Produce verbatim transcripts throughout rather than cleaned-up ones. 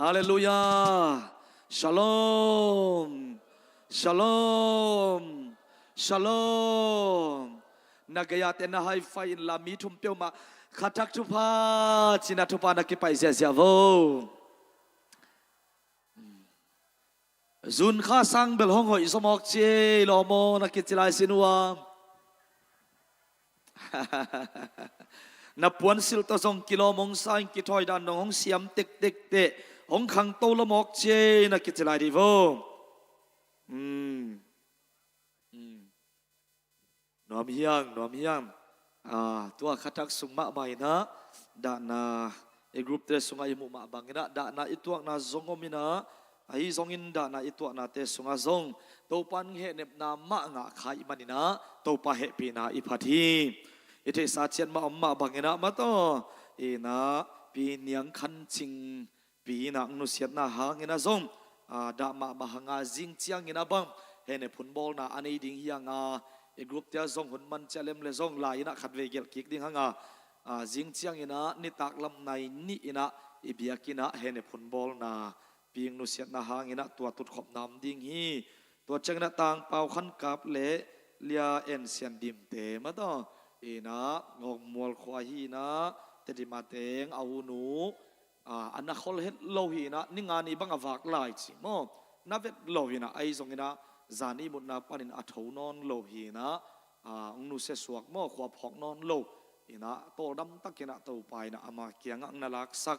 Halleluiah. Shalom. Shalom. Shalom. Na gei-ate na high five in la mi thum peuhmah khatak thupha ci-in ah thupha na kipaih ziahziah vo. Zun kha sang bel hong hoih zaw mawk ci ei, lawm aw na kici lai sin uh a. Na puansilh tawh zong kilawm hong sa in, kithawi dan dong hong siam tektek teh, hong khangto la mawk ci ei na kici lai dih vo. Hmm. Hmm. Nuam hiang, nuam hiang. Ah, tua khatak sung mahmah in ah, dahna i group te sungah i muh mah bangin ah, dahna i tuakna zong om in ah, ahi zongin dahna i tuaknate sungah zong Topa in hehnepna mah ngah kha i hih manin ah, Topa hehpihna i phat hi. I theihsa ciat mah om mah bangin ah, mataw, in ah, Pi Niang Khan Cing Pi in ah nusiatna hangin ah zong, ah, dah mahmah hang a, zing ciangin ah bang hehnep hun bawlna a nei ding hi hang a, i group te ah zong hun man ciat lem leh zong lai in ah khatvei gelh kik ding hang a, ah, zing ciangin ah nitak lam nai nih in ah i biakinn ah hehnep hun bawlna, Pi in nusiatna hangin ah tua tutkhopna om ding hi. Tua ciangin ah Tang Pau Khan Kap leh Lia En Sian Dim te, mataw, in ah Ngawng Mual khua hi in ah, Tedim a teng a u nu, ah, a na khol het lo hi in ah, ni nga ni bang a vak lai ci maw, na vet lo hi in ah, ahi zongin ah zan ihmutna panin a tho nawn lo hi in ah, ah, hong nusia suak maw, khua phawk nawn lo in ah, tawldam takin ah Topa in ah ama kiangah hong na laksak,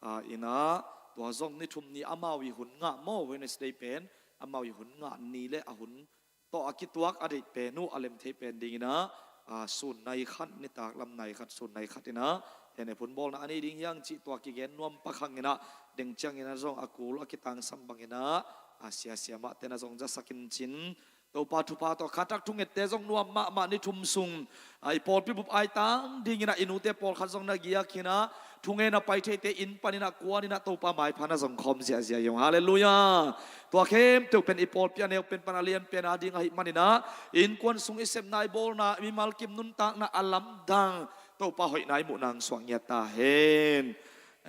ah, in ah, tua zong ni thum ni amau i hun ngah maw, Wednesday pen amau i hun ngah ni leh a hun tawh a kituak a deih pen uh, a lem thei pen dingin ah, ah, sun nai khat, nitak lam nai khat, sun nai khat in ah hehnep hun bawlna a nei ding hi hang cih tua kigen nuam pak hangin ah, deng ciangin ah zong a kul a kitangsam bangin ah, ah, siasia mahte na zong zasak in cin, Topa thupha tawh khatak thungette zong nuam mahmah ni thum sung, ah, i pawlpi bup aitang dingin ah i nute pawlkhat zong na giak hi in ah, thungen a pai theite inn panin ah kuanin ah Topa maipha na zong khawm ziahziah hi ung. Halleluiah. Tua khempeuh pen i pawlpi a neu pen pan a lian pen a ding ahih manin ah, innkuan sung i sepna, i bawlna, mimal kim nuntakna a lamdang, Topa hoihna i muh nang suak ngiat ta hen.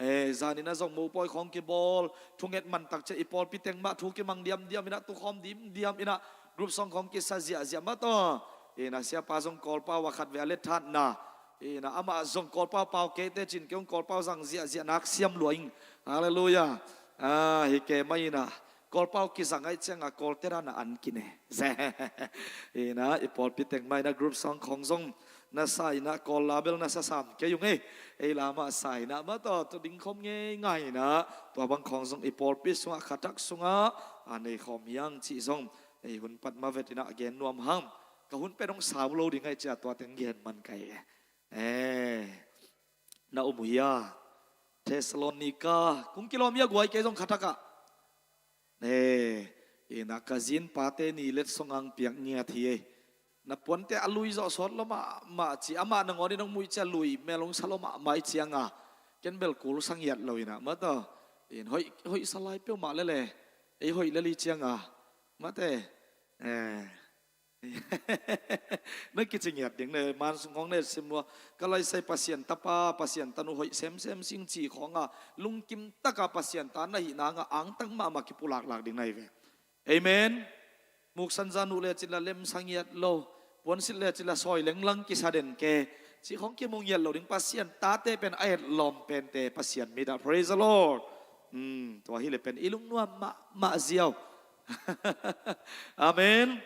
Eh, zanin ah zong mopawi khawng kibawl, thunget man tak ciang i pawlpi teng mah thu kimang diamdiam in ah, tukhawm dimdiam in ah, group song khawng kisa ziahziah, mataw. In ah siapa zong Kawlpau a khatvei a let thatna, in ah amah zong Kawlpau pau kei teh cin, kei hong Kawlpau zang ziahziah nak siam lua ing. Halleluiah. Ah, hi kei mah in ah, Kawlpau kizang ahih ciangin Kawlte dan a an kine. In ah i pawlpi teng mah in ah group song khawng zong na sa in ah, Kawl la bel na sa sam kei ung ei. Ei la mah sa in ah, mataw, tu ding khawm ngei ngai in ah, tua bang khawng zong i pawlpi sungah, khatak sungah a nei khawm hi hang cih zong ei hun pat ma vet in ah gen nuam hang. Ka hun pen hong sau lo ding ahih ciang tua teng gen man ka hi. Eh, na um uh hia? Thessalonika kong kilawm hi a, guai, kei zong khatak ah. Eh, in ah ka zi in pate ni letsong ang piak ngiat hi ei. Na puante a lui zawh sawt lua mahmah ci, amah nangawn in hong muh ciang lui mel hong sa lua mahmah ahih ciangin, ken bel kul sa ngiat lo in ah, mataw, in hoih, hoih sa lai peuhmah lel e. Ei hoih lel ahih ciangin, mate, eh, na kici ngiat ding ne, man sung khawng ne sim lua. Ka laisai Pasian tapa, Pasian tanu hoih semsem sing ci khawng a, lungkim taka Pasian ta na hih nang a, angtang mahmah kipulaklak ding na hi ve. Amen. Muksan zan uh lecin la lem sa ngiat lo, puansilh lecin la sawi lenglang kisa den ke, ci khawng kimu ngiat lo ding. Pasian tate pen a etlawm pente Pasian mit ah. Praise the Lord. Hmm, tua hileh pen i lungnuam mahmah ziau. Amen.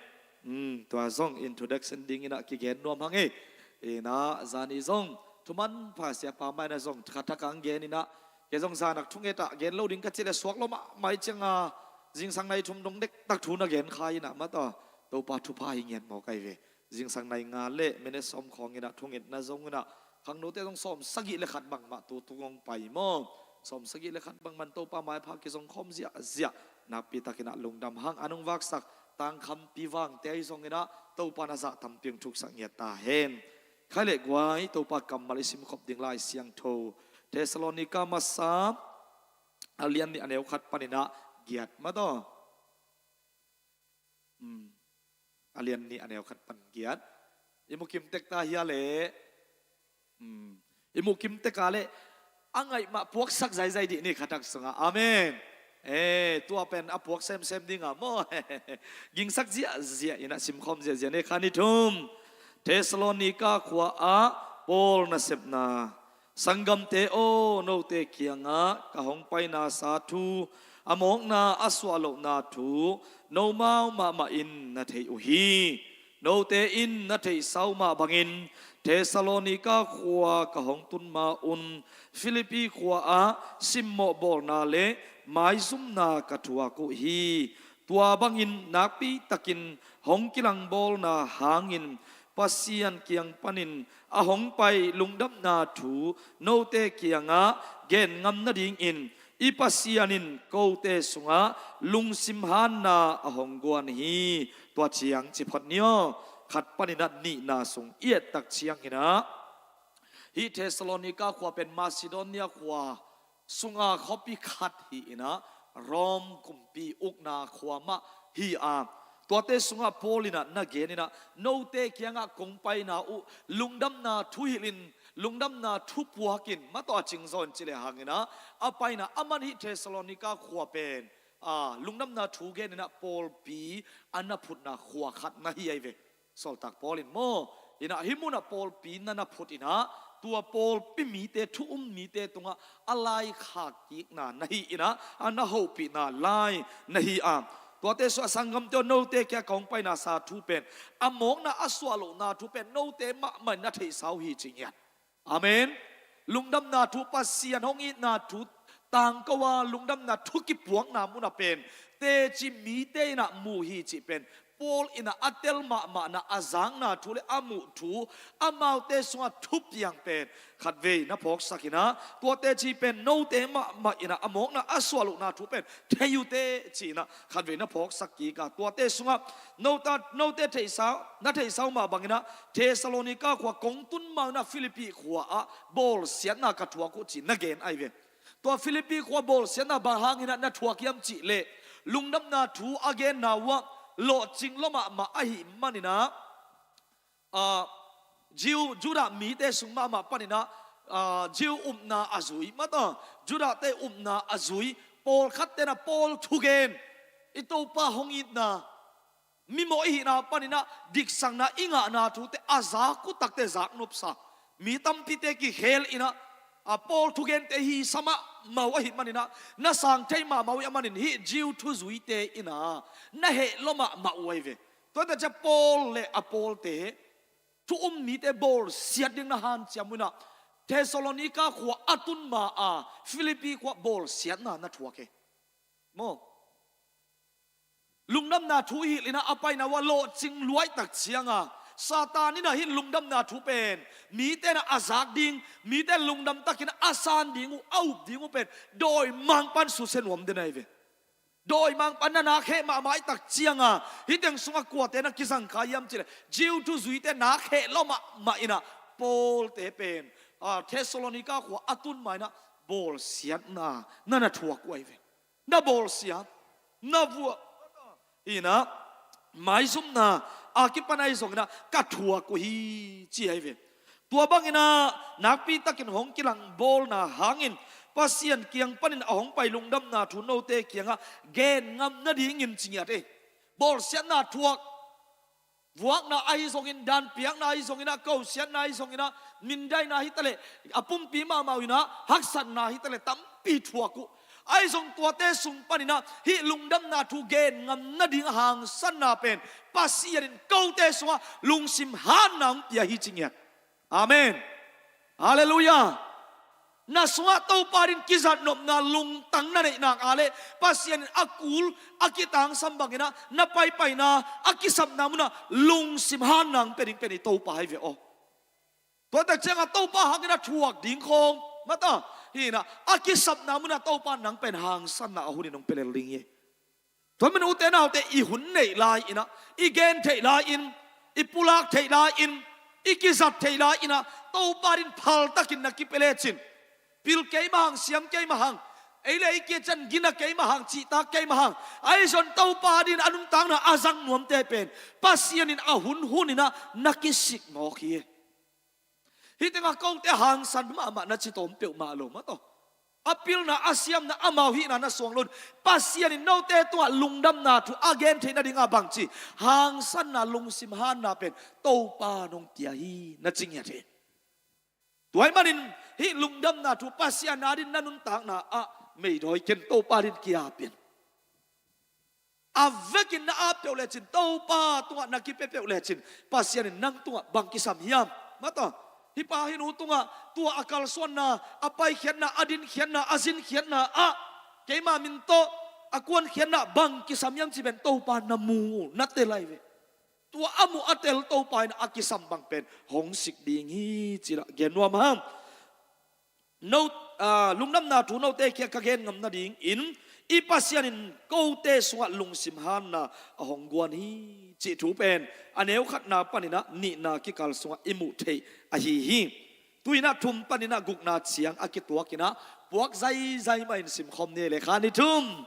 Hmm, tua zong introduction dingin ah kigen nuam hang ei. In ah zani zong thuman pha siapa mah in ah zong khatak ang gen in ah, kei zong zan ah thunget ah gen lo ding ka cih leh suak lua mahmah ahih ciangin, zingsang nai thum dong dektak thu na gen kha in ah, mataw, Topa thupha hi ngiat mawk ahi ve. Zingsang nai nga leh minute sawm khawng in ah thungetna zong in ah, khangnote zong sawm sagih le khat bang mah tutung hong pai maw. Sawm sagih le khat bang man Topa maipha kizong khawm ziahziah. Nakpi takin ah lungdam hang. A nung vaksak Tangkhampi Vangte ahi zongin ah, Topa in a zah tampi hong thuksak ngiat ta hen. Khai leh guai, Topa kammal i simkhop ding Lai Siangtho, Thessalonika masa a lian nih a neu khat panin ah giat, mataw. Hmm. A lian nih a neu khat pan giat. I mu kim tek ta hia leh? Hmm. I mu kim tek a leh, a ngaih mah puaksak zaizai dih ni khatak sungah. Amen. Eh, tua pen a puak semsem dingah maw. Gingsak ziahziah inah simkhawm ziahziah ni kha ni thum. Thessalonika khua ah Paul nasepna. Sanggamte aw, note kiangah ka hong paina sa thu, a mawkna a suah lohna thu, nomau mahmah in na thei uh hi. Note in na theihsa uh mah bangin Thessalonika khua ka hong tun ma-un Filippi khua ah simmawh bawlna le maizumna ka thuak uh hi. Tua bangin nakpitakin hong kilangbawlna hangin Pasian kiang panin a hong pai lungdamna thu note kiangah gen ngam nadingin i Pasian in kote sungah lungsim hanna a hong guan hi. Tua ciang ci phot ni aw. Khat paninah nihna sung i ettak cianginah hih Thessalonika khua pen Macedonia khua sunga khuapi khat hi inah Rom kumpi ukna khua mah hi a. Tuate sungah Paul inah na gen inah note kiangah kong paina uh lungdamna thu hilhin lungdamna thu puakin mah tawh a cingzaw in ci le hanginah a paina a man hih Thessalonika khua pen a lungdamna thu gen inah pawlpi a na phutna khua khat na hi ahi ve. Sawltak Paul in maw inah hih munah pawlpi na na phut inah tua pawlpi mite thu um mite tungah a laikhak kikna na hi inah a na hopihna lai na hi a. Tuate sungah sanggamte aw, note kiangah ka hong paina sa thu pen a mawkna a suah lohna thu pen note mahmah in na theihsa uh hi ci ngiat. Amen. Lungdamna thu, Pasian hong itna thu tangko a lungdamna thu kipuakna munah pen teci mite inah mu hi cih pen Paul inah a tel mahmahna a zakna thu le a muh thu amaute sungah thupiang pen khatvei na phawksak inah tua teci pen note mahmah inah a mawkna a suah lohna thu pen thei uh teh ci inah khatvei na phawksak kik a. Tuate sungah nota, note theihsa, na theihsa uh mah banginah Thessalonika khua kong tun ma-un ah Filippi khua ah bawlsiatna ka thuak uh ci na gen ahi ve. Tua Filippi khua bawlsiatna bang hanginah na thuak hiam cih leh lungdamna thu a genna uh ah lawhcing lua mahmah ahih maninah, ah, Jew, Judah mite sung mahmah paninah, ah, Jew upna a zui, mata Judahte upna a zui pawlkhat tenah Paul thugen i Topa hong itna mimawh i hihna paninah diksakna i ngahna thute a zak uh takte zak nopsa mi tampite kikhel inah a Paul thugente hisa mahmah uh ahih maninah na sang thei mahmah uh ahih manin hih Jew thuzuite inah na heh lua mahmah uh ahi ve. Tuate ciah Paul le a pawlte thu um mite bawlsiat ding na hanciam uh inah Thessalonika khua a tun ma-a Filippi khua bawlsiatna na thuak hi. Maw? Lungdamna thu i hilh inah a paina uh ah lawhcing luai tak cianga Satan inah hih lungdamna thu pen mite inah a zak ding, mite lungdam takin a san ding uh, a up ding uh pen dawimangpa'n susia nuam den ahi ve. Dawimangpa na nak heh mahmah i tak cianga hih teng sungah kuate na kizangkhai hiam cih leh Jew thuzuite nak heh lua mahmah inah Paulte pen, ah, Thessalonika khua a tun ma inah bawlsiatna na na thuak uh ahi ve. Na bawlsiat, na vuah inah maizumna a kipan ahi zonginah ka thuak uh hi ci ahi ve. Tua banginah nakpitakin hong kilangbawlna hangin Pasian kiang panin a hong pai lungdamna thu note kiangah gen ngam nadingin ci ngiat hi. Bawlsiatna thuak, vuakna ahi zongin, danpiakna ahi zonginah, kosiatna ahi zonginah, mindaina hitaleh a pumpi mahmah uh inah haksatna hitaleh tampi thuak uh. Ahi zong tuate sung paninah hih lungdamna thu gen ngam nading hangsanna pen Pasian in kote sungah lungsim hanna hong pia hi ci ngiat. Amen. Halleluiah. Na sungah Topa din kizatnopna lungtang na neih nak leh Pasian in a kul a kitangsam banginah na paipaina a kisapna munah lungsim hanna hong pia ding pen i Topa hi ve aw. Tua tak ciangah Topa hangin a thuak ding khawng mata hinah a kisapna munah Topa nang pen hangsanna a hunin hong pia lel ding hi. Tua man ute naute i hun neih lai-inah, i gen theih lai-in, i pulak theih lai-in, i kizat theih lai-inah Topa din phaltakin na kipia lecin, pil keimah hang, siam keimah hang, ei le ei kia cian gina keimah hang, cihtak keimah hang, ahi zong Topa din a nuntakna a zang nuamte pen Pasian in a hun huninah na kisik mawk hi. Hih tengah kote hangsan mahmah na ci tawm peuhmah lo mah tawh. A pilna, a siamna, amau hihna na suang lo in, Pasian in note tungah lungdamna thu a gen theih nadingah bangci hangsanna, lungsim hanna pen Topa nong pia hi na ci ngiat hi. Tua ahih manin hih lungdamna thu Pasian adingin na nuntakna ah meidawi ken, Topa adingin ki-ap in. A vekin na ap peuh lecin, Topa tungah na kipia peuh lecin, Pasian in nang tungah bang kisam hiam? Mah tawh, hih pa hih nu tungah tua a kalsuanna, a paikhiatna, a dinkhiatna, a zinkhiatna ah keima min tawh a kuankhiatna bang kisam hiam cih pen Topa na mu, na tel ahi ve. Tua a muh a tel Topa in a kisam bang pen hong sik ding hi ci-in ah gen nuam hang. No, ah, lungdamna thu note kiang ka gen ngam nadingin, i Pasian in kote sungah lungsim hanna a hong guan hi cih thu pen a neu khatna panin ah nihna kikal sungah i muh theih ahi hi. Tu-in ah thum panin ah gukna ciang a kituakin ah puak zaizai mah in simkhawm ni le kha ni thum.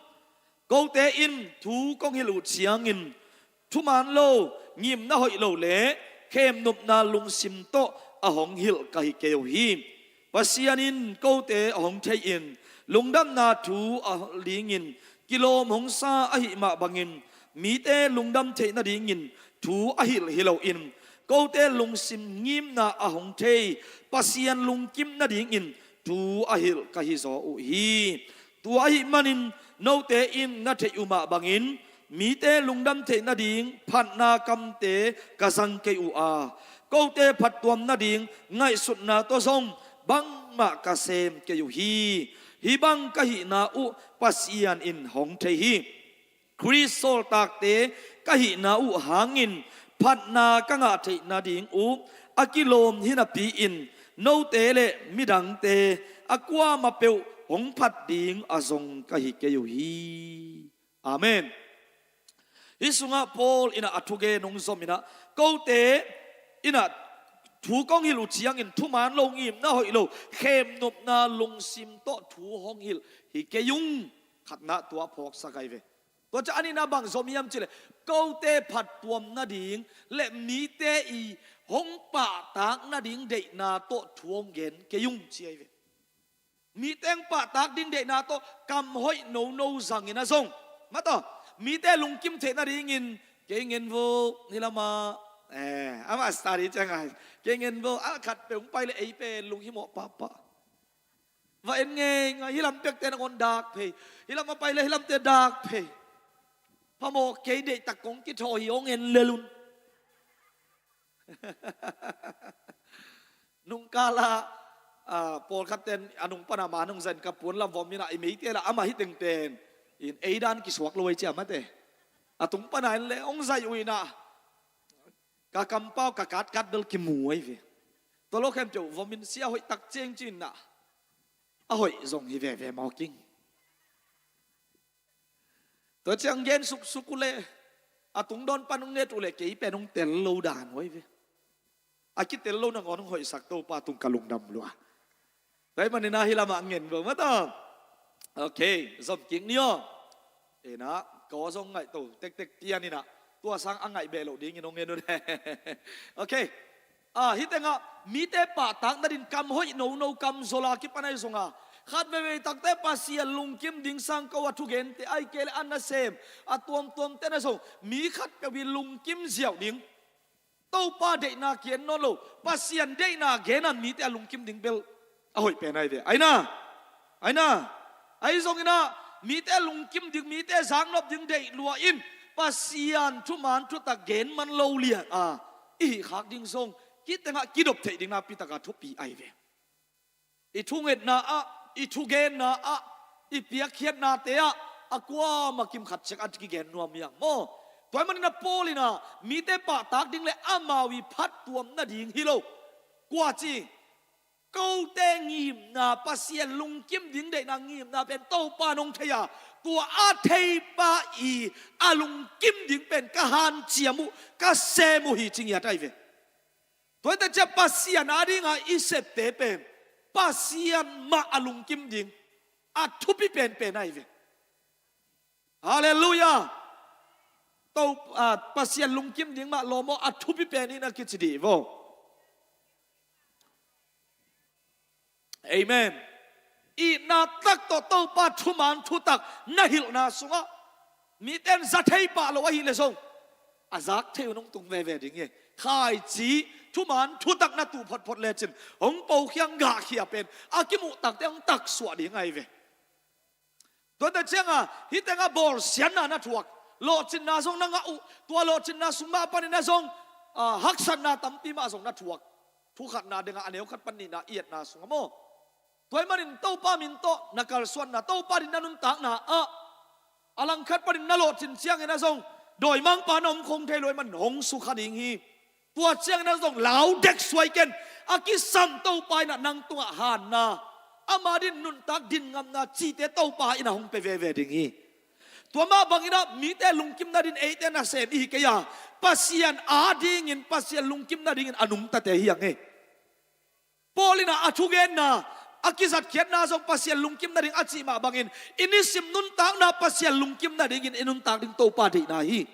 Kote in thu kong hilh uh ciangin thuman lo, ngimna hoih lo le khemnopna lungsim tawh a hong hilh ka hi kei uh hi. Pasian in kote a hong thei-in lungdamna thu a dingin kilawm hong sa ahih mah bangin, mite lungdam theih nadingin thu a hilh hi loin, kote lungsim ngimna a hong thei Pasian lungkim nadingin thu a hilh ka hi zaw uh hi. Tua ahih manin note in na theih uh mah bangin mite lungdam theih nading phatna kamte ka zang kei uh a, kote phattuam nading ngaihsutna tawh zong bangmah ka sem kei uh hi. Hih bang ka hihna uh Pasian in hong thei hi. Khrist sawltakte ka hihna uh hangin phatna ka ngah theih nading uh a kilawm hi napi-in, note le midangte a kuamah peuh hong phat ding a zong ka hi kei uh hi. Amen. Hih sungah Paul in ah a thugen hong zom in ah, kote in ah thu kong hilh uh ciangin thuman lo, ngimna hoih lo, khemnopna lungsim tawh thu hong hilh hi kei ung. Khatna tua phawksak ahi ve. Tua ciang a nihna bang zom hiam cih leh, kote phattuam nading le mite i hong pahtak nading deihna tawh thu hong gen kei ung ci ahi ve. Mite hong pahtak ding deihna tawh kam hoih nono zangin a zong, mah tawh, mite lungkim theih nadingin, kei ngen vo, hih lamah, eh, amah study ciang a, kei ngen vo, a khat peuh hong pai le ei pen lunghimawh pahpah. Va en ngeingai, hih lam pekte nangawn dak phei. Hih lam a pai le hih lamte dak phei. Phamawh kei, deihtak kong kithawi hi, hong en lel un. Nungkal ah, ah, pawlkhat ten a nung pana man hong zai in ka puan lam vom in ah, i meite lah amah hih teng pen in ei dan kisuak lo ei ci a, mate. A tung pana in le hong zai uh in ah, ka kampau ka katkat bel kimu ahi ve. Tua lo khempeuh vom in, sia hoih tak ciang ci in ah, a hoih zong hi veve mawk ing. Tua ciang gen suksuk uh leh, a tungdawn pan hong nget uh leh kei pen hong tel lo dan uh ahi ve. A kitel lo nangawn hong hoihsak Topa tung ka lungdam lua. Tua ahih manin ah hih lamah ngen vo, mah tawh. Ok, zom kik ni aw. Ei na, ka aw zong ngaihto tektek pian in ah, tua sang a ngaih beh loh dingin hong ngen un. Ok. Ah, hih tengah mite pahtak nading kam hoih nono, kam zawl a kipan ahi zong a, khat veivei takte Pasian lungkim ding sang ko a thugente, ahih kei leh a nasem, a tuamtuamte na zong, mi khatpeuh i lungkim ziau ding. Topa deihna ki-en nawn lo, Pasian deihna gen a mite a lungkim ding bel a hoih pen ahi ve. Ahi na, ahi na, ahi zongin ah, mite lungkim ding, mite zaknop ding deih lua in, Pasian thuman thutak gen man lo liang a i hih khak ding zong, hih tengah kidop theih ding nakpi tak a thupi ahi ve. I thungetna ah, i thugenna ah, i piakkhiatnate ah, a kuamah kim khat ciat a kigen nuam hiam maw? Tua ahih manin ah Paul in ah, mite pahtak ding le amau i phattuam nading hi lo. Kua ci, kote ngimna, Pasian lungkim ding deihna ngimna pen Topa nong thei a, tua a theipa i a lungkim ding pen ka hanciam uh, ka sem uh hi ci ngiat ahi ve. Tua hi ta ciang Pasian adinga i septe pen Pasian mah a lungkim ding a thupi penpen ahi ve. Halleluiah. To, ah, Pasian lungkim ding mah lawm aw, a thupi pen in a kici dih vo. Amen. Itna tak tawh Topa thuman thutak na hilhna sungah mite in za thei pah lo ahih leh zong a zak thei un hong tung veve ding hi. Khaici thuman thutak na tuh photphot lecin hong pokhia, gahkhia pen a kimuh takte hong taksuah ding ahi ve. Tuate ciangah hih tengah bawlsiatna na thuak, lawhcinna zong na ngah uh, tua lawhcinna sung mah panin ah zong, ah, haksatna tampi mah zong na thuak. Thu khatna dingah a neu khat pan nihna i etna sungah maw, tua ahih manin Topa min tawh na kalsuanna, Topa adingin na nuntakna ah a langkhat panin na lawhcin ciangin ah zong dawimangpa na om khong thei lo ahih manin hong sukha ding hi. Tua ciangin ah zong lau dek suai ken, a kisam Topa in ah nang tungah hanna, ama adingin nuntak, ding ngamna cihte Topa in ah hong pia veve ding hi. Tua mah bangin ah mite lungkim nadingin eite nasem i hi kei a, Pasian adingin, Pasian lungkim nadingin a nungtate hi hang hi. Paul in ah a thugenna, a kizatkhiatna zong Pasian lungkim nading a cih mah bangin, i nisim nuntakna Pasian lungkim nadingin i nuntak ding Topa deihna hi.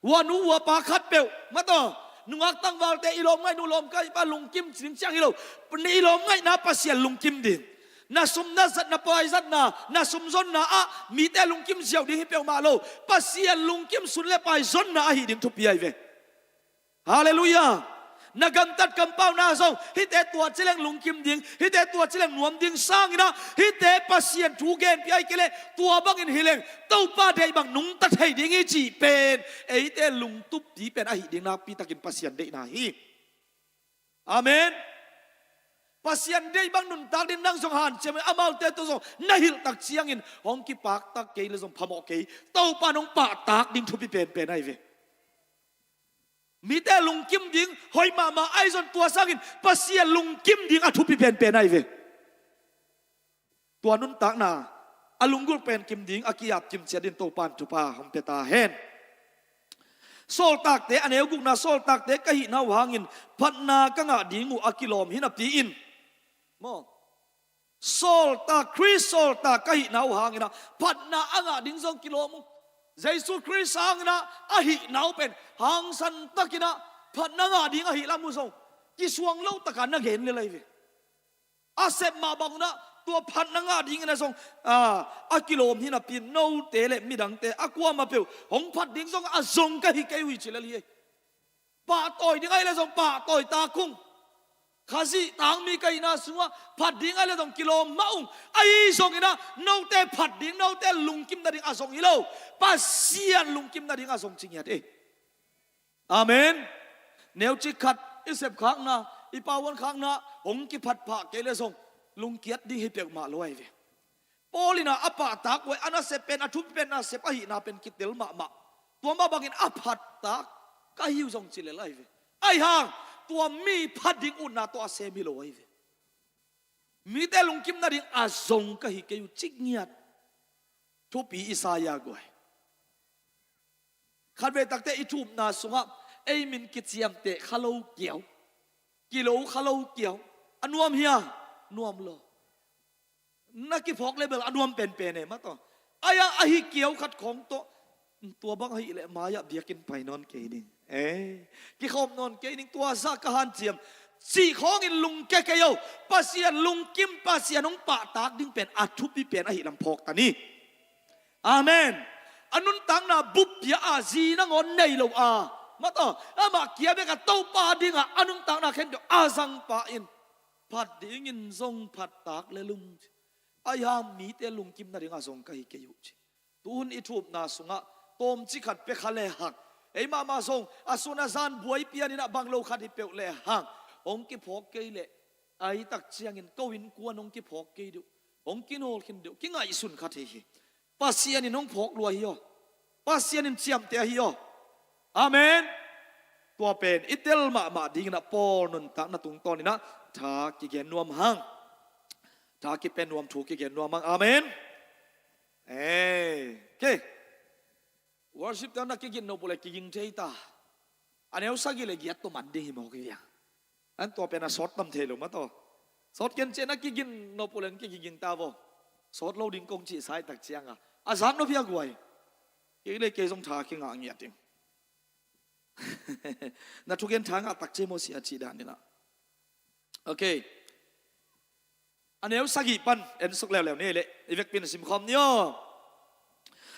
Hua nu hua pa khatpeuh mah tawh, nungak tangvalte, i lawmngaih nu lawmngaih pa lungkim ci ding ciang hi lo. I lawmngaihna Pasian lungkim ding. Na sum na zat, na paizatna, na sumzonna ah mite lungkim ziau ding hi peuhmah lo. Pasian lungkim sun le pai zonna ahi ding thupi ahi ve. Halleluiah. Na gamtat kampauna zong hihte tua ci leng lungkim ding, hihte tua ci leng nuam ding sangin ah, hihte Pasian thu genpih ahih kei leh tua bangin hi leng Topa deih bang nungta thei ding hi cih pen eite lungtup ding pen ahi ding nakpi takin Pasian deihna hi. Amen. Pasian deih bang nuntak ding nang zong hanciam in, amaute tawh zong na hilh tak ciangin hong kipaktak kei le zong phamawh kei, Topa in hong pahtak ding thupi penpen ahi ve. Mite lungkim ding hoih mahmah ahi zong, tua sangin Pasian lungkim ding a thupi penpen ahi ve. Tua nuntakna a lunggulh pen kim ding, a ki-ap kim ciat dingin Topa in thupha hong pia ta hen. Sawltakte, a neu gukna, Sawltakte ka hihna uh hangin phatna ka ngah ding uh a kilawm hi napi-in, maw, sawltak, Khrist sawltak ka hihna uh hangin ah phatna a ngah ding zong kilawm uh. Jesu Khrist hangin ah a hihna uh pen hangsan takin ah phatna ngah ding ahih lam uh zong kisuang lo takin na gen lel ahi ve. A sep mah bang un ah tua phatna ngah dingin ah zong, a, a kilawm hi napi-in, note le midangte a kuamah peuh hong phat ding zong a zong ka hi kei uh hi ci lel hi. Pahtawi ding ahih leh zong pahtawi ta kung. Khazih tangmi ka hihna sungah phat ding ahih leh zong kilawm mah ung. Ahi zongin ah note phat ding, note lungkim nading a zong hi lo, Pasian lungkim nading a zong ci ngiat ei. Amen. Neucik khat i sepkhakna, i pauankhakna hong kiphat phah kei leh zong lungkiat ding hi peuhmah lo ahi ve. Paul in ah a pahtak uh, a nasep pen, a thupi pen nasep ahihna pen kitel mahmah. Tua mah bangin a phattak ka hi uh zong ci lel ahi ve. Ahi hang tua mi phat ding utna tawh a sem hi lo ahi ve. Mite lungkim nading a zong ka hi kei uh ci ngiat. Thupi Isaiah guai. Khatvei takte i thupna sungah ei min kiciamteh kha lo kiau, kilo kha lo kiau, a nuam hia? Nuam lo. Na kiphawk le bel a nuam penpen e, mah tawh. Ahi a, ahi kiau khat khawng tawh, tua bang ahih leh mai-ah biakinn pai nawn kei ning, eh, kikhawm nawn kei ning, tua zah ka hanciam cih khawngin lungkia kei o. Pasian lungkim, Pasian hong pahtak ding pen a thupi pen ahih lam phawk ta ni. Amen. A nuntakna bup pia a, zi nangawn nei lo a, mah tawh, amah kia bek a, Topa dingah a nuntakna khempeuh a zangpa in phat dingin zong phattak le lung ci. Ahi hang mite lungkim nading a zong ka hi kei uh ci. Tuhun i thupna sungah tawmci khat pia kha lehang, ei mahmah zong a sun a zan buai pianin ah bang lo khat hi peuh lehang, hong kiphawk kei leh, a hi tak ciangin ko innkuan hong kiphawk kei deuh, hong kinawl khin deuh, kingaihsun kha thei hi. Pasian in hong phawk lua hi aw. Pasian in ciamteh ahi aw. Amen. Tua pen i tel mahmah dingin ah Paul nuntakna tungtawnin ah tha kigen nuam hang. Tha kipen nuam thu kigen nuam hang. Amen. Eh, okay. Worship te na kigin nop uh leh kiging thei ta. A neu sagih le giat tawh man ding hi mawk hi viang. An tua pen a sawt tam thei lo mah tawh. Sawt ken ciah na kigin nop uh leh kiging ta vaw. Sawt lo ding kong cih sa i tak ciangah a zak nop hi a guai. Kei le kei zong tha kingah ngiat ding. Na thugen tha ngah tak ciah maw sia cih danin ah. Okay. A neu sagih pan en suk leuleu ni leh, i vekpi in simkhawm ni aw.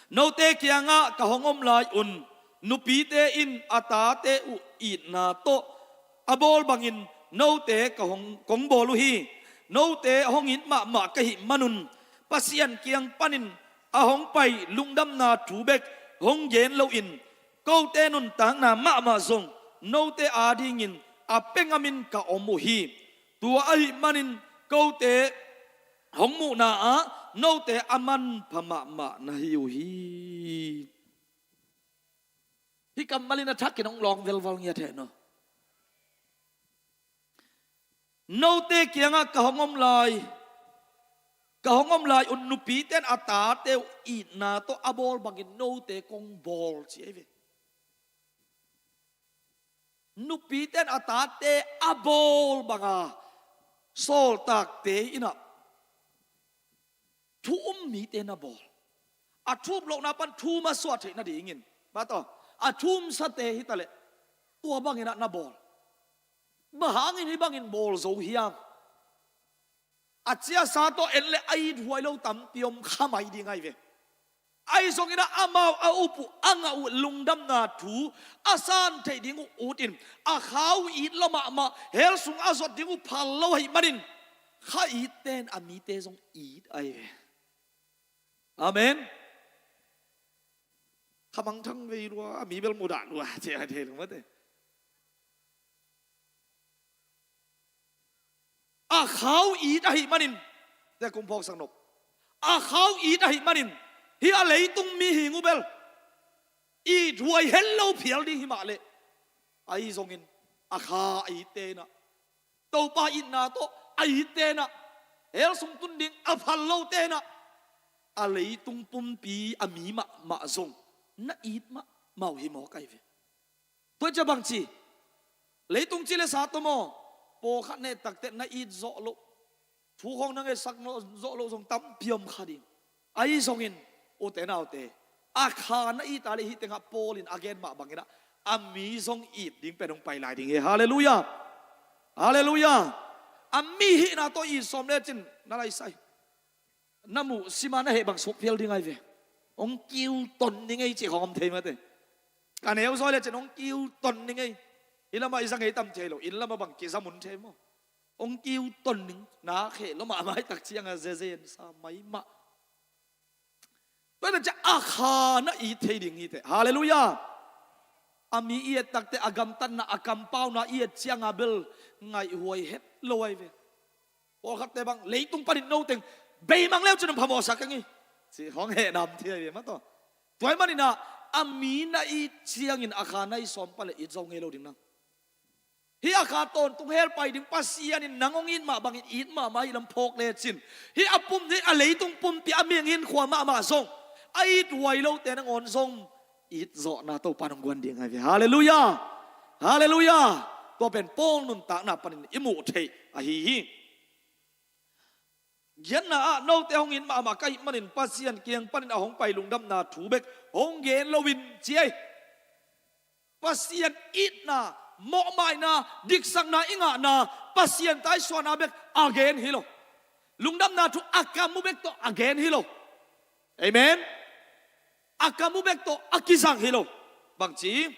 Note kiangah ka hong om lai-un nupite in a tate uh itna tawh a bawl bangin note ka hong, kong bawl uh hi. Note hong it mahmah ka hih manun Pasian kiang panin a hong pai lungdamna thu bek hong gen loin, kote nuntakna mahmah zong note adingin a pengamin ka om uh hi. Tua ahih manin kote hong muhna ah note a manpha mahmah na hi uh hi. Hih kammal in a thakin hong lawng velval ngiat heh no. Note kiangah ka hong om lai, ka hong om lai-un nupite in a tate uh itna tawh a bawl bangin note kong bawl ci ahi ve. Nupite in a tate a bawl banga sawltakte in ah thu um mite na bawl. A thu um lohna pan thu um a suah theih nadingin, mah tawh, a thu um sate hi taleh tua bangin ah na bawl. Bang hangin hih bangin bawl zo hiam? A ciasa tawh en leh a it huai lo tampi om kha mai ding ahi ve. Ahi zongin ah amau a up uh, a ngah uh lungdamna thu a san theih ding uh utin, a kha uh it lo mahmah, hell sung a zot ding uh phal lo ahih manin kha itte in a mite zong it ahi ve. Amen. Kha mangthang vei lua, a mi bel mudah lua ci a thei lo mate. A kha uh it ahih manin, te kong phawksak nop, a kha uh it ahih manin hih a leitung mihing uh bel it huai het lo phial ding hi mah leh, ahi zongin a kha a itte in ah, Topa itna tawh a itte in ah, hell sung tun ding a phal lote in ah, a leitung pumpi a mi mahmah zong na it mahmah uh hi mawk ahi ve. Tua ciah bangci, leitung ci le sa tawh maw, pawlkhat na et takteh na it zawh loh, thu khawng na ngetsak zawh loh zong tampi om kha ding. Ahi zongin ute naute, a kha na it a leh hih tengah Paul in a gen mah bangin ah a mi zong it ding pen hong pai lai ding hi. Halleluiah. Halleluiah. A mi hihna tawh it sawm lecin na laisai, na muh sima na heh bang suk phial ding ahi ve. Hong kiu ton ding ei cih khawng om thei mate. Ka neu zaw lecin hong kiu ton ding ei. Hih lamah i za ngei tam thei lo, inn lamah bang kiza mun thei maw. Hong kiu ton ding, na kheh lo mahmah hi tak ciangah zeze en sa mai mah. Tua hi tak ciah a kha na it thei ding hi teh. Halleluiah. A mi i et takteh, a gamtatna, a kampauna i et ciangah bel ngaihhuai het lo ahi ve. Pawlkhatte bang leitung panin no teng beimang leu cin hong phamawhsak keng hi ci khawng heh nam thei ahi ve mah tawh. Tua ahih manin ah a mi na it ciangin a kha na it sawm pan leh it zo ngei lo ding nang. Hih a kha tawntung hell pai ding Pasian in nang hong it mah bangin it mahmah hi lam phawk lecin, hih a pum, hih a leitung pumpi a mihing hinkhua mahmah zong a it huai lote nangawn zong it zawhna Topa in hong guan ding ahi ve. Halleluiah. Halleluiah. Tua pen Paul nuntakna panin i muh theih ahi hi. Giatna ah note hong it mahmah ka hih manin Pasian kiang panin a hong pai lungdamna thu bek hong gen loin ci ahi. Pasian itna, mawhmaina, diksakna i ngahna, Pasian taisuahna bek a gen hi lo. Lungdamna thu a kam uh bek tawh a gen hi lo. Amen. A kam uh bek tawh a kizang hi lo. Bangci,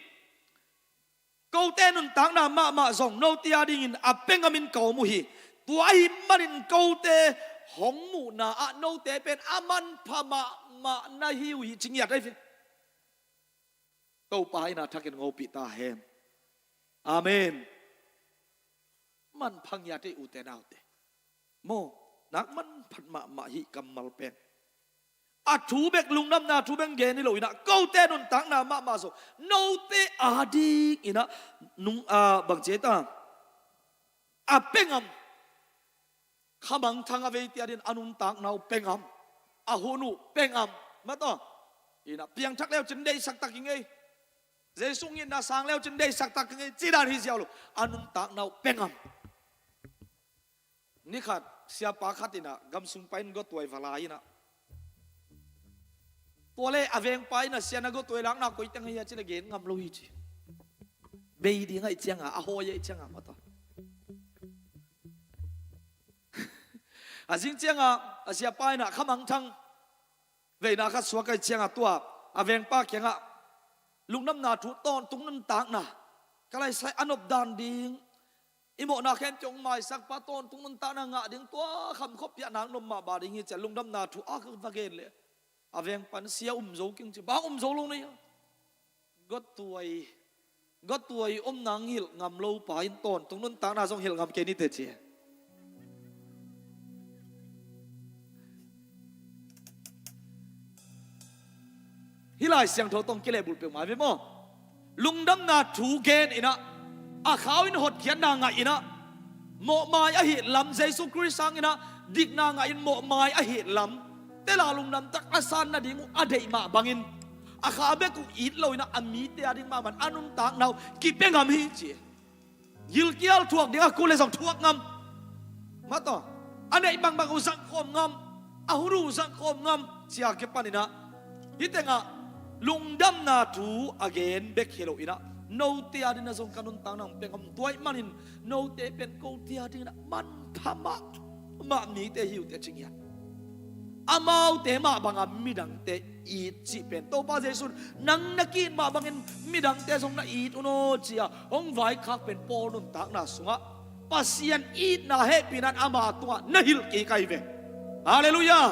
kote nuntakna mahmah zong note adingin a pengamin ka om uh hi. Tua ahih manin kote hong muhna ah note pen a manpha mahmah na hi uh hi ci ngiat ahi ve. Topa in a thakin hong hopih ta hen. Amen. Manpha ngiat ei ute naute. Maw, nak manphat mahmah hih kammal pen. A thu bek, lungdamna thu bek gen hi lo in ah, kote nuntakna mahmah zong note ading in ah, nung, ah, bangci ta, a pengam. Kha mangthang a veite adingin a nuntakna uh pengam, a hun uh pengam. Mah tawh, in ah piangthak leu cin deihsak tak hi ngei. Jesu hong itna sang leu cin deihsak tak hi ngei, ci dan hi ziau lo. A nuntakna uh pengam. Ni khat siapa khat in ah gamsung pan in gotuai va la in ah, tua leh a vengpa in ah, "Sia, na gotuai lakna koi teng hi a?" ci leh, "Gen ngam lo hi," ci. Bei ding ahih ciangah, a hawi ahih ciangah, mah tawh. A zing ciangah a siapa in ah khamangthang veina khat suak ahih ciangah tua a vengpa kiangah lungdamna thu tawntung nuntakna ka laisai a nop dan ding, i mawhna khempeuh hong maisakpa tawntung nuntakna ngah ding, tua khamkhuapi ah nang nop mahmah ding hi ci-a lungdamna thu a ka va gen leh a vengpa in sia um zo keng ci, bang um zo lo na hi a. Gawtuai, gawtuai omna hong hilh ngam lo pa in tawntung nuntakna zong hilh ngam kei ni teh ci. Hih Lai Siangtho tawh kilehbulh peuhmah ve maw? Lungdamna thu gen in ah a khau in hotkhiatna ngah in ah mawhmai ahih lam, Jesu Khrist sangin ah dikna ngah in mawhmai ahih lam, tel a lungdam tak a san nading uh a deih mah bangin a kha bek uh it lo in ah a mite a ding mahmah in a nuntakna uh kipia ngam hi ci. Gilkial thuak ding a kul leh zong thuak ngam. Mah tawh a neih bangbang uh zangkhawm ngam, a hun uh zangkhawm ngam ci-a kipan in ah hih tengah lungdamna thu a gen bek hi lo in ah note a ding ah zong ka nuntakna hong pia ngam. Tua ahih manin note pen kote a ding in ah manpha mahmah mite hi uh teh ci ngiat. Amaute mah banga midangte it cih pen Topa Jesu in nang na ki-it mah bangin midangte zong na it un aw ci-a hong vaikhak pen Paul nuntakna sungah Pasian itna hehpihna in ama tungah na hilh kik ahi ve. Halleluiah.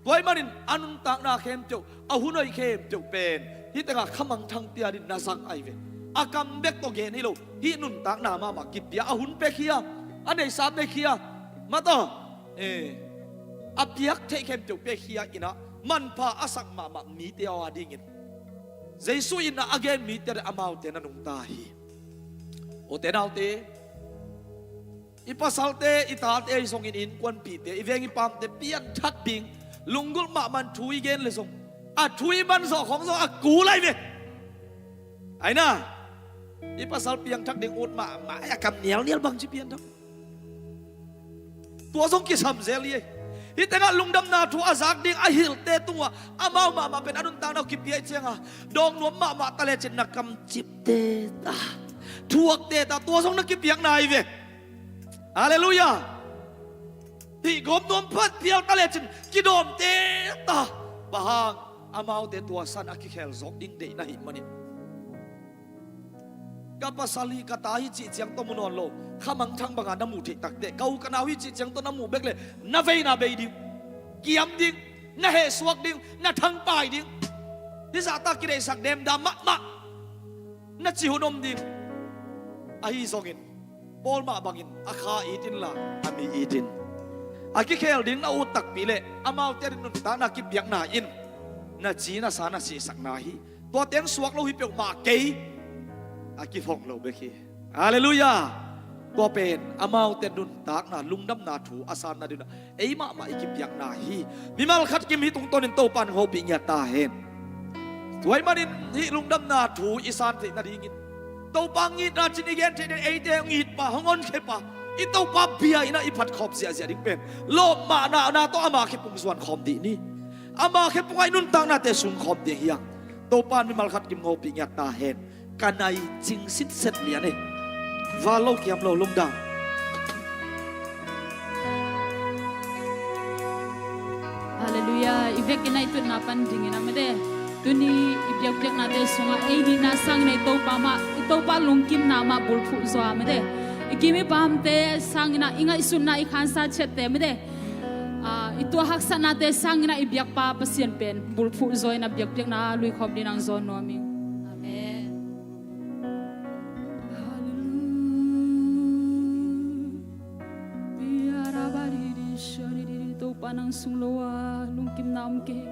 Tua ahih manin a nuntakna khempeuh, a hun hoih khempeuh pen hih tengah khamangthangte a ding in na zang ahi ve. A kam bek tawh gen hi lo, hih nuntakna mahmah kipia, a hun pia khia, a neihsa pia khia, mah tawh, eh, a piak theih khempeuh pia khia in ah manpha a sak mahmah mite a dingin Jesu itna a gen mite a ding amaute na nungta hi. Ute naute, i pasalte, i tate ahi zongin, i innkuanpihte, i veng i paamte pianthak ding, lunggulh mahmah in thu i gen leh zong a thu i man zawh khawng zong a kul ahi ve. Ahi na, i pasal piangthak ding ut mahmah, a kam nialnial bangci pianthak. Tua zong kisam zel hi. Hih tengah lungdamna thu a zak ding a hilhte tungah amau mahmah pen a nuntakna uh kipia ahih ciangah dawng nuam mahmah ta lecin na kamcipte ta, thuakte ta, tua zong na kipiakna ahi ve. Halleluiah. Hih gawm nuam phat phial ta lecin kidawmte ta. Bang hang? Amaute tua san a kikhel zawk ding deih na hih manin. Ka pasal hi, ka ta hi cih ciang tawh mu nawn lo, khamangthang banga na muh theih takteh, ka u ka nau hi cih ciang tawh na muh bek leh na veina bei ding, kiam ding, na hehsuak ding, na thangpai ding. Hih zahtak kideihsak demdam mahmah na ci hun om ding. Ahi zongin Paul mah bangin a kha it inla a mi it in. A kikhel ding na ut takpi leh amaute a ding nuntakna kipiakna in na ci na sa na sihsakna hi. Tua teng suak lo hi peuhmah kei, a kiphawk lo bek hi. Halleluiah. Tua pen amaute nuntakna lungdamna thu a sanna dingin ei mahmah i kipiakna hi. Mimal khat kim hih tungtawnin Topa in hong hopih ngiat ta hen. Tua ahih manin hih lungdamna thu i san theih nadingin Topa ngitna cin i gen theih nading, eite ngitpa, hong honkhia pa, i Topa bia in ah i phat khawm ziahziah ding pen lawpmahna tawh ama khe pung zuan khawm dih ni. Ama khe pungah i nuntaknate sun khawm dih hi hang. Topa in mimal khat kim hong hopih ngiat ta hen. Ka nai cing sitset lian e. Val lo kiam lo lungdam. Halleluiah. I vekin a i tutna pan dingin a mate, tuni i biakpiaknate sungah ei nihna sangin a i Topa mah, i Topa lungkimna mah bulphuh zaw a mate, i kim i paamte sangin a i ngaihsutna, i khansa ciatte mate, ah, i tuah haksatnate sangin a i biakpa Pasian pen bulphuh zaw in a biakpiakna luikhawm dingin hong zawn nuam ing. Amen. Halleluiah. Topa nang sung lo a lungkimna om kei.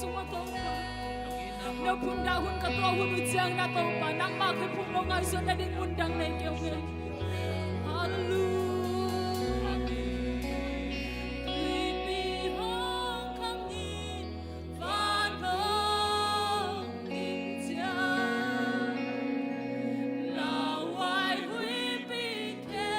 Topa, na phungah hun ka tuah hun uh ciangin ah Topa, nangmah khe phung lo ngaihsutna ding mundang nei kei ung ei. Halleluiah. Huipi hong khang in, van hong nim ciang, lauhuai huipi khe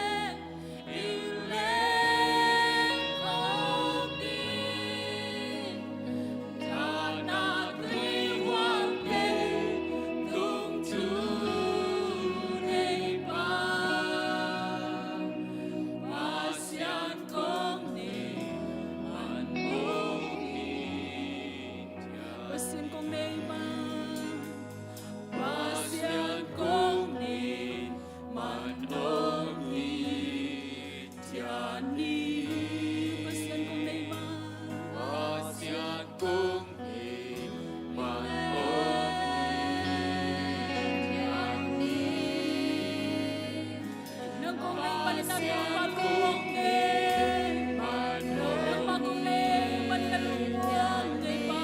Pasian kong nei ma, Pasian kong nei man ong it thiat ni. Pasian kong nei ma, Pasian kong nei man ong it thiat ni. Nang kong nei panin a nangmah kong nei, nangmah kong nei panin a lungmuang nei pa.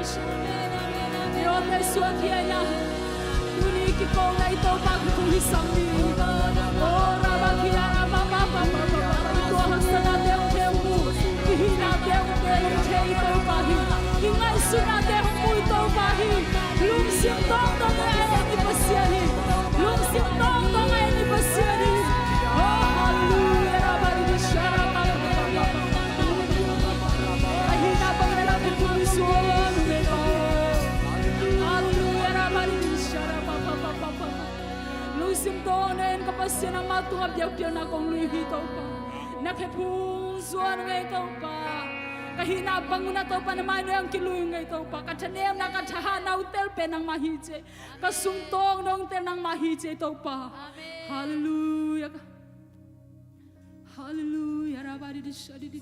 Amen, amen, amen. Amen. Tuni kipawlna i Topa kiphung hi sam ni. Oh, Rabakhiarabababababa. I tua haksatnate hong mu, i hinate hong mu i Topa hi. I ngaihsutnate hong mu i Topa hi. Lungsim tawntawng a en i Pasian hi. Lungsim tawntawng a en i Pasian hi. Oh, hallelujah, Rabakhiarababababa. A hina bangin a na kiphum i suan, Numepa. Hallelujah, Rabakhiarababababa. Lungsim tawntawng a en ka Pasian, nangma tungah biakpiakna kong lui hi Topa. Na khephung zuan ngei Topa. Ka hihna bang un a Topa, na mai nuai hong kilui ngei Topa. Ka thanemna, ka thahatna uh tel pen nangmah hi ci. Ka sungtawng dong tel nangmah hi ci Topa. Amen. Hallelujah. Hallelujah. Rabadidishadidi.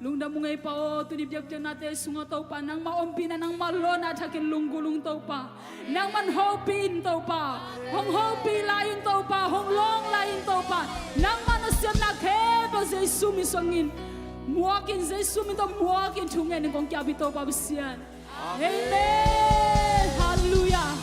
Lungdam ung ei Pa aw, tuni biakpiaknate sungah Topa, nangmah ompihna, nangmah lawhna thakin lunggulh ung Topa. Nangman hopih in Topa. Hong hopih lai un Topa, hong lawng lai un Topa. Nangmah na siamna khempeuh Jesu min suangin muak in, Jesu min tawh muak in thungen in kong ki-ap hi Topa Pasian. Amen. Hallelujah.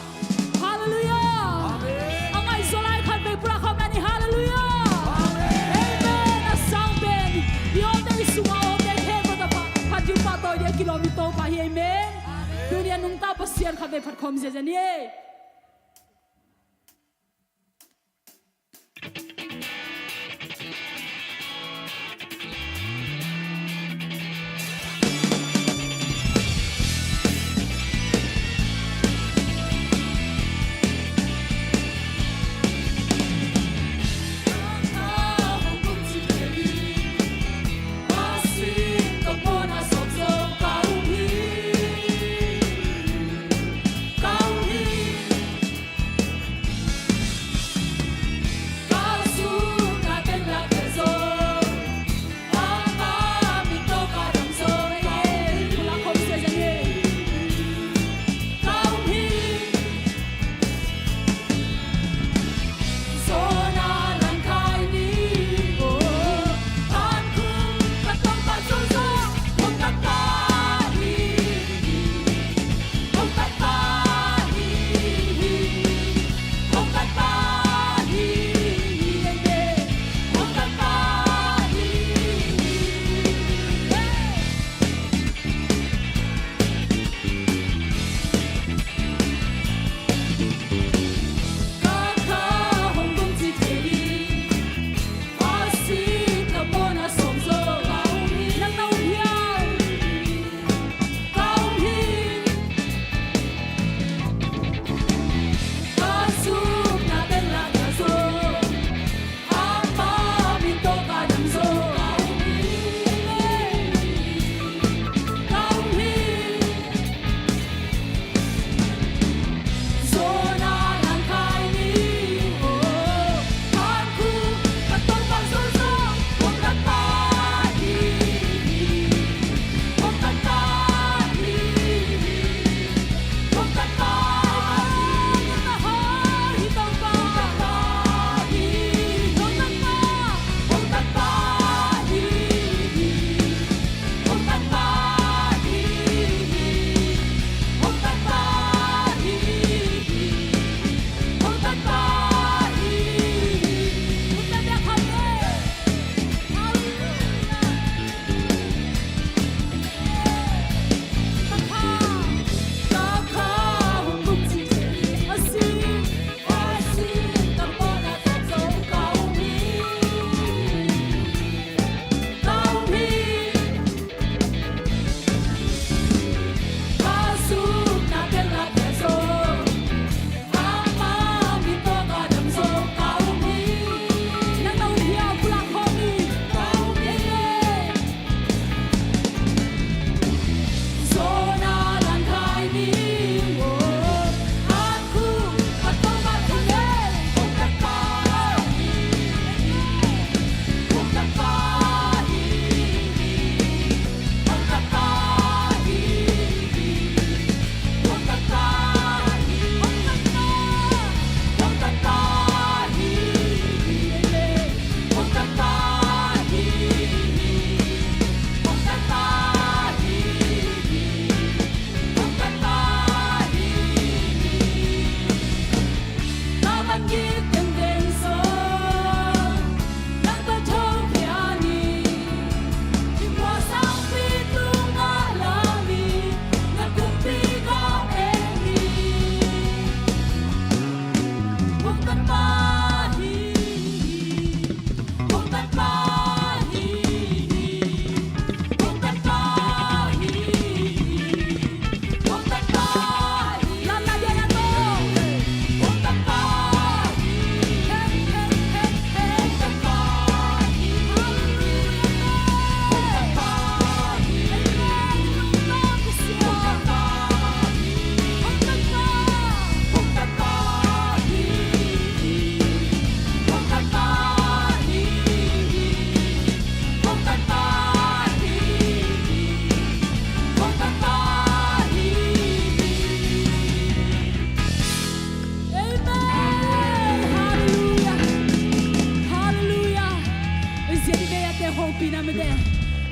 Hallelujah. Amen. A ngaihsut lai khat vei pulak khawm ni. Hallelujah. Amen. Amen. A sang pen i awte i sungah awte khempeuh tawh pha, phat ding, pahtawi ding a kilawm i Topa hi. Amen. Amen. Tuni a nungta Pasian khat vei phat khawm ziazia ni.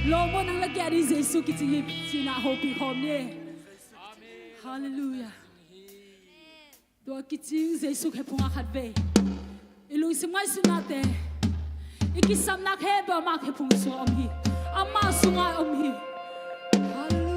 Lawm aw, nang lakia ding Jesu kici hi, ci-in ah hopih khawm ni. Halleluiah. Tua kici Jesu khe phungah khatvei i lungsim ngaihsutnate, i kisapna khempeuh ama khe phung sungah om hi. Ama sungah om hi. Halleluiah.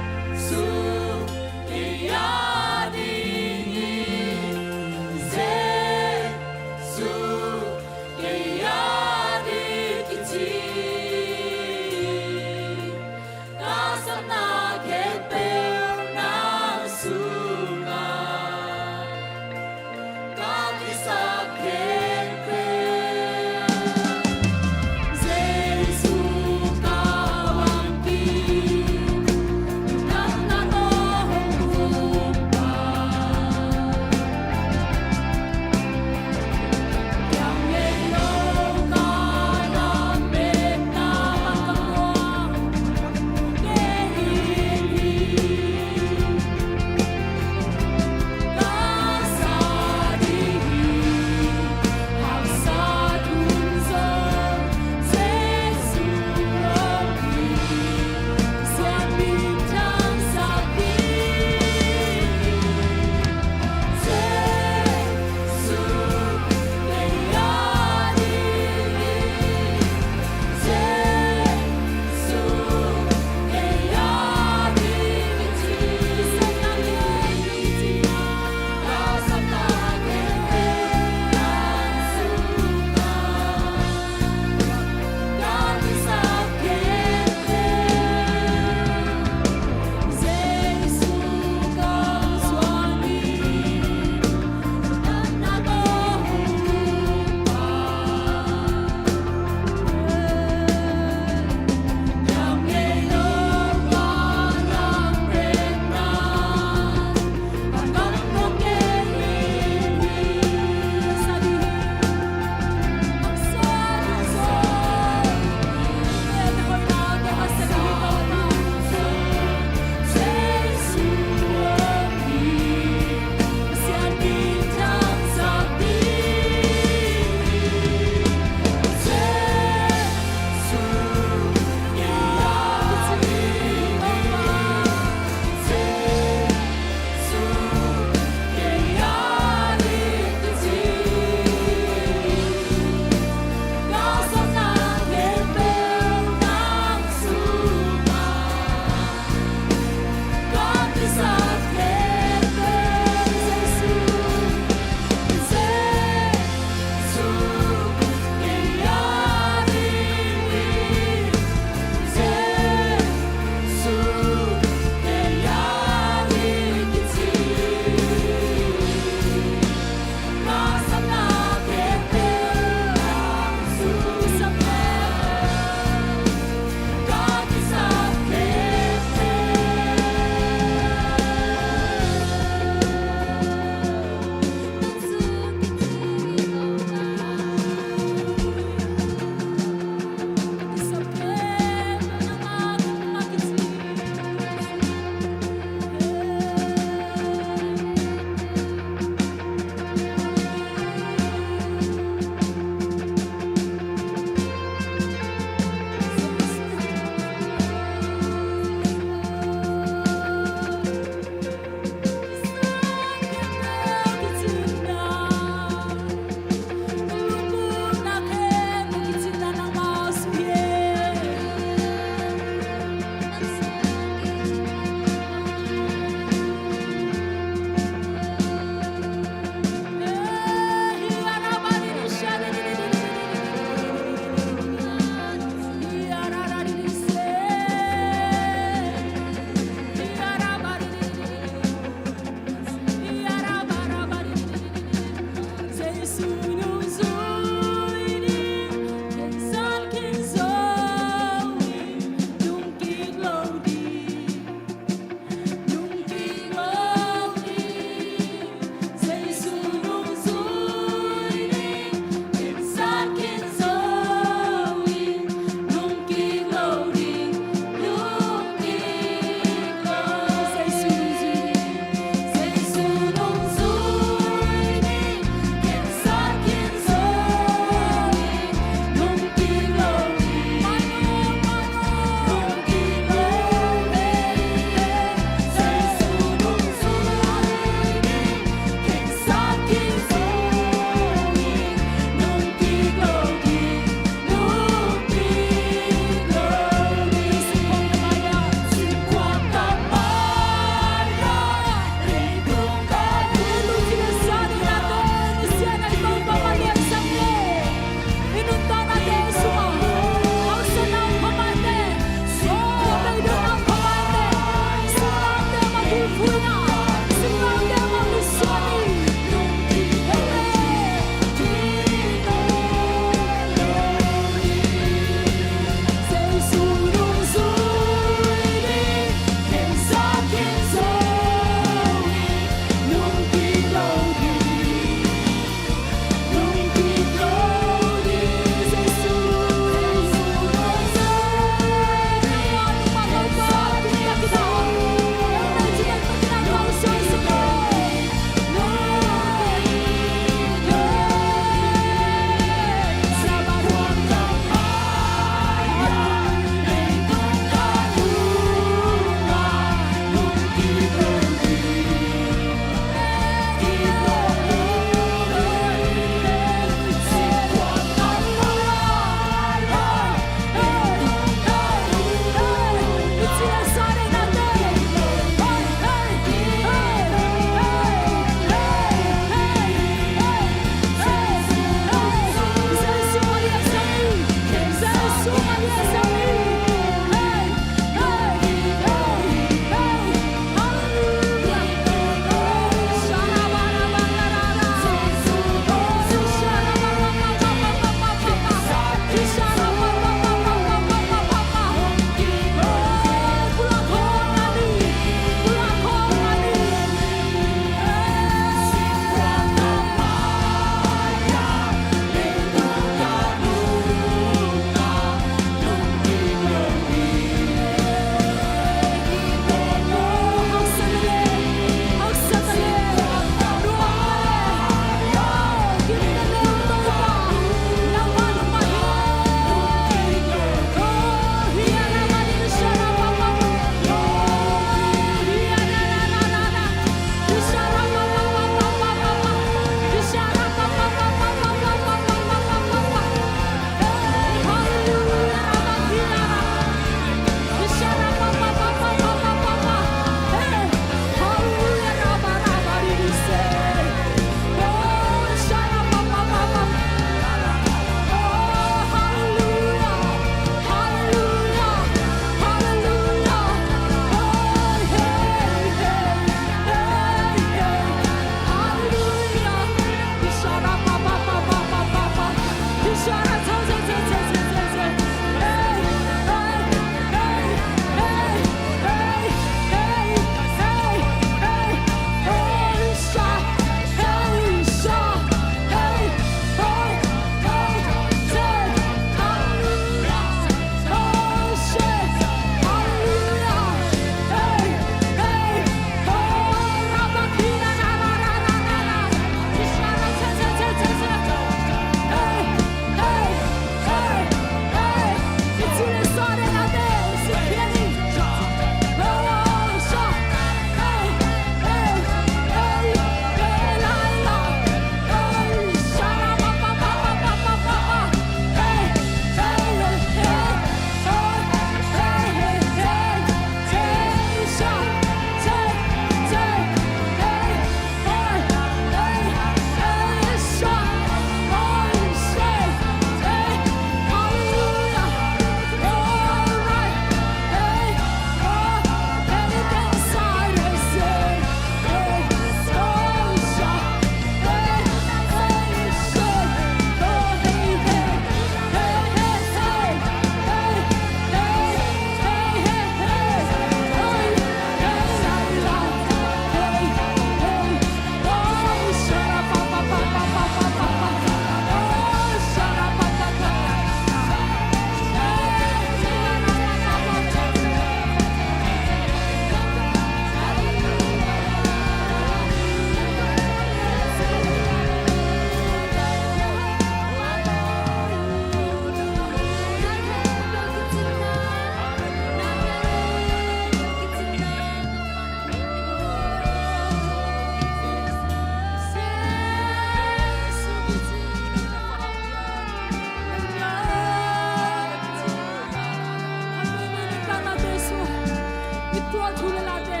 I tuah thu le late,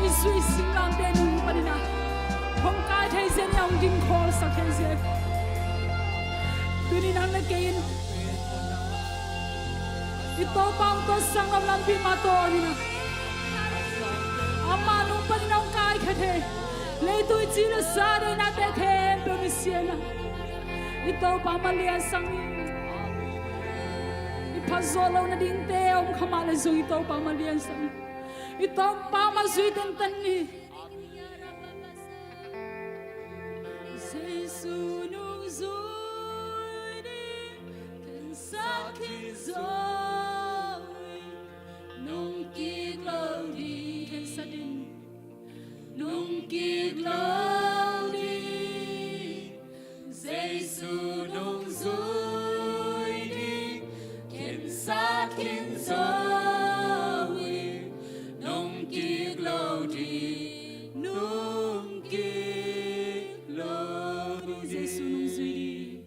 i zui singlamteh nung panin ah hong kai thei zen, i hong dingkholsak thei zen. Tuni nang le kei in i Topa hong tuat sanglam lampi mah tawh ni na. Ama nung panin hong kaikhia thei, leitung i ci le sa deihnate khempeuh i sian a, i Topa mah liansak ni. I phat zawh loh nadingte om kha mah le zong i Topa mah liansak ni. I Topa mah zui tentan ni. Jesu nungzui ding khensat khin zo hi. Nungkik lo ding khensat ding. Nungkik lo ding. Jesu nungzui ding khensat khin zo hi. Nungkik lo ding, nungkik lo ding. Jesu nungzui ding.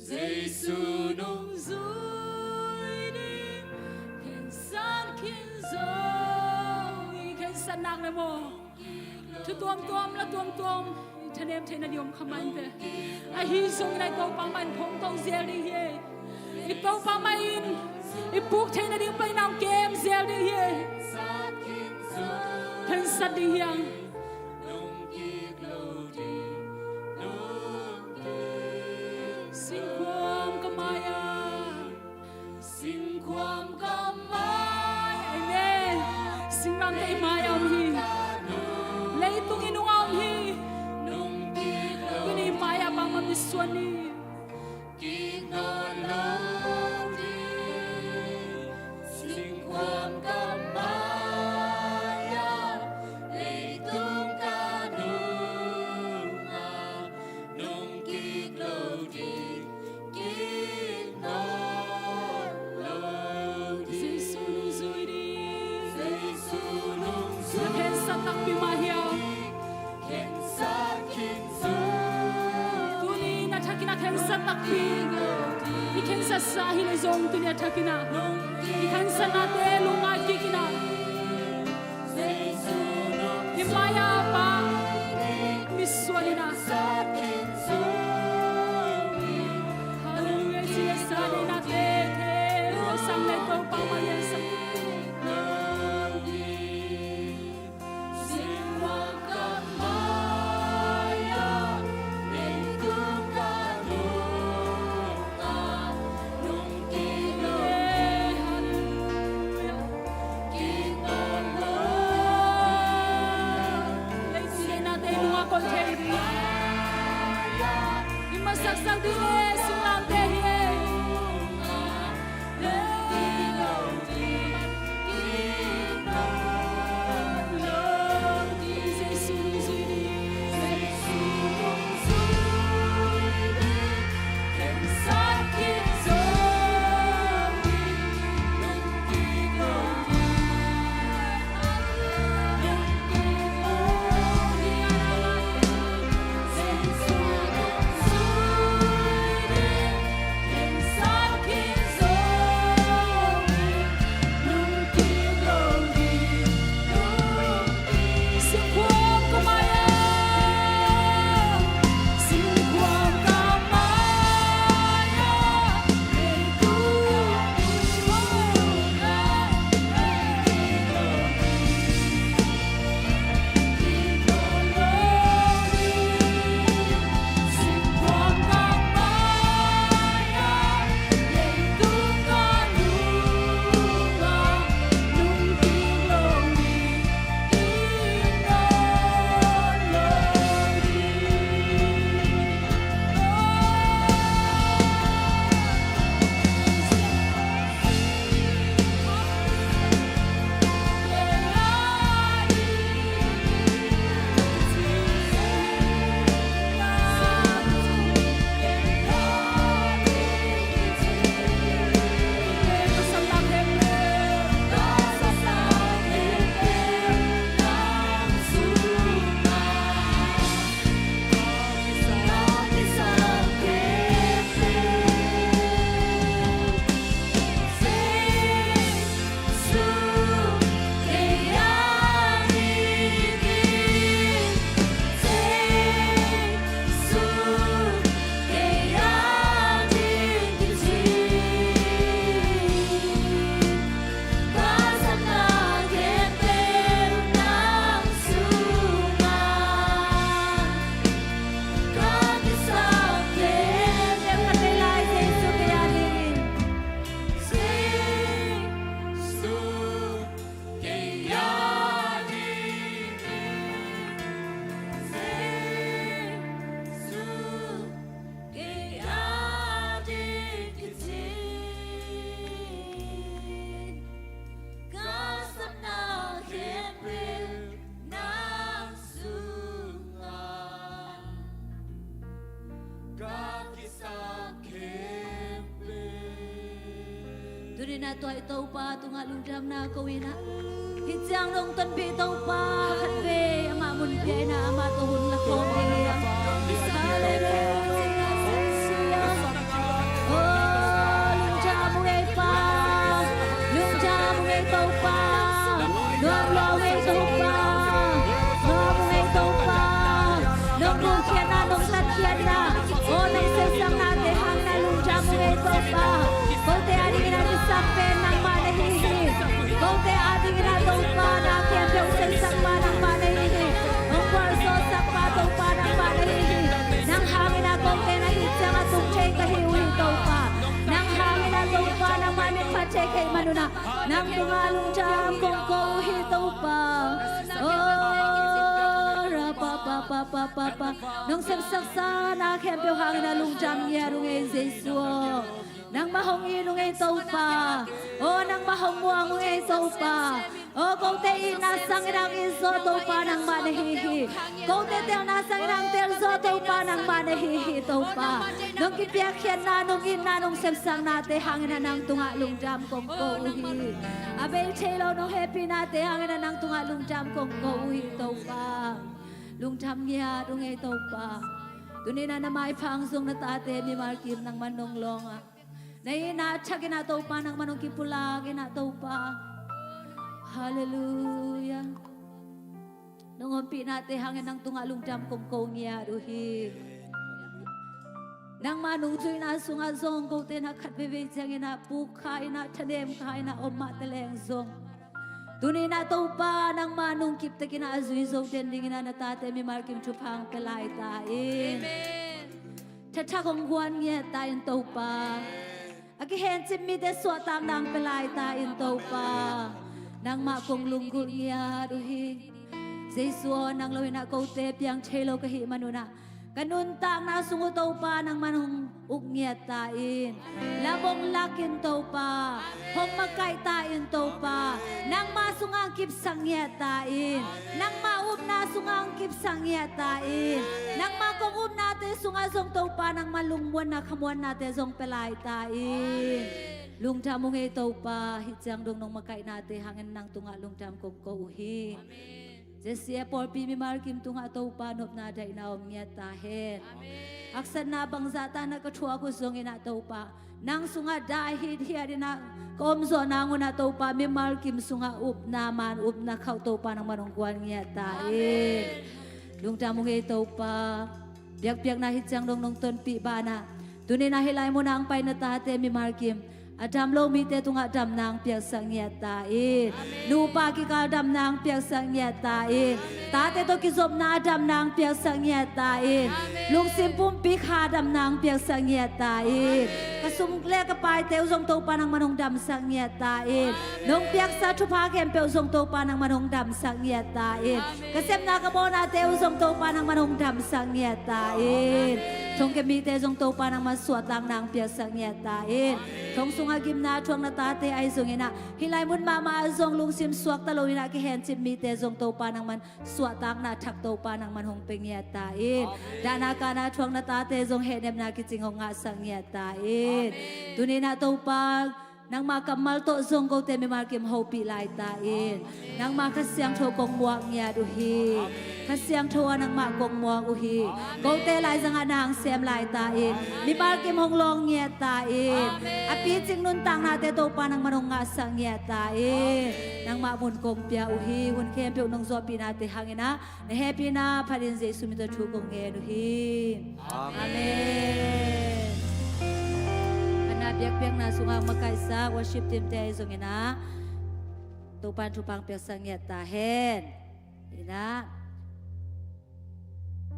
Jesu nungzui ding. Khin zo i khensatna le maw, thu tuamtuam la tuamtuam i thanem theihna ding om kha mah inteh. Ahi zongin i Topa mah in phongto zel ding hi. I Topa mah in i puk theihna ding paina hong kem zel ding hi. Khensat ding hi hang. Singkhuam ka mai-ah, singkhuam ka mai. Amen. Singlamteh i mai-ah om hi. Leitung i nungah om hi. Tuni i mai-ah bangmah misuan ni. Singkhuam ka mai-ah, leitung ka nungah, nungkik lo ding, kik nawn lo ding. Jesu nungzui ding. Jesu nungzui. Na khensat takpi mah hiam? Khensat khin zo. Tuni na thakin a khensat takpi. I khensatsa hi leh zong tuni a thakin a i khensatnate lungngai kik in a, i mai-ah pa misuan in a. Halleluiah. Ci le sa deihnate, te lo sang le Topa mai-ah sa. Tuni-in ah tua i Topa tungah lungdamna ko in ah, hih ciang dong tonpih Topa khatvei amah mun pia in ah amah tawh hun la khawm ding hi. Halleluiah. Oh, lungdam ung ei Pa, lungdam ung ei Topa. nunah nang tungah lungdam kong ko uh hi Topa. Oh, ra pa pa pa pa pa pa. Nong sepsaksa na khempeuh hangin ah lungdam ngiat uh ngei Jesu aw. Nangmah hong it uh ngei Topa. Oh, nangmah hong muang uh ngei Topa. Oh, kote itna sangin ah hong it zaw Topa nangmah na hi hi. Kote telna sangin ah hong tel zaw Topa nangmah na hi hi Topa. Nong kipiakkhiatna, nong itna, nong sepsaknate hangin ah nang tungah lungdam kong ko uh hi. A bei thei lo nong hehpihnate hangin ah nang tungah lungdam kong ko uh hi Topa. Lungdam ngiat uh ngei Topa. Tuni-in ah na maiphang zong na tate mimal kim nangman nong lawng ah, na itna thakin ah Topa nangman hong kipulak in ah Topa. Halleluiah. Nong ompihnate hangin nang tungah lungdam kong ko ngiat uh hi. Nangma nungzuihna sungah zong kote in ah khat veivei ciangin ah puk kha in ah, thanem kha in ah om mah taleng zong, tuni-in ah Topa nangma nungkip takin ah a zui zo den dingin ah na tate mimal kim thupha hong pia lai ta in. Amen. Thathak hong guan ngiat ta in Topa. A kihencip mite suahtakna hong pia lai ta in Topa. Nangmah kong lunggulh ngiat uh hi. Jesu aw, nang lo in ah kote piang thei lo ka hih manun ah, ka nuntakna sung uh Topa nangman hong uk ngiat ta in. Lam hong lak in Topa. Hong makaih ta in Topa. Nangma sungah hong kipsak ngiat ta in. Nangma upna sungah hong kipsak ngiat ta in. Nangma kong upnate sungah zong Topa nangma lungmuanna khamuannate zong pia lai ta in. Lungdam uh ngei Topa, hih ciang dong nong makaihnate hangin nang tungah lungdam kong ko uh hi. Jessie a pawlpi mimal kim tungah Topa nopna daihna om ngiat ta hen. Haksatna bangzah ta na ka thuak uh zongin ah Topa, nang sungah dai hithiat in ah ka om zawh nangun ah Topa mimal kim sungah upna man upna khauh Topa nangman hong guan ngiat ta in. Lungdam uh ngei Topa. Biakpiakna hih ciang dong nong tonpih banah, tuni-in ah hih lai munah hong pai na tate mimal kim a dam lo mite tungah damna hong piaksak ngiat ta in. Nupa kikal damna hong piaksak ngiat ta in. Tate tawh kizopna a damna hong piaksak ngiat ta in. Lungsim pumpi kha damna hong piaksak ngiat ta in. Ka sum le ka paite uh zong Topa nangman hong damsak ngiat ta in. Nong piaksa thupha khempeuh zong Topa nangman hong damsak ngiat ta in. Ka sepna ka bawnate uh zong Topa nangman hong damsak ngiat ta in. Thongkia mite zong Topa nangman suahtakna hong piaksak ngiat ta in. Thong sungah gimna thuak na tate ahi zongin ah, hih lai mun mahmah ah zong lungsim suakta lo in ah kihencip mite zong Topa nangman suahtakna thak Topa nangman hong pia ngiat ta in. Dahna kahna thuak na tate zong hehnepna kicing hong ngahsak ngiat ta in. Tuni-in ah Topa, nangma kammal tawh zong kote mimal kim hopih lai ta in. Nangma Kha Siangtho kong muak ngiat uh hi. Kha Siangtho ah nangmah kong muak uh hi. Kote laizangah na hong sem lai ta in. Mimal kim hong lawng ngiat ta in. A picing nuntaknate Topa nangman hong ngahsak ngiat ta in. Nangmah mun kong pia uh hi. Hun khempeuh nong zawhpihnate hangin ah na hehpihna phatin Jesu min tawh thu kong ngen uh hi. Amen. Amen. Ka na biakpiakna sungah makaihsa worship team-te ahi zongin ah Topa in thupha hong piaksak ngiat ta hen. Ina,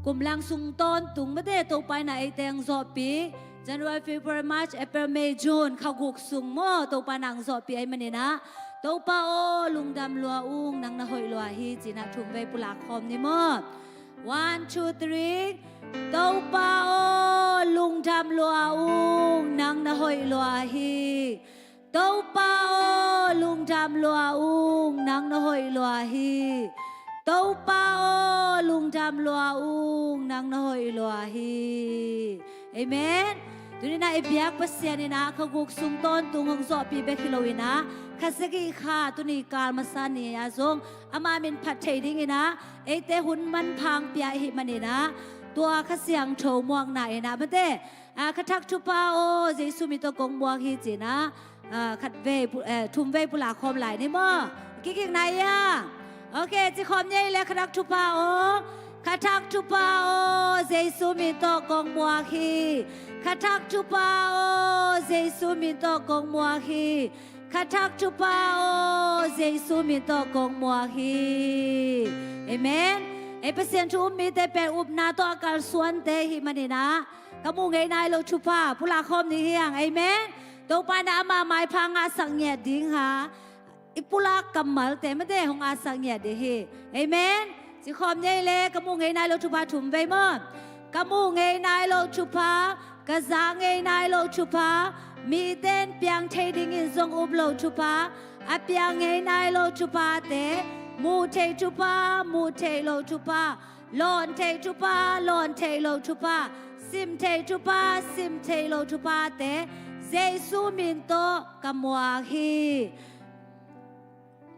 kum lang sung tawntung mate Topa in ah eite hong zawhpih, January, February, March, April, May, June, kha guk sung maw Topa in ah hong zawhpih ahih manin ah, Topa aw lungdam lua ung, nang na hoih lua hi, ci-in ah thumvei pulak khawm ni maw. One, two, three. Topa aw lungdam lua ung, nang na hoih lua hi. Topa aw lungdam lua ung, nang na hoih lua hi. Topa aw lungdam lua ung, nang na hoih lua hi. Amen. Tuni-in ah i biak Pasian in ah kha guk sung tawntung hong zawhpih bek hi lo-in ah, kha sagih kha tuni kal masa ni ah zong ama min phat thei dingin ah eite hun manpha hong pia ahih manin ah, tua Kha Siangtho muakna in ah mate, ah, kha thak thupha aw Jesu min tawh kong muak hi ci-in ah, ah, khat vei pu-, eh, thumvei pulak khawm lai ni maw. Kikik na ia. Ok, ci khawm ni ei le, kha thak thupha aw. Kha thak thupha aw Jesu min tawh kong muak hi. Kha thak thupha aw Jesu min tawh kong muak hi. Kha thak thupha aw Jesu min tawh kong muak hi. Amen. Ei Pasian thu um mite pen upna tawh a kalsuante ahih manin ah, ka muh ngei nai lo thupha pulak khawm ni hi hang. Amen. Topa in ama maipha ngahsak ngiat ding a, i pulak kammalte mate hong ngahsak ngiat ding hi. Amen. Ci khawm ni ei le, ka muh ngei nai lo thupha thum vei maw. Ka muh ngei nai lo thupha, ka za ngei nai lo thupha, mite in piang thei dingin zong up lo thupha, a piang ngei nai lo thuphate, muh theih thupha, muh theih lo thupha, lawn theih thupha, lawn theih lo thupha, sim theih thupha, sim theih lo thuphate, Jesu min tawh ka muak hi.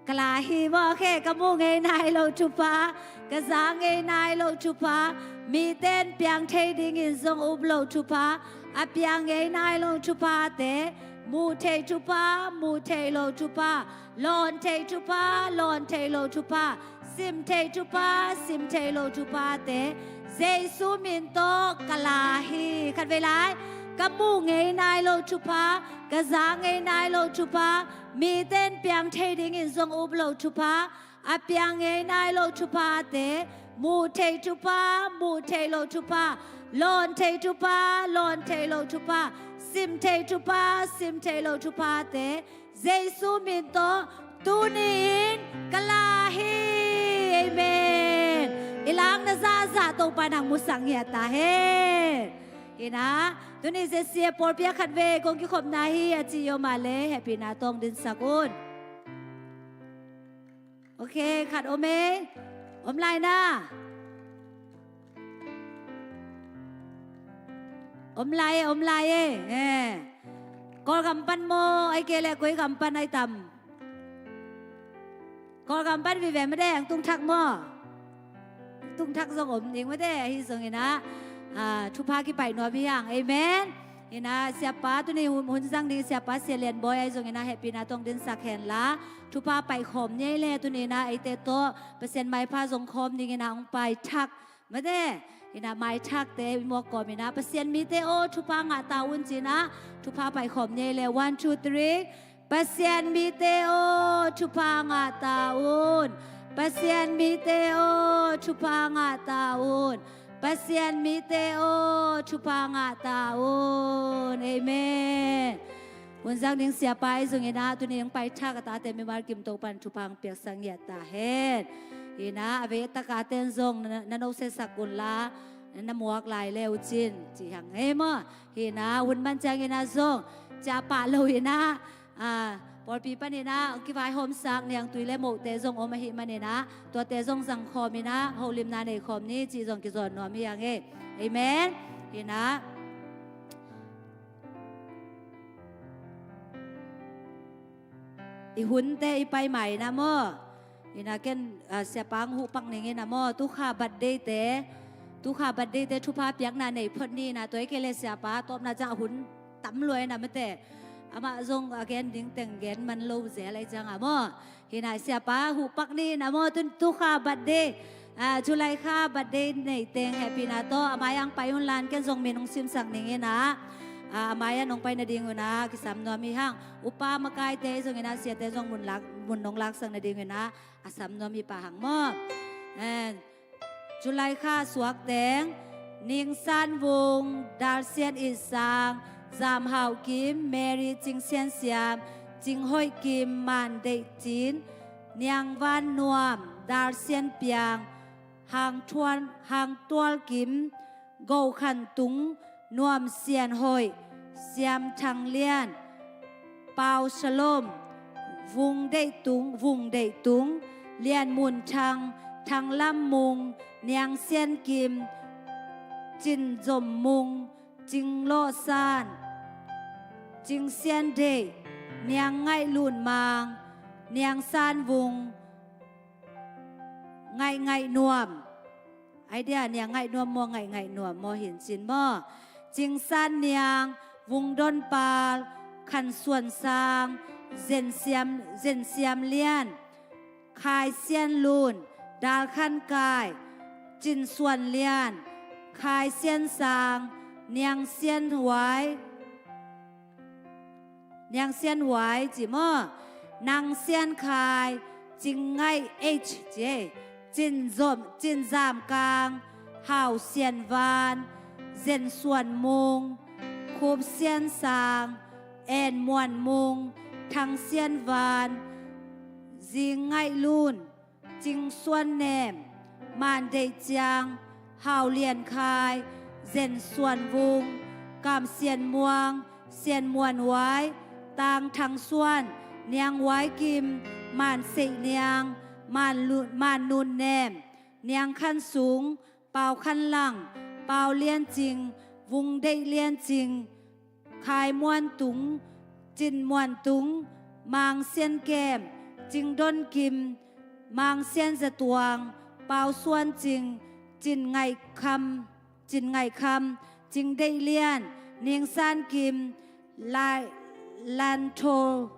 Ka la hi maw, khe, ka muh ngei nai lo thupha, ka za ngei nai lo thupha, mite in piang thei dingin zong up lo thupha, a piang ngei nai lo thuphate, muh theih thupha, muh theih lo thupha, lawn theih thupha, lawn theih lo thupha, sim theih thupha, sim theih lo thuphate, Jesu min tawh ka la hi. Khatvei lai, ka muh ngei nai lo thupha, ka za ngei nai lo thupha, mite in piang thei dingin zong up lo thupha, a piang ngei nai lo thuphate, muh theih thupha, muh theih lo thupha, lawn theih thupha, lawn theih lo thupha, sim theih thupha, sim theih lo thuphate, Jesu min tawh tuni-in ka la hi. Amen. I lakna zahzah Topa in hong musak ngiat ta hen. Hi na, tuni ZCF pawlpi ah khatvei kong kikhopna hi a ci i om a le, hehpihna tawh hong dinsak un. Ok, khat om ei. Om lai na. Om lai e, om lai e. Eh. Kawlgam pan maw, ahih kei leh koi gam pan ai tam? Kawlgam pan vive mate, ang tung thak maw? Tung thak zong om ding mate, ahi zongin ah, ah, thupha kipaih nuam hi hang. Amen. Hi na, siapa tuni hun, hun zang ding siapa Sia Lian Bawi ahi zongin ah hehpihna tawh hong dinsak hen la, thupha paih khawm ni ei le, tuni in ah eite tawh Pasian maipha zong khawm dingin ah hong pai thak mate, hi na, maithakte i muak kawmin ah, Pasian mite aw, thupha ngah ta un ci-in ah, thupha paih khawm ni ei le, one, two, three. Pasian mite aw, thupha ngah ta un. Pasian mite aw, thupha ngah ta un. Pasian mite aw, thupha ngah ta un. Amen. Hun zang ding siapa ahi zongin ah, tuni hong pai thak a tate mimal kim Topa in thupha hong piaksak ngiat ta hen. Hi na, a vei a tak a ten zong na, na nosiasak un la, na muak lai le uh cin, ci hang ei maw. Hi na, hun man ciangin ah zong ciah pah lo-in ah, ah, pawlpi panin ah hong kivaihawmsak niangtui le mohte zong om ahih manin ah, tuate zong zang khawmin ah holimna nei khawm ni cih zong kizawn nuam hi hang ei. Amen. Hi na, i hunte i pai mai na maw. Hi na, ken, ah, siapa hong huh pak ning in ah maw, tukha birthday-te, tukha birthday-te thupha piakna nei phot ni na, tua ahih kei le siapa tawpna ciang a hun tam lua in ah mate. Amah zong a gen ding teng gen man lo zel ahih ciang ah maw. Hi na, siapa huh pak ni na maw, tu, tukha birthday, ah, July kha birthday nei teng hehpihna tawh a mai-ah hong pai un la, ken zong min hong simsak ning in ah, ah, a mai-ah nong pai nading un ah kisam nuam hi hang. Upa makaite zongin ah, siate zong mun lak, mun nong laksak nading un ah a sam nuam hi pah hang maw. And July kha suak teng, Ning San Vung, Dal Sian It Sang, Zam Hau Kim, Mary Cing Sian Siam, Cing Hoih Kim, Man Deih Cin, Niang Van Nuam, Dal Sian Piang, Hang Tuan, Hang Tual Kim, Go Khan Tung, Nuam Sian Hoih, Siam Thang Lian, Pau Shalom, Vung Deih Tung, Vung Deih Tung, Lian Mun Thang, Thang Lam Mung, Niang Sian Kim, Cin Zom Mung, Cing Lawh San, Cing Sian Deih, Niang Ngaih Lun Mang, Niang San Vung, Ngaih Ngaih Nuam. Ai dia, Niang Ngaih Nuam maw, Ngaih Ngaih Nuam maw, hi cin maw. Cing San Niang, Vung Don Pal, Khan Suan Sang, Zen Siam, Zen Siam Lian, Khai Sian Lun, Dal Khan Kai, Cin Suan Lian, Khai Sian Sang, Niang Sian Huai, Niang Sian Huai ci maw, Nang Sian Khai, Cing Ngaih H ci, Cin Zom, Cin Zam Kang, Hau Sian Van, Zen Suan Mung, Khup Sian Sang, En Muan Mung, Thang Sian Van, Zing Ngaih Lun, Cing Suan Nem, Man Deih Ciang, Hau Lian Khai, Zen Suan Vung, Kam Sian Muang, Sian Muan Wai, Tang Thang Suan, Niang Wai Kim, Man Seih Niang, Man Lu-, Man Nun Nem, Niang Khan Sung, Pau Khan Lang, Pau Lian Cing, Vung Deih Lian Cing, Khai Muan Tung, Cin Muan Tung, Mang Sian Kem, Cing Don Kim, Mang Sian Za Tuang, Pau Suan Cing, Cin Ngaih Kham, Cin Ngaih Kham, Cing Deih Lian, Ning San Kim, Lai, Lan Tho,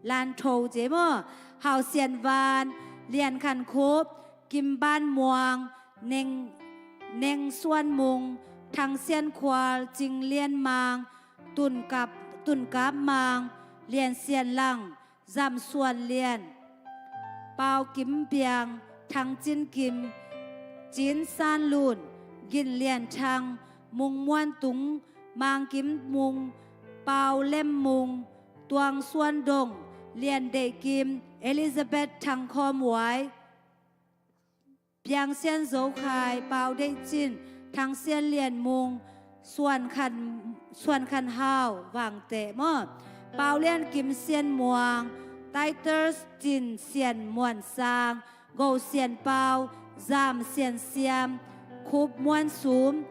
Lan Tho Jem aw, Hau Sian Van, Lian Khan Khup, Kim Ban Muang, Neng, Neng Suan Mung, Thang Sian Khual, Cing Lian Mang, Tun Kap, Tun Kap Mang, Lian Sian Lang, Zam Suan Lian, Pau Kim Piang, Thang Cin Kim, Cin San Lun, Gin Lian Thang, Mung Muan Tung, Mang Kim Mung, Pau Lem Mung, Tuang Suan Dong, Lian Deih Kim, Elizabeth Thang Khawm Wai, Piang Sian Zo Khai, Pau Deih Cin, Thang Sian Lian Mung, Suan Khan, Suan Khan Hau, Vangteh maw, Pau Lian Kim Sian Muang, Titus Cin Sian Muan Sang, Go Sian Pau, Zam Sian Siam, Khup Muan Sum,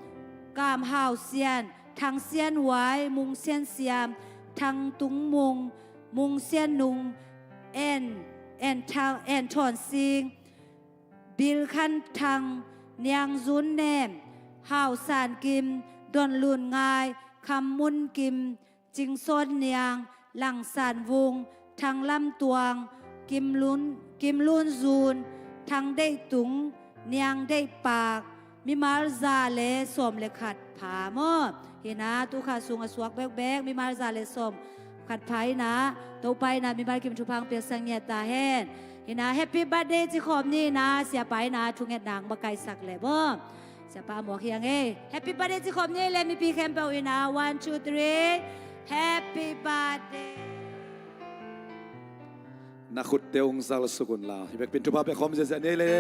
Kam Hau Sian, Thang Sian Wai, Mung Sian Siam, Thang Tung Mung, Mung Sian Nung, En, En Thang, En Thawn Sing, Bil Khan Thang, Niang Zun Nem, Hau San Kim, Don Lun Ngai, Kham Mun Kim, Cing Sawn Niang, Lang San Vung, Thang Lam Tuang, Kim Lun, Kim Lun Zun, Thang Deih Tung, Niang Deih Pak, mimal za le sawm le khat pha maw. Hi na, tu kha sung a suak bekbek mimal za le sawm khat pha hi na, Topa in a mimal kim thupha hong piaksak ngiat ta hen. Hi na, happy birthday ci khawm ni na, siapa in a thungetna hong makaihsak le maw. Siapa a muak hiang ei. Happy birthday ci khawm ni le mipi khempeuh in a, one, two, three. Happy birthday. Na khutte hong zalsuk un la. Hi bekpin thupha pia khawm ziahziah ni le.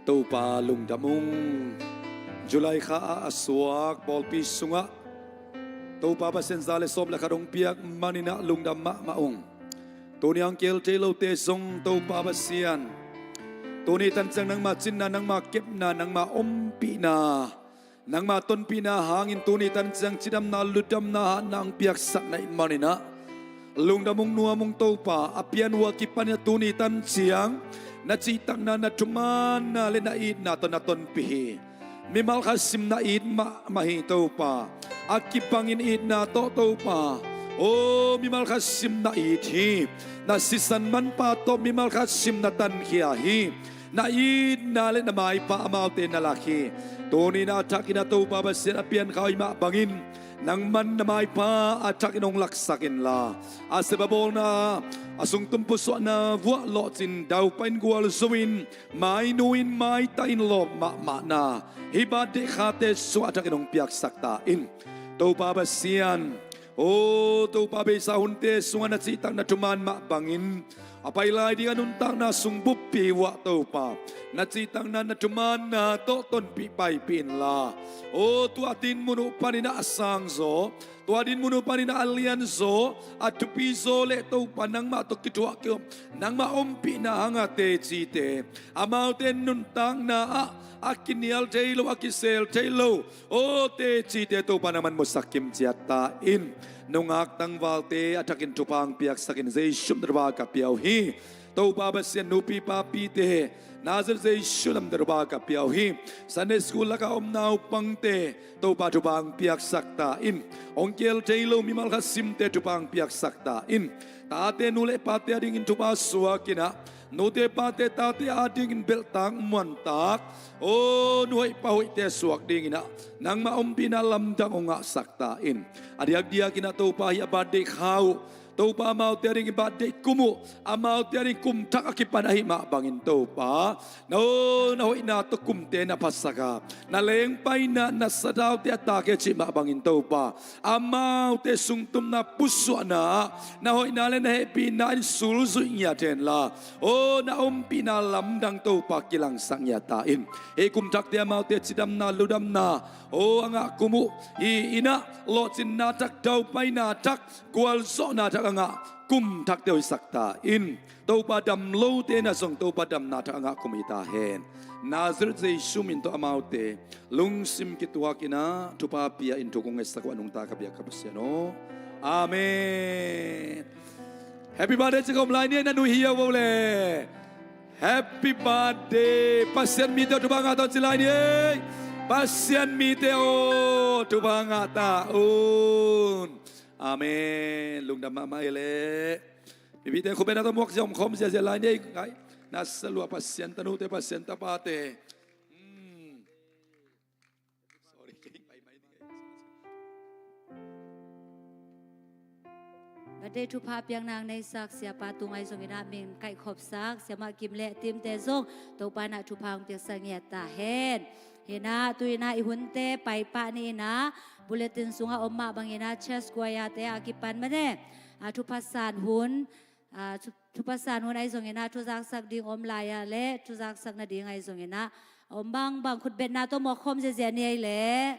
Topa lungdam ung. July kha ah a suak pawlpi sungah Topa Pasian za le sawm le khat hong piak manin a lungdam mahmah ung. Tuni a hong kihel thei lote zong Topa Pasian, tuni tan ciang nangma cinna, nangma kepna, nangma ompihna, nangma tonpihna hangin tuni tan ciang cidamna, lutdamna, hatna hong piaksak na hih manin a lungdam ung, nuam ung Topa. A pian uh a kipanin a tuni tan ciang na cihtakna, na thumanna le na itna tawh na tonpih hi. Mimal khat sim na it mahmah hi Topa. A kibangin itna tawh Topa, aw, mimal khat sim na it hi. Na sisan manpha tawh mimal khat sim na tankhia hi. Na itna le na maipha amaute na lak hi. Tuni-in a thakin a Topa Pasian, a piankhau i mah bangin nangman na maipha a thakin hong laksak inla, a sep a bawlna, a sungtum pusuahna vuah lawhcin, daupain gualzo-in, mainu-in maitahin lawp mahmahna hih birthday khate sungah a thakin hong piaksak ta in. Topa Pasian, aw Topa, beisa hunte sungah na cihtakna thuman mah bangin a pai lai ding a nuntakna sung buppi uh ah Topa, na cihtakna, na thumanna tawh tonpih paipih inla, aw tua dinmun uh panin a sangzaw, tua dinmun uh panin a lianzaw, a thupizaw le Topa nangmah tawh kithuah kei, nangmah ompihna hang a tecite, amaute nuntakna ah a kinial thei lo, a kisel thei lo, aw tecite Topa nangman musak kimciat ta in. Nungak tangvalte a thakin thupha hong piaksak in, Jesu min tawh thupha ka pia uh hi. Topa Pasian, nupi papite, Nazareth Jesu min tawh thupha ka pia uh hi. Sunday school lakah om naupangte Topa thupha hong piaksak ta in. Hong kihel thei lo mimal khat simte thupha hong piaksak ta in. Tate nu le pate adingin thupha suak in a, nute pate tate adingin belhtak muantak, aw nu hoih pa hoihte suak dingin a nangmah ompihna lamdang hong ngahsak ta in. A diakdiakin a Topa, hih a birthday kha uh Topa, amaute adingin birthday kum uh, amaute adingin kum thak a kipan ahih mah bangin Topa, na, oh, na hoihna tawh kumte na phasak a, na lengpaina, na sadaute a tak hi cih mah bangin Topa, amaute sungtumna pusuahna ah na hoihna le na hehpihna in sulzuih ngiat hen la, oh, na ompihna lamdang Topa kilangsak ngiat ta in. Hih kum thakte amaute cidamna, ludamna, oh, a ngah kum uh hi in ah, lawhcinna thak, daupaina thak, gualzawhna thak a ngah kum thakte hoihsak ta in. Topa, dam lote in ah zong Topa, damna thak a ngah kum hi ta hen. Nazareth Jesu min tawh amaute lungsim kituak in ah thupha pia in thu kong ngetsak uh a nungta ka biak ka Pasian aw. Amen. Happy birthday ci ka om lai ni ei, na nuih hi a vo le. Happy birthday. Pasian mite aw, thupha ngah ta un ci lai ni ei. Pasian mite aw, thupha ngah ta un. Amen. Lungdam mahmah ei leh. Mipite khut beng na tawh muak zia, om khawm ziazia lai ni ei. Ngai, na sa lua Pasian tanute, Pasian tapate. Hmm. Sorry, kei pai mai ding ei. Birthday thupha piakna neisak Siapa tung ahi zongin ah min kaihkhopsak Siamah Kim le teamte zong Topa in ah thupha hong piaksak ngiat ta hen. Hi in ah, tu in ah i hunte paipah ni in ah, bulletin sungah om mah bangin ah church choirte a kipan mate, a, thupha san hun, a, thu-, thupha san hun ahi zongin ah, thuzaksak ding om lai ah le thuzaksak nading ahi zongin ah, a om bangbang khut betna tawh mawk khawm ziazia ni ei leh.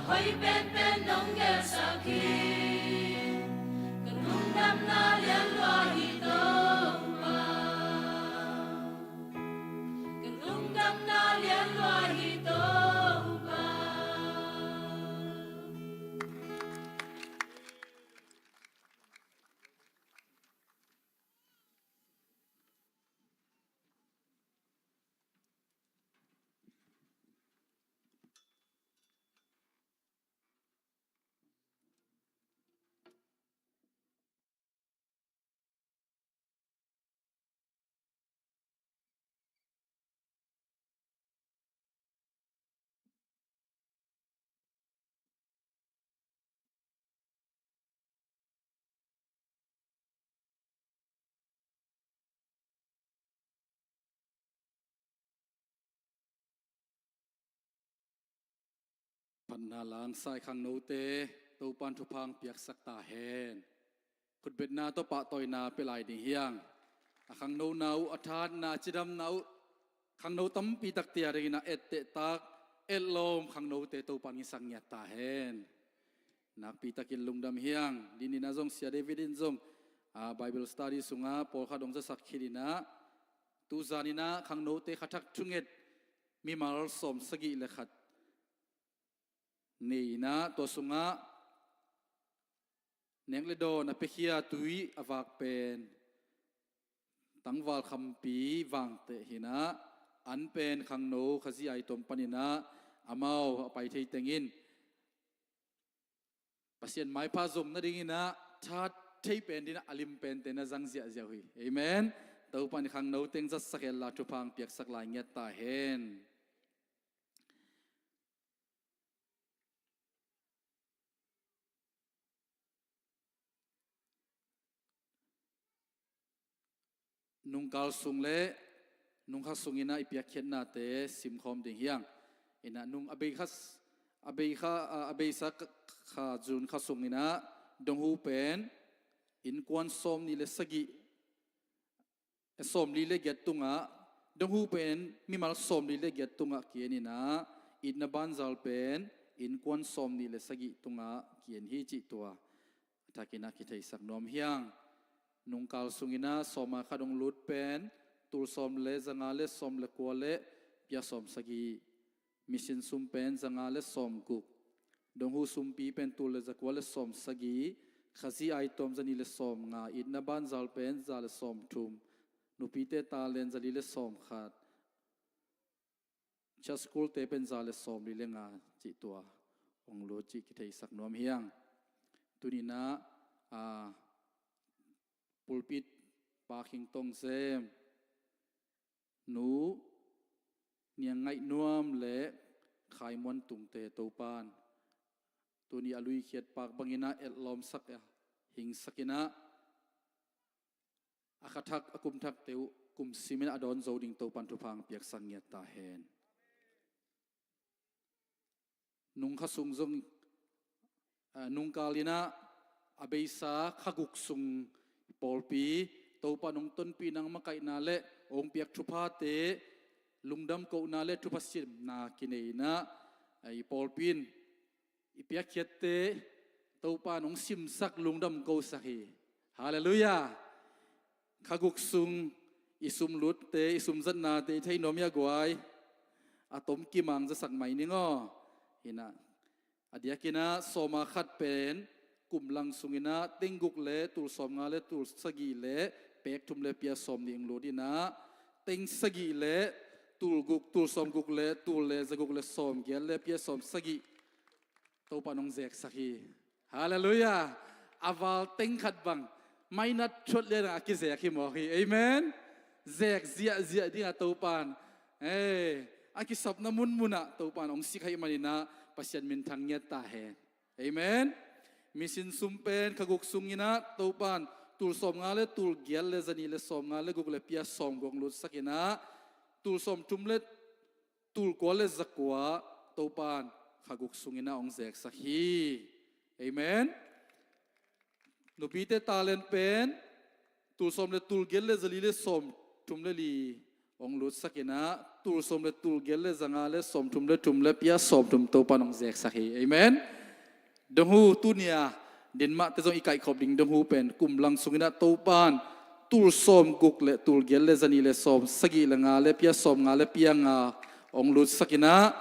Hoih penpen nong gelsak hi. Ka lungdamna lian lua hi Topa. Ka lungdamna lian lua hi Topa. Phatna langsai khangnote Topan thupha piaksak ta hen. Khutbetna tawh pahtawina pia lai ding hiang. A khangnona uh, a thatna, a cidamna uh, khangno tampi takte a dingin a etteh tak, etlawm khangnote Topan ngisak ngiat ta hen. Nakpi takin lungdam hiang. Dinin a zong Sia David in zong, a, Bible study sungah pawlkhat hong zasak khit in ah, tuzan in ah khangnote khathak thunget mimal sawm sagih le khat nei in ah, tua sungah nek le dawn a piakhia tui a vak pen tangval khampi vangteh hi in ah, an pen khangno Khazih Ai Tuam panin ah amau a pai thei tengin Pasian maipha zom nadingin ah that thei pen dingin ah a lim pente na zang ziahziah uh hi. Amen. Topan khangno teng zatsak hen la, thupha piaksak lai ngiat ta hen. Nungkal sung le nungkha sung in ah i piakkhiatnate simkhawm ding hiang. In ah nung a bei kha, a bei kha, a, a beisa kha, kha June kha sung in ah donghu pen innkuan sawmnih le sagih, eh, sawmli le giat tungah, donghu pen mimal sawmli le giat tungah ki-en in ah, itna banzal pen innkuan sawmnih le sagih tungah ki-en hi cih tua a thakin ah kitheisak nuam hiang. Nungkal sung in ah sawma khat hong lut pen tul sawm le zanga le sawm le kua le pia sawm sagih. Mission sum pen zanga le sawm guk. Donghu sumpi pen tul le zakua le sawm sagih. Khazih Ai Tuam zanih le sawm nga. Itna banzal pen za le sawm thum. Nupite talent zali le sawm khat. Church school te pen za le sawmli le nga cih tua hong lut cih kitheisak nuam hiang. Tuni in ah, a, pulpit pa Khing Tong Sem, Nu Niang Ngaih Nuam le Khai Muan Tungte Topan tuni a luikhiat pak bangin ah etlawmsak a, hingsak in ah, a khathak a kumthakte uh kum simin a dawn zo ding Topan thupha piaksak ngiat ta hen. Nungkha sung zong, a, nungkal in ah a beisa kha guk sung pawlpi Topan hong tonpih nang makaihna le hong piak thuphate lungdam kohna le thupha simna kinei in ah, a, i pawlpi in i piakkhiatte Topan hong simsak lungdam kosak hi. Halleluiah. Kha guk sung i sum lutte, i sum zatnate i thei nuam hi a guai. A tom kimang zasak mai ning aw. Hi in ah, a diakin ah sawma khat pen kum lang sung in ah teng guk le tul sawm nga le tul sagih le pek thum le pia sawm nih hong lut in ah, teng sagih le tul guk, tul sawm guk le tul le za guk le sawm giat le pia sawm sagih Topan hong zeksak hi. Halleluiah. A val teng khat bang mainat thuat lian a kizek hi mawk hi. Amen. Zek ziahziah ding a Topan, eh, a kisapna munmun ah Topan hong sik ahih manin ah Pasian minthang ngiat ta hen. Amen. Mission sum pen kha guk sung in ah Topan tul sawm nga le tul giat le zanih le sawm nga le guk le pia sawm guk hong lutsak in ah, tul sawm thum le tul kua le zakua Topan kha guk sung in ah hong zeksak hi. Amen. Nupite talent pen tul sawm le tul giat le zali le sawm thum le li hong lutsak in ah, tul sawm le tul giat le zanga le sawmthum le thum le pia sawmthum Topa in hong zeksak hi. Amen. Donghu tuni-a Denmark te zong i kaihkhop ding donghu pen kum lang sungin ah Topa in tul sawmguk le tul giat le zanih le sawmsagih le nga le pia sawmnga le pia nga hong lutsak in ah,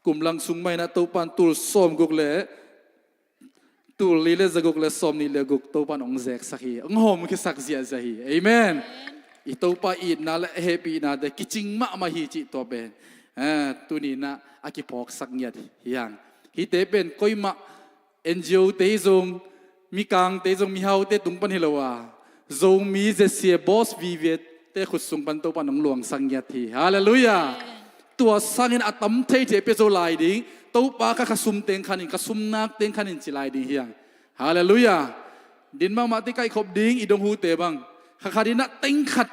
kum lang sung mah in ah Topa in tul sawmguk le tul li le zaguk le sawmnih le guk Topa in hong zeksak hi, hong hawmkhiasak ziahziah hi. Amen. I Topa itna le a hehpihnate kicing mahmah hi cih tua pen, eh, tuni in ah a kiphawksak ngiat hi hang. Hihte pen koimah N G O te hi zong, mikangte hi zong, mihaute tung pan hi lo a, Zomi Z C A boss vive te khut sung pan Topa in hong luangsak ngiat hi. Halleluiah. Tua sangin a tam theithei pia zo lai ding, Topa kha khasum teng khan in, khasum nak teng khan in ci lai ding hi hang. Halleluiah. Denmark mahte kaihkhop ding i donghute bang, kha khat in ah teng khat,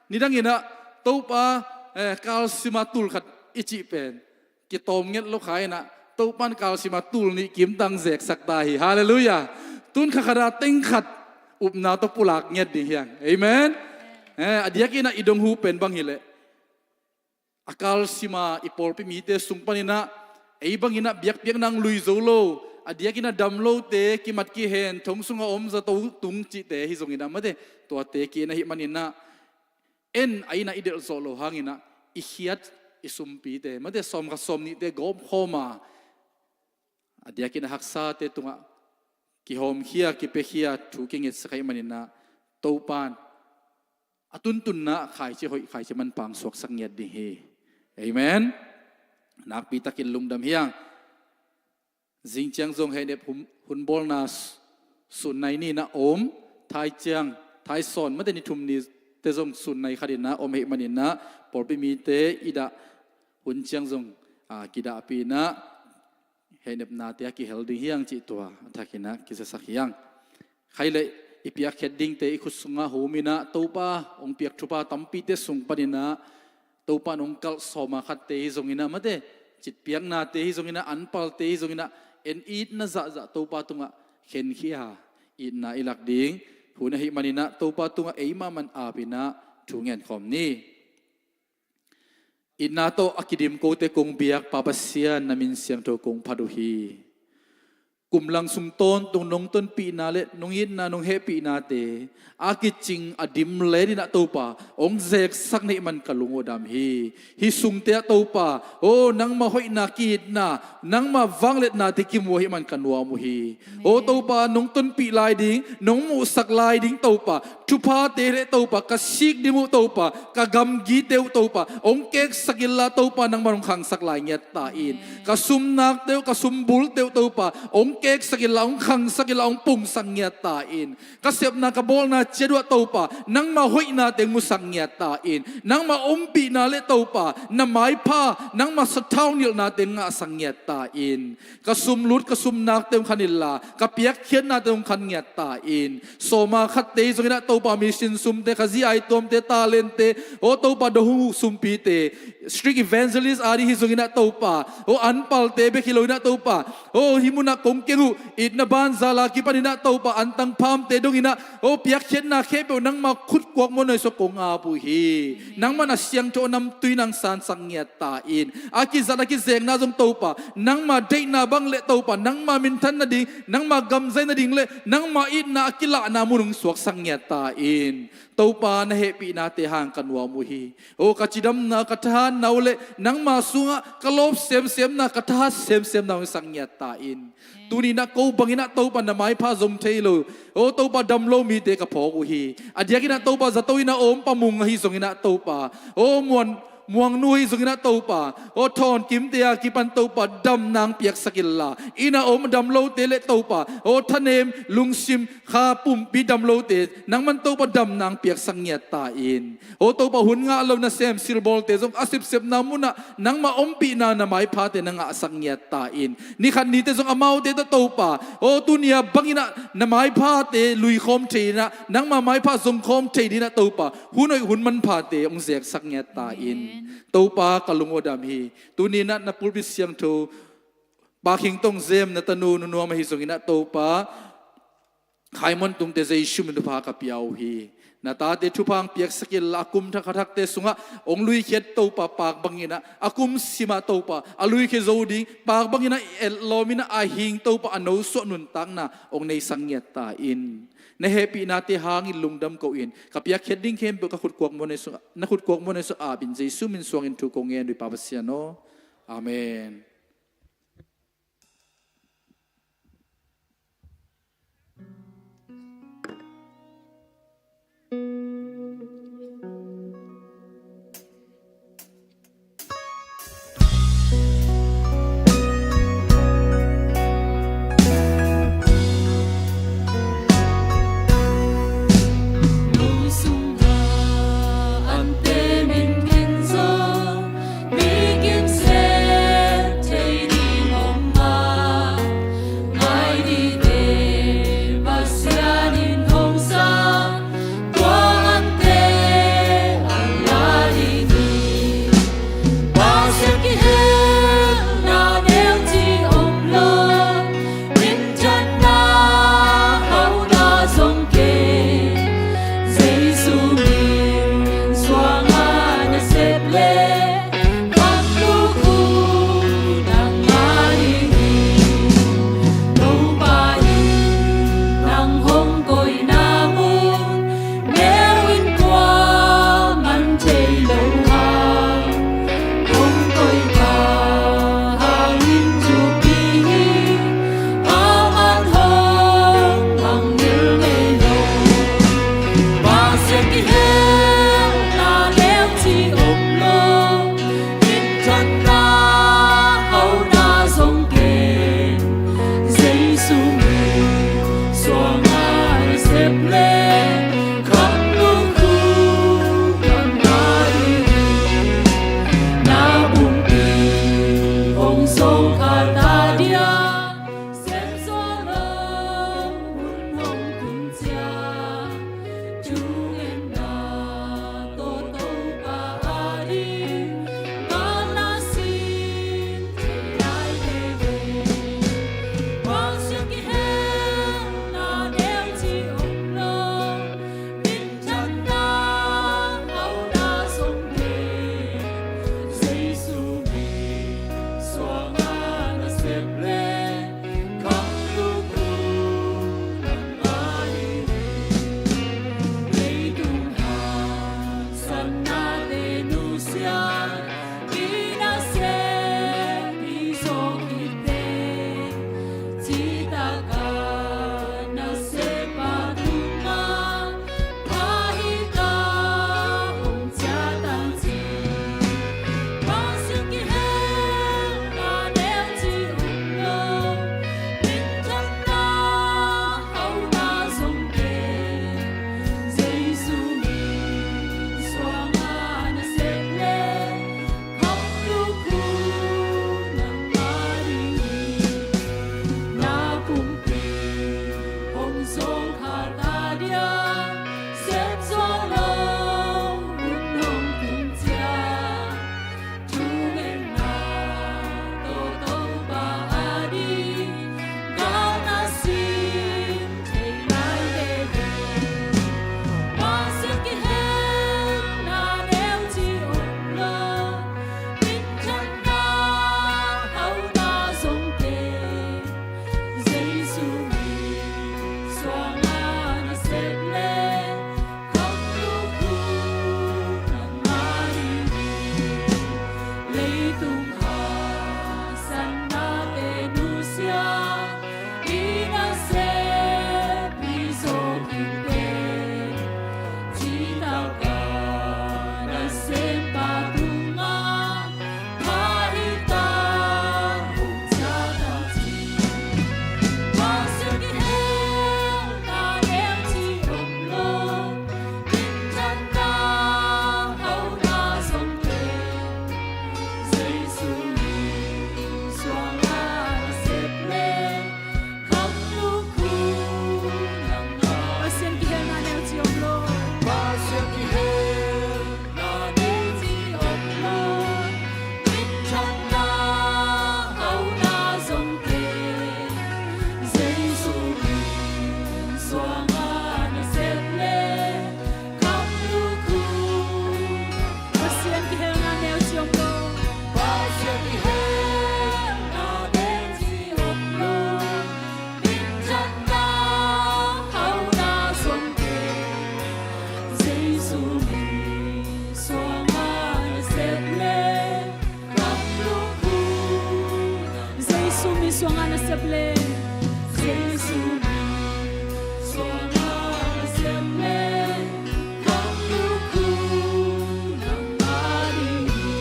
nidang in ah Topa, eh, kalsima tul khat i cih pen kitawm nget lo kha in ah, Topa in kalsima tul nih kimtang zeksak ta hi. Halleluiah. Tun kha khat a teng khat upna tawh pulak ngiat ding hi hang. Amen. Eh, a diakin ah i donghu pen bang hi leh, a kalsima i pawlpi mite sung pan in ah, ei bang in ah biakpiakna hong lui zo lo, a diakin ah dam lote, kimat kihen, thong sungah om zato tung cihte hi zong in ah, mate, tuate ki-en ahih man in ah, en a in ah i delh zawh loh hang in ah i khiat i sumpite, mate, sawmkhat sawmnihte gawp khawm a, a diakin a haksate tungah kihawmkhia, kipiakhia, thu kingetsak ahih man in ah, Topa in a tuntunna ah khaici hoih, khaici manpha hong suaksak ngiat ding hi. Amen. Nakpi takin lungdam hi hang. Zing ciang zong hehnep hun, hun bawlna s-, sun nai ni in ah om, thai ciang, thai sawn, mate, ni thum ni te zong sun nai khat in ah om ahih man in ah, pawlpi mite i dah hun ciang zong, ah, kidahpih in ah, hehnepnate a kihel ding hi hang cih tua a thak in ah kizasak hi hang. Khaile, i piakkhiat dingte i khut sungah hum in ah, Topa hong piak thupha tampite sung pan in ah, Topa in hong kalh sawma khatte hi zong in ah, mate, citpiaknate hi zong in ah, anpalte hi zong in ah, en itna zahzah Topa tungah khenkhia, itna i lak ding hun ahih man in ah, Topa tungah ei mahmah in ap in ah thu ngen khawm ni. Itna tawh a kidim kote kong biak Pa Pasian, na min siangtho kong phat uh hi. Kum lang sung tawntung nong tonpihna le nong itna, nong hehpihnate a kicing a dim len in ah Topa hong zeksak na hih man ka lung uh a dam hi. Hih sungte ah Topa, o, nangmah hoihna, ki-itna, nangmah vangliatnate kimu ahih man ka nuam uh hi. O Topa, nong tonpih lai ding, nong muhsak lai ding Topa, thuphate le Topa, ka sik dim uh Topa, ka gamgite uh Topa hong keksak inla Topa, nangmah hong khangsak lai ngiat ta in. Ka sumnakte uh, ka sumbulte uh Topa hong keksak inla, hong khangsak inla, hong pungsak ngiat ta in. Ka sepna, ka bawlna ciat uh ah Topa, nangmah hoihnate hong musak ngiat ta in. Nangmah ompihna le Topa, na maipha, nangmah sathau nilhnate hong ngahsak ngiat ta in. Ka sumlut, ka sumnakte hong khan inla, ka piakkhiatnate hong khan ngiat ta in. Sawma khatte hi zong in ah Topa, mission sumte, Khazih aituamte, talentte, o Topa, donghu sumpite, street evangelist a ding hi zong in ah Topa, o anpalte bek hi lo in ah Topa, o hih munah kong keng uh, itna banzala kipan in ah Topa, antang phamte dong in ah, o piakkhiatna khempeuh nangmah khut kuak muanhuai sungah kong ap uh hi. Nangmah na siangtho namtui in hong sansak ngiat ta in. A kizat a kizekna zong Topa, nangmah deihna bang le Topa, nangmah minthan nading, nangmah gamzai nading le nangmah itna a kilahna mun hong suaksak ngiat ta in. Topa, na hehpihnate hang ka nuam uh hi. O, ka cidamna, ka thahatna uh le nangmah sungah ka lawp semsemna, ka thahat semsemna hong sak ngiat ta in. Tuni in ah ko bang in ah Topa, na maipha zom thei lo, o Topa, dam lo mite ka phawk uh hi. A diakin ah Topa, zato in ah om Pa Mung ahi zong in ah Topa, o muan, Muangnu ahi zong in ah Topa, o thawnkimte a kipan Topa, damna hong piaksak inla, inn ah om dam lote le Topa, o thanem, lungsim, kha pumpi dam lote, nangman Topa, damna hong piaksak ngiat ta in. O Topa, hun ngah lo nasem silbawlte zong a sepsepna munah nangmah ompihna, na maiphate na ngahsak ngiat ta in. Ni khat nite zong amaute tawh Topa, o tuni-a bang in ah na maiphate luikhawm thei in ah, nangmah maipha zongkhawm thei ding in ah Topa, hun hoih hun manphate hong zeksak ngiat ta in. Topa, ka lung uh a dam hi. Tuni in ah na pulpit siangtho, Pa Khing Tong Zem, na tanu Nu Nuam ahi zong in ah Topa, Khaimon Tungte Jesu min thupha ka pia uh hi. Na tate thupha hong piaksak inla, a kum thakhathakte sungah hong luikhiat Topa, pak bangin ah a kum simah Topa a luikhia zo ding, pak bangin ah i etlawm in ah a hing Topa a nosuah nuntakna hong neisak ngiat ta in. Na hehpihnate hangin lungdam ko-in, ka piakkhiat ding khempeuh ka khutkuak muanhuai sungah, na khutkuak muanhuai sungah ap in, Jesu min suangin thu kong ngen uh hi, Pa Pasian aw. Amen. Suang a na sep le, Jesu min suang a na sep le, ka lukhu nangmah ding hi.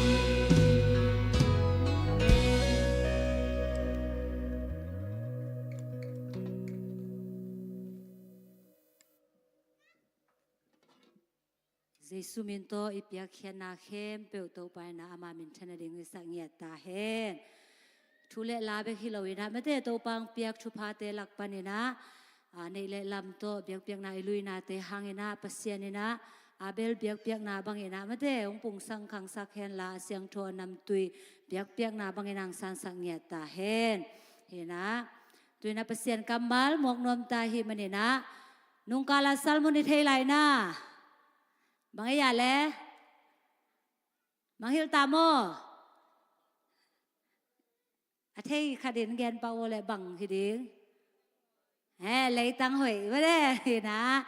Jesu min tawh i piakkhiatna khempeuh Topa in ah ama minthan nading i sak ngiat ta hen. Thu le la bek hi lo in ah, mate, Topa hong piak thuphate lak panin ah, a, neih le lam tawh biakpiakna i luinate hangin ah, Pasian in ah Abel biakpiakna bangin ah, mate, hong pungsang khangsak hen la, a siangtho a namtui biakpiakna bangin hong sansak ngiat ta hen. Hi in ah, tu in ah Pasian kammal muak nuam ta hi manin ah, nungkal a sermon i thei lai na. Bang ei a le? Mangngilh ta maw? A thei khat in gen pah aw le, bang hi ding? He, leitang hoih, mate, hi in ah.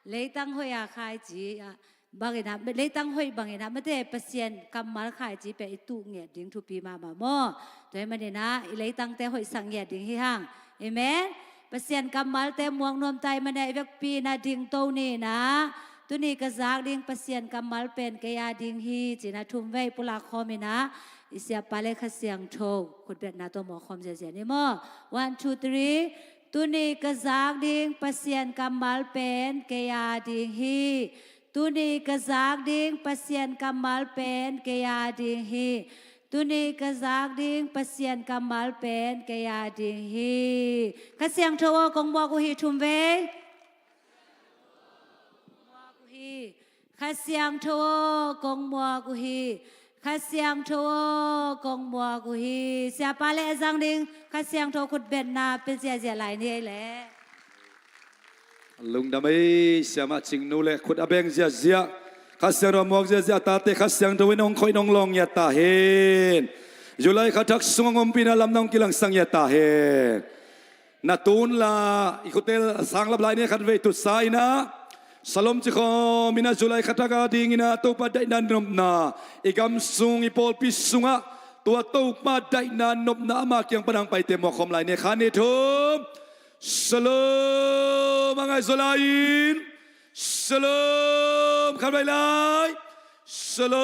Leitang hoih a khaici, a, bangin ah, leitang hoih bangin ah, mate, Pasian kammal khaici pen i tuh ngiat ding thupi mahmah maw? Tua hi manin ah, i leitangte hoihsak ngiat ding hi hang. Amen. Pasian kammalte muak nuam ta hi manin ah, i vekpi in ah dingto ni in ah, tuni ka zak ding Pasian kammal pen kei a ding hi, ci in ah thumvei pulak khawm in ah, i siapa le Kha Siangtho khutbetna tawh muak khawm ziazia ni maw? One, two, three. Tuni ka zak ding Pasian kammal pen kei a ding hi. Tuni ka zak ding Pasian kammal pen kei a ding hi. Tuni ka zak ding Pasian kammal pen kei a ding hi. Kha Siangtho aw, kong muak uh hi, thumvei. Muak uh hi. Kha Siangtho aw, kong muak uh hi. Kha Siangtho aw, kong muak uh hi. Siapa le a zang ding Kha Siangtho khutbetna pia ziazia lai ni ei le. Lungdam ei, siamah Cingnu le khut a beng ziazia, Kha Siangtho a muak ziazia, a tate Kha Siangtho in hong khoih nong lawng ngiat ta hen. July kha thak sungah hong ompihna lamdang hong kilangsak ngiat ta hen. Na tun la, i khutel a sang lap lai ni, khatvei tutsa in ah, Shalom ci khawm in ah, July kha thak a ding in ah Topa daihna nopna i gam sung, i pawlpi sungah, tua Topa daihna nopna ama kiang pan hong paite muak khawm lai ni, khat, nih, thum. Shalom. A ngai zaw lai in, Shalom. Khatvei lai. Shalom.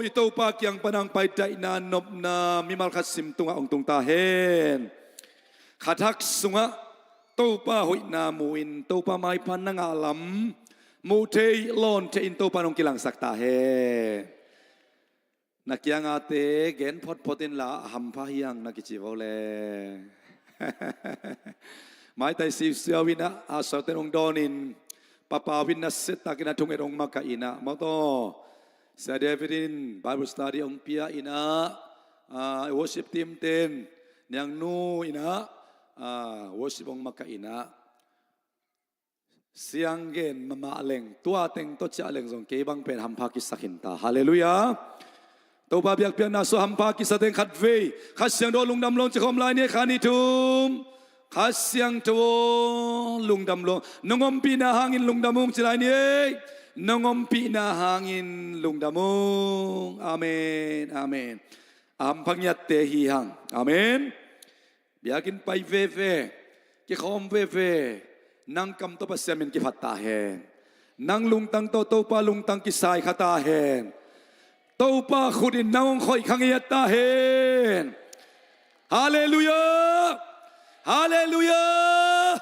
I Topa kiang pan hong pai daihna nopna mimal khat sim tungah hong tung ta hen. Kha thak sungah Topa hoihna mu-in, Topa maipha na ngah lam muh thei, lawn thei in Topa in hong kilangsak ta hen. Na kiangate gen photphot in la, a hampha hi hang na kici vo le. Maitai siusiau in ah, a sauten hong dawnin, papa in ah set takin a thunget hong makaih in ah, mawtaw, Sia David in Bible study hong pia in ah, a, worship team ten, Niangnu in ah, a, worship hong makaih in ah, siang gen mahmah leng, tua teng tawh ciah leng zong kei bang pen hampha kisa khin ta. Halleluiah. Topa biakpiakna sung hampha kisa teng khatvei Kha Siangtho lungdam lawng ci khawm lai ni, khat, nih, thum. Kha Siangtho lungdam lawng. Nong ompihna hangin lungdam ung ci lai ni ei. Nong ompihna hangin lungdam ung. Amen. Amen. A hampha ngiatte hi hang. Amen. Biakinn pai veve, kikhawm veve, nang kam tawh Pasian min kiphat ta hen. Nang lungtang tawh Topa lungtang kisai kha ta hen. Topa khut in nang hong khoih kha ngiat ta hen. Halleluiah. Halleluiah.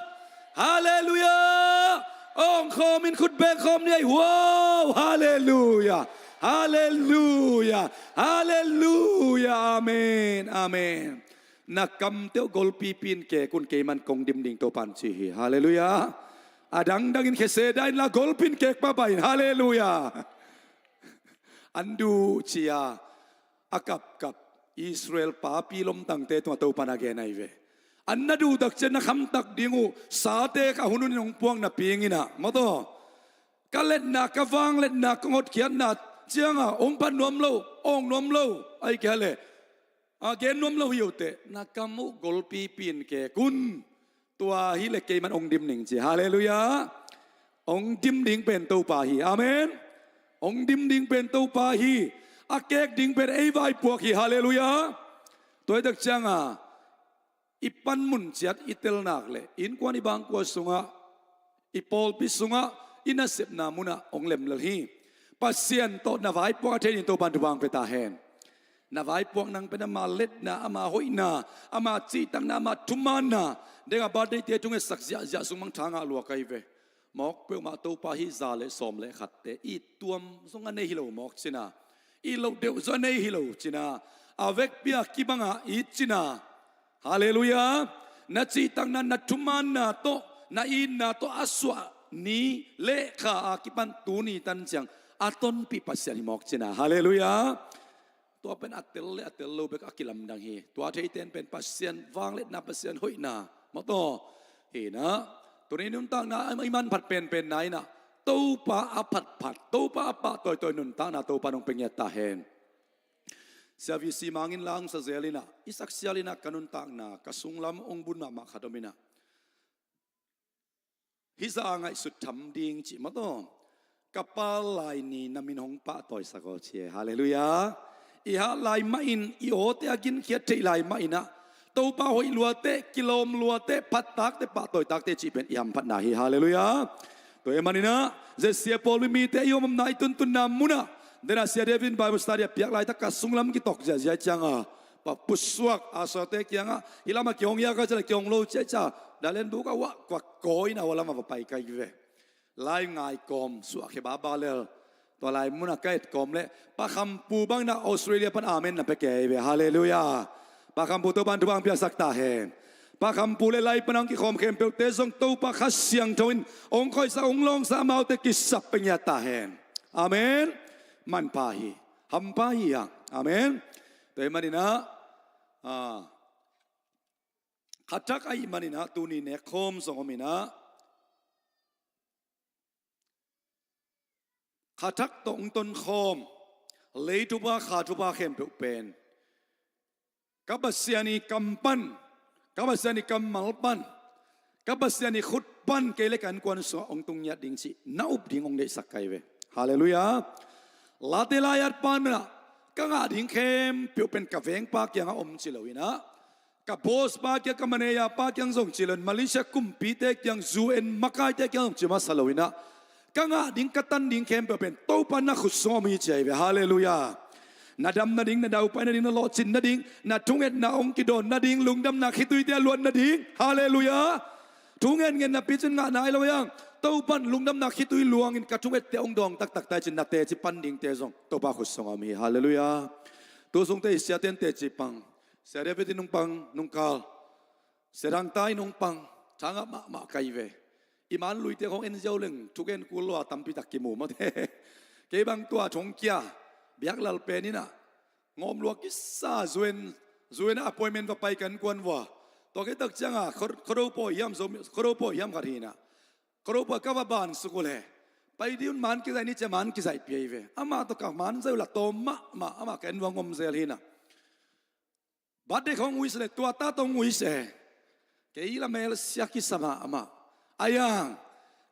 Halleluiah. Hong khawm in khut beng khawm ni ei. Wow. Halleluiah. Halleluiah. Halleluiah. Amen. Amen. Na kamte uh golpipi in kek un, kei man kong dim ding, Topa in ci hi. Halleluiah. A dangdang in khese dah in la, golpi in kek pahpah in. Halleluiah. An duh cia a kapkap Israel papi lomtangte tungah Topa in a gen ahi ve. An na duh tak ciang na khamtak ding uh, sate ka hun hun in hong puak napi in ah, mawtaw, ka letna, ka vangliatna, kong hotkhiatna ciangah hong phat nuam lo, awng nuam lo, ahih kei leh a gen nuam lo hi uh teh, na kam uh golpipi in kek un. Tua hi leh kei man hong dim ning ci. Halleluiah. Hong dim ding pen Topa hi. Amen. Hong dim ding pen Topa hi. A kek ding pen ei vaipuak hi. Halleluiah. Tua hi tak ciangah i panmun ciat i tel nak le innkuan i bangkua sungah, i pawlpi sungah, i nasepna munah hong lem lel hi. Pasian tawh na vaipuak a thei ding Topan thupha hong pia ta hen. Na vaipuak nang pen ama letna, ama hoihna, ama cihtakna, ama thumaanna, dengah birthday-te thungetsak ziahziah sung bang tha ngah lua ka hi ve. Mawk peuhmah Topa hih za le sawm le khatte it tuam zong a nei hi lo mawk cina, it loh deuh zong a nei hi lo cina, a vekpi-a kibangah it cina. Halleluiah. Na cihtakna, na thumaanna tawh, na itna tawh a suah ni le kha a kipan tuni tan ciang a tonpih Pasian hi mawk cina. Halleluiah. Tua pen a tel le a tel lo bek a kilamdang hi. Tua theiten pen Pasian vangliatna, Pasian hoihna mawtaw hi na. Tuni nuntakna i manphat penpenna in ah, Topa a phatphat, Topa a pahtawitai nuntakna Topa nong pia ngiat ta hen. Sia V C Mang in la hong sa zel in ah, i sak sial in ah, ka nuntakna, ka sunglam hong bun mahmah khat om in ah, hih zah a ngaihsut tham ding cih mawtaw, ka pal lai ni na min hong pahtawisak aw ci e. Halleluiah. I hat lai mahin, i awte a ginkhiat theih lai mahin ah, Topa hoih luate, kilawm luate, phattakte, pahtawitakte cih pen i hamphatna hi. Halleluiah. Tua ahih manin ah, zia sia pawlpi mite i om omna, i tuntunna munah, den a Sia David in Bible study a piak laitak ka sunglam kitok ziahziah ciang a, pa pusuak a suate kiangah, hih lamah kihong hia ka ci leh kihong lo ci a, ci a, dalen buk a uah kuak kawi in a hua lamah va pai ka hi ve. Lai ngai kawm suahkhia baba lel. Tua lai munah ka et kawm leh Pa Khampu bang in ah Australia pan amen na pia kei ve. Halleluiah. Pa Khampu Topan thupha hong piasak ta hen. Pa Khampu le lai pan a hong kikhawm khempeuhte zong Topa Kha Siangtho in hong khoihsak, hong lawngsak, amaute kisap pia ngiat ta hen. Amen. Manpha hi. Hampha hi hang. Amen. Tua ahih manin ah, ah, kha thak ahih manin ah tuni nekkhawm zong om in ah, kha thak tawh hong tonkhawm lei thupha, kha thupha khempeuh pen ka Pasian i kam pan, ka Pasian i kammal pan, ka Pasian i khut pan kei le ka innkuan sungah hong tung ngiat ding cih na up ding hong deihsak ka hi ve. Halleluiah. Late lai-at pan ah, ka ngah ding khempeuh pen ka vengpa kiangah om ci lo in ah, ka boss pa kiang, ka manager pa kiang zong ci lo in, Malaysia kumpite kiang, U N makaite kiang zong ci masa lo in ah, ka ngah ding, ka tan ding khempeuh pen Topa na khut sungah om hi ci a hi ve. Halleluiah. Na dam nading, na daupai nading, na lawhcin nading, na thungetna hong kidawn nading, lungdamna khituite a luat nading. Halleluiah. Thu ngetnget napi cin ngah nai lo hi hang. Topan lungdamna khitui luangin ka thungette hong dawng taktak ta hi cin, na teci pan dingte zong Topa khut sungah om hi. Halleluiah. Tu sungte i siaten teci pang, Sia David in nung pang, nung kal, Sia Dang Tai nung pang, tha ngah mahmah ka hi ve. I man luite khawng en ziau leng thugen kul lua tampi tak kimu mawte. Kei bang tua thong kia, biak lal pen in ah, ngawm lua kisa, U N, U N appointment va pai ka innkuan vua. Tua kei tak ciang a, Kho-, Khuado pawi hiam, Zomi, Khuado pawi hiam khat hi in ah, Khuado pawi ka va ban suk uh leh, pai dih un, man kizaih ni ci a, man kizaih pia hi ve. Amah tawh ka man zaih uh la tawm mahmah, amah ka en vua ngawm zel hi in ah. Birthday khawng wish le, tua ta tawh hong wish e. Kei la mel sia kisa mahmah. Ai ang,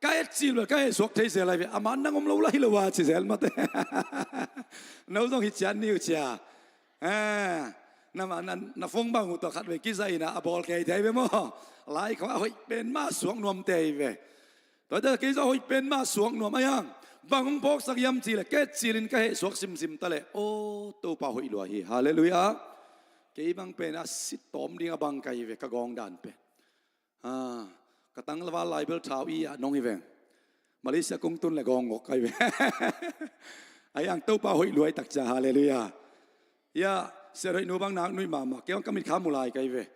ka et cil bel ka heh suak thei zel lai ve. Amah nang om lo la hi lo a ci zel mate. No zong hi cian ni uh cia. Eh, na, na, na phone bang uh tawh khat vei kizaih in ah, a bawl kei thei ve maw. Lai khawng a hoih pen mah suak nuam thei ve. Tua teh kei zong hoih pen mah suak nuam ai ang. Bang hong phawksak hiam cih leh, ka et cilin ka heh suak simsim ta leh, aw, Topa hoih lua hi. Halleluiah. Kei bang pen a sit tawm ding a bang ka hi ve, ka gawng dan pen. Ah, ka tangval lai bel thau i ah nong hi veng. Malaysia kong tun leh gawng ngawk ka hi ve. Ai ang, Topa hoih lua hi tak cia. Halleluiah. Ia, Sia Hoih nu bang nak nuih mahmah. Kei bang ka mit kha mu lai ka hi ve.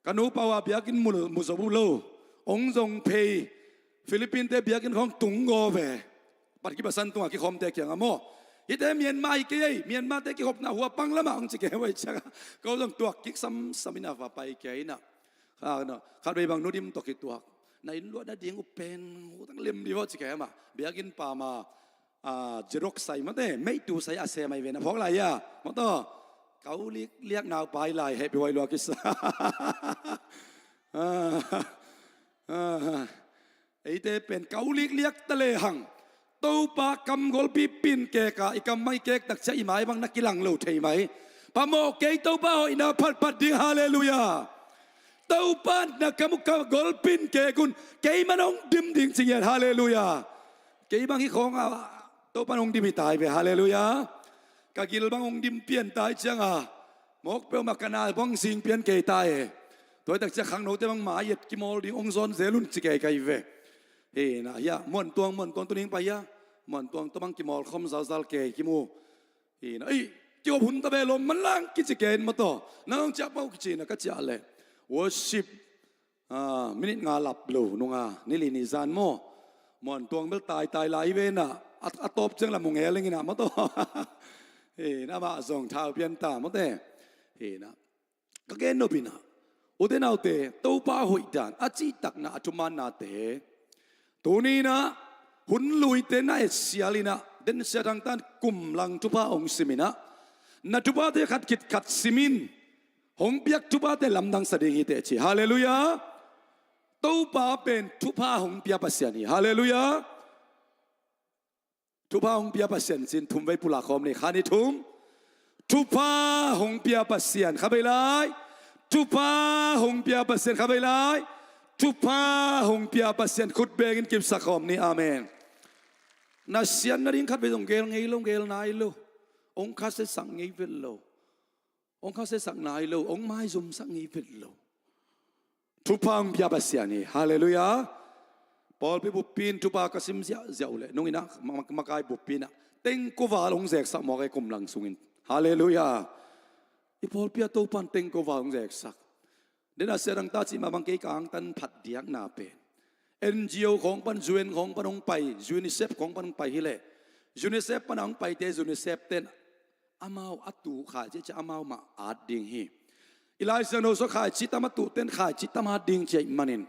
Ka nupa uh a biakinn mu, mu zo uh lo. Hong zong phei, Philippine-te biakinn khawng tung gaw ve. Pat kiphasan tungah kikhawmte kiangah maw, hihte Myanmar hi kei ei, Myanmar-te kikhopna hua pang lamah hong ci kei uh ei ciangah, ko zong tuak kik samsam in ah va pai kei in ah. Kha, no, khatvei bang Nu Dim tawh kituak. Na inn luah nading uh pen, hu tak lem dih vawh ci kei amah. Biakinn pa ma, ah, Xerox sai mate, meihtu sai a sem ai ve, na phawk lai a. Mawtaw, kau lik liak nau pai lai, hehpih huai lua kisa. Ah, ah, eite pen kau lik liak ta lehang, Topa kam golpi pin kek a, i kam bang i kek tak ciang i mai bang na kilang lo thei mai. Phamawh kei, Topa hoihna phatphat ding. Halleluiah. Topa na kam uh ka golpin kei un, keimah hong dim ding ci ngiat. Halleluiah. Kei bang hi khawng a Topa hong dim hi ta hi ve. Halleluiah. Ka gil bang hong dim pian ta hi ciang a, mawk peuhmah ka na bang zing pian kei ta hi. Tua hi tak ciang khangnote bang mai et kimawl ding hong zawn zel un ci kei ka hi ve. Hi na, hiah Muantuang, Muantuang tu ning pai hiah, Muantuang tu bang kimawl khawm zalzal kei kimu. Hi na, ei, kiop hun ta ve lawm man lang kici kei in maw taw. Nang hong ciah pau kici na ka ciah leh, worship, ah, minute nga lap lo nung a, ni li ni zan maw. Muantuang bel taitai lai hi ve na, a, a tawp ciang la mung he leng in a maw taw. Hi na, amah zong thau pian ta maw te. Hi na, ka gen nop in a, ute naute, Topa hoih dan, a cihtakna, a thumaannate, tuni in a, hun luite na etsial in a, den sia thang tan kum lang thupha hong sim in a, na thuphate khat khit khat sim in, hong piak thuphate lamdang sa ding hi teh ci. Halleluiah. Topa pen thupha hong pia Pasian hi. Halleluiah. Thupha hong pia Pasian ci-in thum vei pulak khawm ni. Kha ni thum. Thupha hong pia Pasian, kha vei lai. Thupha hong pia Pasian, kha vei lai. Thupha hong pia Pasian, khut bengin kipsak khawm ni. Amen. Na siatna ding khat vei zong gel ngei lo, gel nai lo. Hong khasia sak ngei vet lo. Hong khasia sak nai lo, hong maizum sak ngei vet lo. Thupha hong pia Pasian hi. Halleluiah. Pawlpi buppi in thupha ka sim ziahziah uh leh, nung in a, ma-, ma-, makai buppi in a, tengko val hong zeksak mawk ei kum lang sungin. Halleluiah. I pawlpi ah Topa in tengko val hong zeksak. Den a sia dang ta cih mah bang kei ka angtan phat diakna pen, N G O khawng pan, U N khawng pan hong pai, UNICEF khawng pan hong pai hi leh, UNICEF pan a hong paite, UNICEF ten amau a tuh khaici ciang amau mah at ding hi. I Lai Siangtho sung khaici tam a tuh ten khaici tam at ding ci ahih manin,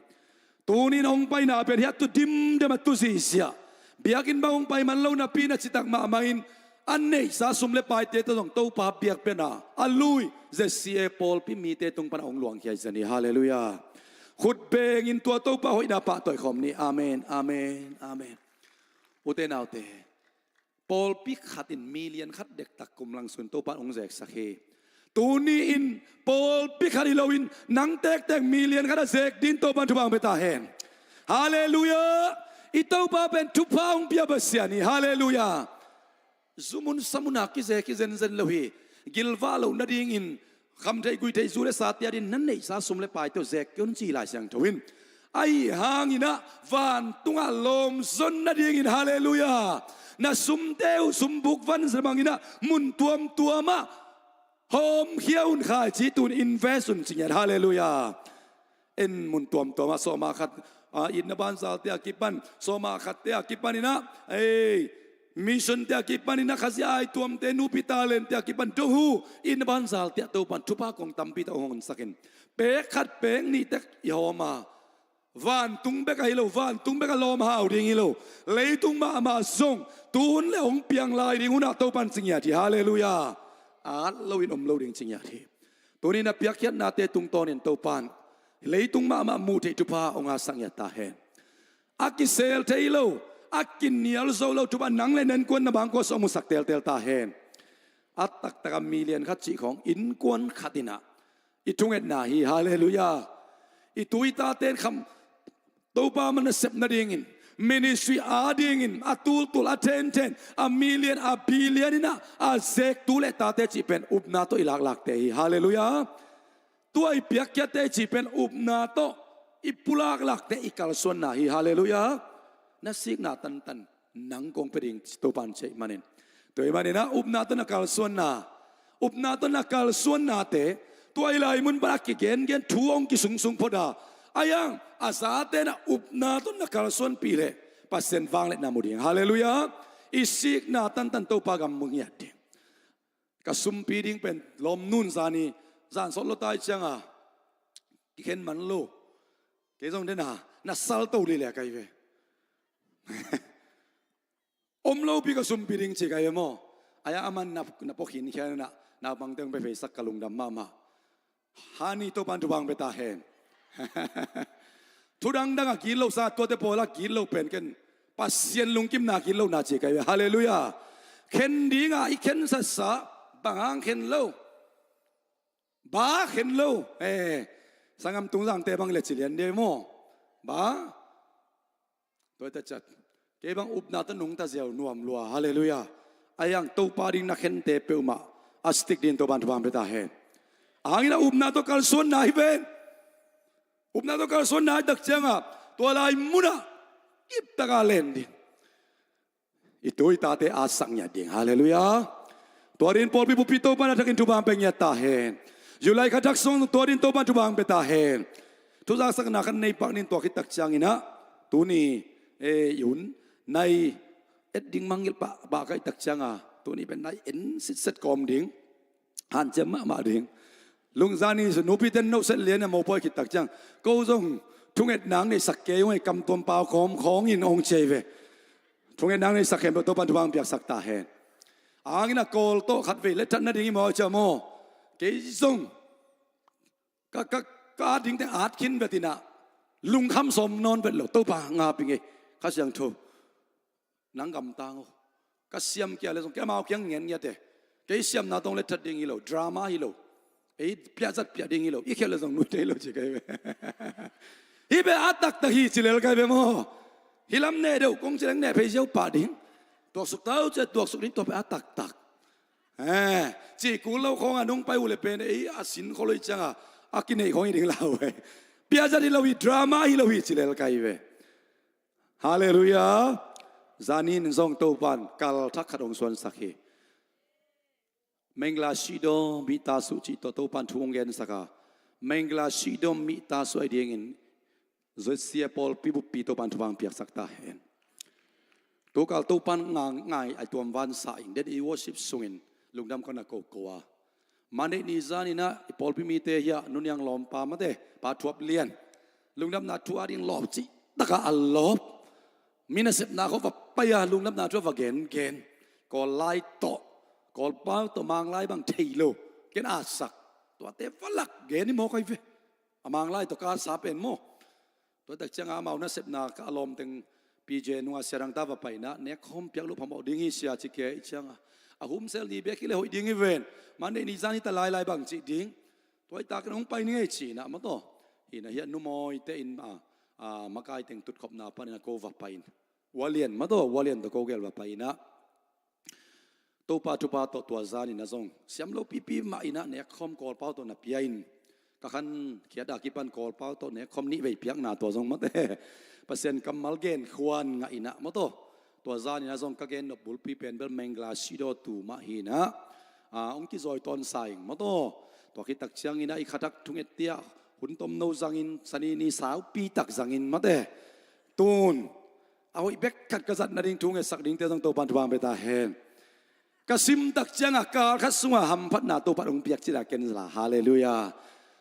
tuni in hong paina pen hiah tu dimdem a tu zihziah, biakinn bang hong pai man lo napi in a citak mahmah in, a neihsa sum le paite tawh zong Topa biakpiakna a lui Z C A pawlpi mite tung pan a hong luangkhia hi zen hi. Halleluiah. Khut bengin tua Topa hoihna pahtawi khawm ni. Amen, amen, amen. Ute naute, pawlpi khat in million khat dektak kum lang sungin Topa in hong zeksak hi. Tuni in pawlpi khat hi loin nang tektek million khat a zek ding Topa in thupha hong pia ta hen. Halleluiah. I Topa pen thupha hong pia Pasian hi. Halleluiah. Zu mun sa mun a kizek hi zenzen lo hi. Gilvah loh nadingin khamtheih guihtheih zu le sate adingin na neihsa sum le paite uh zek kei un ci hi Lai Siangtho in. Ahih hangin a, vantungah lawm zon nadingin, halleluiah, na sumte uh sumbuk vanzia bangin a, mun tuamtuam ah hawmkhia un, khaici tun invest un ci ngiat. Halleluiah. En mun tuamtuam ah sawma khat, ah, itna banzalte a kipan, sawma khatte a kipan in a, ei, mission te a kipan in a, khazia aituamte, nupi talent te a kipan, dohu, itna banzalte ah Topa in thupha kong tampi tak hong honsak in, pek khat pek nih tek i hawm a, vantung bek ahi lo, vantung bek a lawm hau ding hi lo, leitung mahmah zong tuhun le hong piang lai ding hun ah Topa in ci ngiat hi. Halleluiah. At loin om lo ding ci ngiat hi. Tuni in a piakkhiatnate tungtawnin Topa in leitung mahmah muh theih thupha hong ngahsak ngiat ta hen. A kisel thei lo, a kinial zo lo thupha nang le na innkuan na bangkua sung hong musak teltel ta hen. A taktak a million khat cih khawng innkuan khat in a i thungetna hi. Halleluiah. I tu i tate in kham Topa man a sep nadingin, ministry adingin a tultul, a thenthen, a million, a billion in a, a zek tu le tate cih pen upna tawh i laklakte hi. Halleluiah. Tua i piakkhiatte cih pen upna tawh i pulaklakte, i kalsuanna hi. Halleluiah. Na sikna tantan nang kong pia ding ci Topa in ci ahih manin. Tua ahih manin a, upna tawh na kalsuanna, upna tawh na kalsuannate, tua i lai mun pan a kigengen thu hong kisungsung phot a, a yang a zate in a upna tawh na kalsuanpih leh Pasian vangliatna mu ding. Halleluiah. I sikna tantan Topa gam mu ngiat ding. Ka sumpi ding pen lawm nun zani, zan sawt lo ta hi ciang a, kikhen man lo. Kei zong den a, na salto lilek ahi ve. Om lopi ka sumpi ding ci ka hi ve maw. Ahi a, aman na, na pawkhin khian in a, naupangte hong pia pheisak ka lungdam mahmah. Hani Topa in thupha hong pia ta hen. Thu dangdang a gitloh sang a, tuate pawl a gitloh pen ken Pasian lungkimna gitlohna ci ka hi ve. Halleluiah. Khen ding a i khensatsa, bang hang khen lo. Ba khen lo. Eh, Sanggam Tungzangte bang le ci lian dei maw. Ba, tua hi ta ciat, kei bang upna tawh nungta ziau nuam lua. Halleluiah. Ahi hang Topa ding na khente peuhmah a sitik dingin Topa'n thupha hong pia ta hen. Ahi hangin a upna tawh kalsuanna hi ven. Upna tawh kalsuanna hi tak ciangah tua lai munah kiptaka len ding, i tu i tate atsak ngiat ding. Halleluiah. Tua dingin pawlpi buppi Topa'n a thakin thupha hong pia ngiat ta hen. July kha thak sung tua dingin Topa'n thupha hong pia ta hen. Thuzaksakna khat nei pak ning. Tua khit tak ciangin ah tuni, eh, i hun nai et ding mangngilh pahpah ka hih tak ciangah tuni pen nai en sitset kawm ding. Hanciam mahmah ding. Lungzan in nupiten nohset lian a mopawi khit tak ciang, ko zong thungetna hong neihsak kei ung ei, kam tuam pau khawm khawngin hong ci ei ve. Thungetna hong neihsak khempeuh Topa'n thupha hong piaksak ta hen. Ahi hangin a Kawl tawh khatvei letthat nading i maw, a cia maw. Kei zong ka, ka, ka at dingte at khin vet in ah lungkham sawm nawn vet lo, Topa ngap ing ei, Kha Siangtho nang gamtang aw. Ka siam kia le zong kei amau kiang ngen ngiat e. Kei siamna tawh letthat ding hi lo, drama hi lo, ei piahzat piah ding hi lo, i khialh le zong nuite hi lo ci ka hi ve. Hih bel a taktak hi ci lel ka hi ve maw. Hih lam neh deuh kong ci leng neh phei ziau pah ding. Tuaksuk tau ci a tuaksuk ding, tua bel a taktak. Eh, cih kul lo khawngah nong pai uh le pen ei a sin khol lo hi ciangah a kineih khawng hi ding lau e. Piahzat hi lo hi, drama hi lo hi ci lel ka hi ve. Halleluiah. Zanin zong Topa'n kal thak khat hong suansak hi. Mengla Sidom mihta suh cih tawh Topa'n thu hong gensak a, Mengla Sidom mihta suh ahi dingin Zosia pawlpi buppi Topa'n thupha hong piaksak ta hen. Tukal Topa'n ngai, ngai a tuam van sa ing, den i worship sungin lungdam ka na koko a. Monday ni zanin ah i pawlpi mite hi a, Nu Niang lawmpa mate, Pa Thuap Lian, lungdamna thu a ding lawp cih takah a lawp. Mi nasepna khawng va pai a, lungdamna thu a va gengen. Kawl lai tawh, Kawl pau tawh, Mang lai bang thei lo, ken a sak. Tuate va lak gen hi mawk ahi ve. A Mang lai tawh ka sa pen maw. Tua tak ciangah amau nasepna ka a lawmteng P J nungah sia dangta va pai in ah, nek khawm piak loh phamawh ding hi sia ci kei ciangah, a humsel ni bek hi le hoih ding hi ven. Monday ni zan hi ta lailai bang cih ding. Tua hi takin hong pai ning ei ci in ah, mataw. Hi in ah, hi a numawite in a, a, makai teng tutkhopna panin a ko va pai in. Ualian, mataw, Ualian tawh ko gel va pai in ah, Topa thupha tawh tua zanin ah zong siam lo pipi mah in ah nek khawm Kawlpau tawh na pia in, ka khan khiat a kipan Kawlpau tawh nek khawm nih vei piakna tua zong mate, Pasian kammal genkhuan ngah in ah mataw. Tua zanin ah zong ka gen nop bulpi pen bel Mengla Sidaw tu mah hi in ah, a, hong kizawi tawnsa ing mataw. Tua khit tak ciangin ah i kha thak thunget tiah hun tomno zangin, sani ni saupi tak zangin mate, tun a hoih bek khat ka zat nading thu ngetsak dingte zong Topa'n thupha hong pia ta hen. Ka sim tak ciangah kal khat sungah hamphatna Topa'n hong piak cih a ken la. Halleluiah.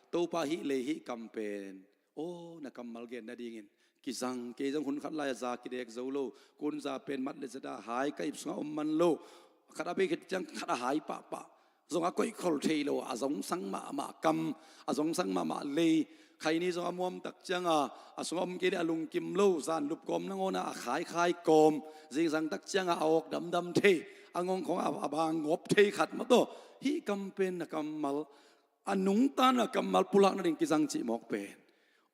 Topa hih lei hih kam pen, aw, na kammal gen nadingin kizang, kei zong hun khat lai-ah za kidek zo lo, kun za pen mat le zet a hai ka ip sungah om man lo. Khat a bei khit ciang khat a hai pahpah. Zong a koihkhol thei lo, a zongsang mahmah kam, a zongsang mahmah lei. Khaini zong a muam tak ciangah a sungah om kei leh a lungkim lo, zan lup kawm nangawnah a khaikhai kawm. Zingsang tak ciangah a awk damdam thei, a ngawng khawngah a bang ngawp thei khat mataw. Hih kam pen na kammal, a nungta na kammal pulak nading kizang cih mawk pen,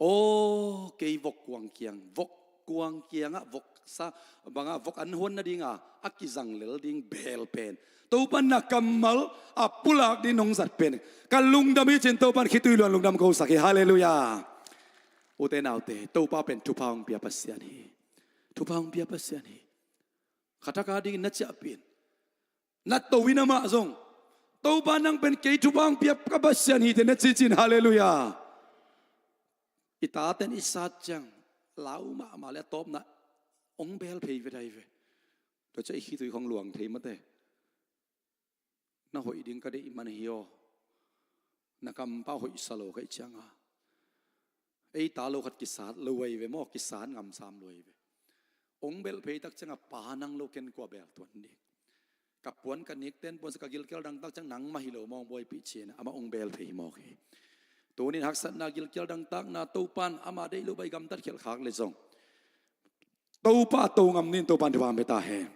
aw, kei vok kuang kiang, vok kuang kiangah vok sa, bangah vok an huan nadinga a kizang lel ding bel pen Topa'n na kammal a pulak ding nong zat pen ka lungdam hi ci-in Topa'n khitui luan lungdam ko sak hi. Halleluiah. Ute naute, Topa pen thupha hong pia Pasian hi. Thupha hong pia Pasian hi. Kha thak a dingin na ciahpih in, na to in amah zong, Topa nang pen kei thupha hong pia ka Pasian hi teh na ci ci-in. Halleluiah. I taten i sat ciang lau mahmah leh a tawpna hong bel phei vet ahi ve. Tua ciah i khitui khawng luang thei mate. Na hoih ding ka deih man hi aw. Na kampau hoihsa lo ka hih ciangah, ei ta lo khat kisat lo ahi ve maw, kisat ngamsam lo ahi ve. Hong belh phei tak ciangah, Pa nang lo ken kua bel tuan ding. Ka puan ka nik ten puansa, ka gilkial dangtak ciang nangmah hi lo maw, hong buaipih ci-in amah hong bel phei hi mawk hi. Tunin haksatna, gilkial dangtakna Topa'n ama deih loh bang i gamtat khialh khak leh zong Topa to ngam ni-in Topa'n thupha hong pia ta hen.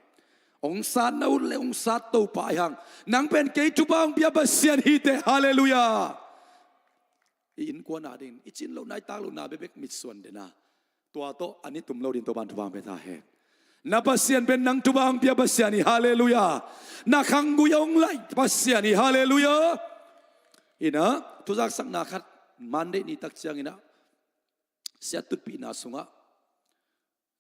Hong sat na ut leh hong sat Topa ahi hang, nang pen kei thupha hong pia Pasian hi teh. Halleluiah. i innkuan a ding, i cin lohna, i tak lohna bekbek mitsuan den a, tua tawh a ni tum lo ding Topan thupha pia ta hen. Na Pasian pen nang thupha pia Pasian hi, halleluiah. Na khanggui hong laih Pasian hi, halleluiah. Inah, thuzaksakna khat, Monday ni tak cianginah, siat tutpihna sungah,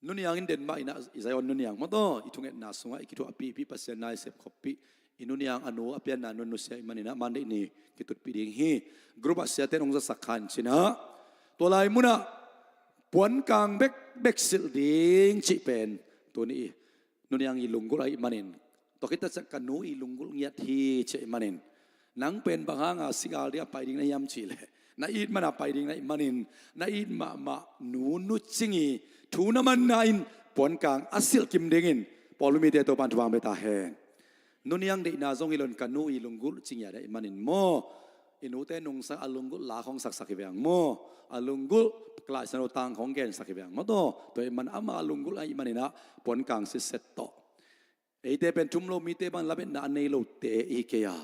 nuniang in den mah inah, i Zion nuniang mawtaw, i thungetna sungah i kithuahpihpih, Pasian na i sepkhoppih, i nuniang a nu a pianna nu nusia i maninah, Monday ni kitutpih ding hi. Group ah siate in hong zasak khan cinah, tua lai munah puankang bekbek silh ding cih pen tuni i nuniang i lunggulh ahih manin, tua khit tak ciang ka nu i lunggulh ngiat hi cih ahih manin, nang pen bang hanga sigal ding a pai ding na hiam cih leh, na it mana pai ding na hih manin, na it mahmah nu nu cing i thu na manna in puankang a silh kim dingin, Paul mite Topan thupha pia ta hen. Nuniang deihna zong hi lo in, ka nu i lunggulh ci ngiat ahih manin maw, i nute nungsang a lunggulh la khong saksak hi veng maw, a lunggulh Lai Siangtho tang khong gensak hi veng mawtaw, tua ahih man ama lunggulh ahih maninah puankang silhset tawh. Eite pen thum lo mite bang lametna a nei lote i hi kei a,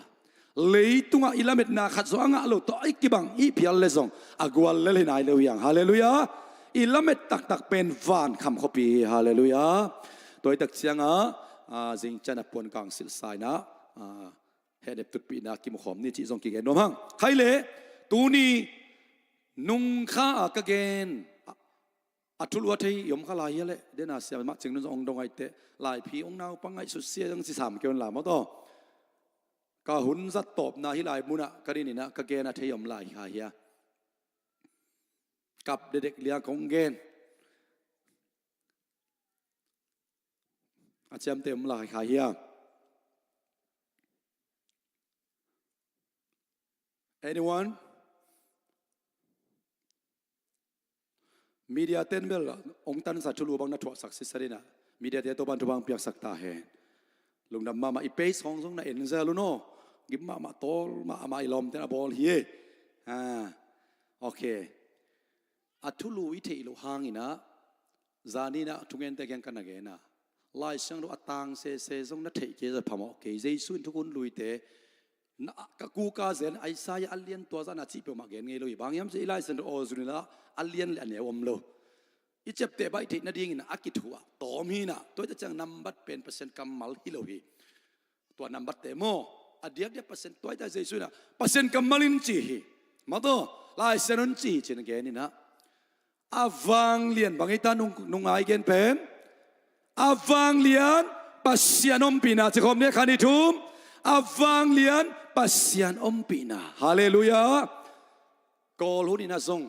leitungah i lametna khat zong a ngah lo tawh i kibang i phial le zong a gual lel hi nai lo hi hang, halleluiah. I lamet taktak pen van kham khuapi hi, halleluiah. Tua hi tak ciangah, a, zingcian a puankang silhsa inah, a, hehnep tutpihna kimukhawm ni cih zong kigen nuam hang. Khai leh, tuni nungkha a ka gen a, a thulu a thei i om kha lai hia leh, dena siam mah cing nun zong hong dong aih teh, laiphi hong naupang ngaihsut sia zong ci sam kei un la mawtaw. Ka hun zat tawpna hi lai munah ka dininah ka gen a thei om lai kha hia? Kap dedek liang kong gen. A ciamte om lai kha hia? Anyone? Media ten bel hong tansa thulu bang na thuahsak sisa dinah, media te Topan thupha piaksak ta hen. Lungdam mahmah. I page khong zong na en zel un aw. Gim mahmah, tawl mahmah, i lawmten a bawl hi e. Ah, okay. A thulu i theih loh hanginah, zaninah thungente kiang ka na gen a, Lai Siangtho a tang sese zong na theih kei zah phamawh kei. Jesu in thukhun luite, na, ka kuka zen Isaiah a lian tua zah na cih peuhmah gen ngei lo hi. Bang hiam cih i Lai Siangtho aw zuninah a lian le a neu om lo. I ciapteh baih theih nadingin a kithuah tawm hinah, tua hi tak ciang nambat pen Pasian kammal hi lo hi. Tua nambat te maw, a diakdiak Pasian, tua hi tak Jesu inah Pasian kammal in ci hi. Mawtaw, Lai Siangtho in ci hi cin a gen inah, a vanglian bang hi ta nung, nung ai gen pen, a vanglian Pasian ompihna, ci khawm ni, khan i thum. A vanglian Pasian ompihna. Halleluiah. Kawl hun inah zong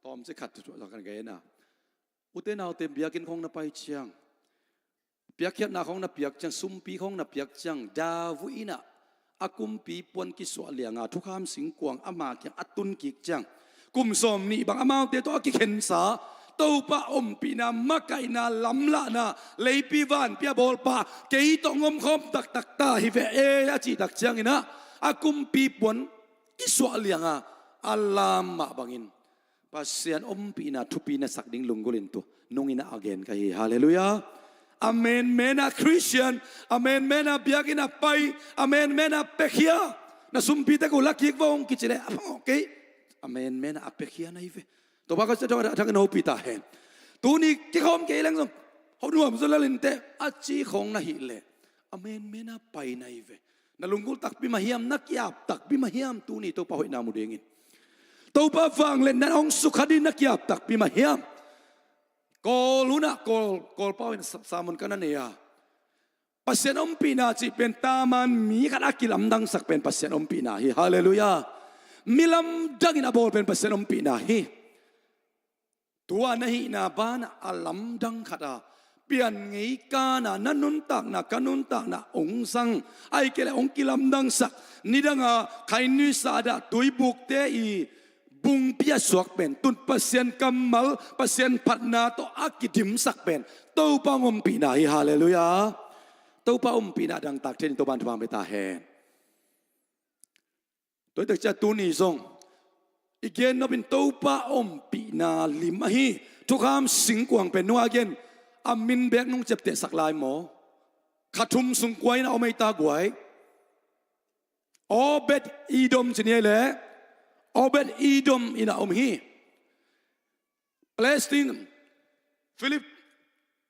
tawmci khat thu kan gen a, ute naute biakinn khong na pai ciang, piakkhiatna khong na piak ciang, sumpi khong na piak ciang, David inah a kumpi puan kisuah lianga thukham singkuang ama kiang a tun kik ciang, kum sawm nih bang amaute tawh a kikhensa, Topa ompihna, makaihna, lamlahna, leipi vanpi a bawlpa, kei tawh ngomkhawm taktak ta hi ve e, a cih tak cianginah a kumpi puan kisuah lianga a lam mah bangin Pasian ompihna thupi na sak ding lunggulh in tu nungin a gen ka hi. Halleluiah. A menmena Khristian, a menmena biakinn a pai, a menmena piakhia, na sumpite ko lakik va hong kici leh a phang awk kei. A menmena a piakhia na hi ve. Topa ka sia thang a thang in hopih ta hen. Tuni kikhawm kei leng zong ho nuam zaw lel inteh, a ci khong na hih leh, a menmena pai na hi ve. Na lunggulh takpi mah hiam, na ki-ap takpi mah hiam, tuni Topa hoihna mu dingin? Topa vangliatna hong sukha ding na ki-ap takpi mah hiam? Kawl hunah Kawl, Kawlpau in sa-, sermon ka na nei a, Pasian ompihna cih pen taman mi khat a kilamdangsak pen Pasian ompihna hi. Halleluiah. Mi lamdangin a bawl pen Pasian ompihna hi. Tua na hihna banah a lamdang khat a, pian ngei kana na nuntakna, ka nuntakna hong zang, ahih kei leh hong kilamdangsak, nidanga khainnuihsa a dah tuibukte i bungpi a suak pen, tun Pasian kammal, Pasian phatna tawh a kidimsak pen Topa hong ompihna hi. Halleluiah. Topa ompihna dangtak thei in Topa in thupha pia ta hen. Tua hi tak ciang tuni zong i gen nop in Topa ompihna lim ahi. Thukham singkuang pen nunga gen, a min bek nong ciaptehsak lai maw? Kha thum sung kua in a om ei ta guai? Obed Edom ci ni ei leh, Obed Edom in a om hi. Palestine, Philip,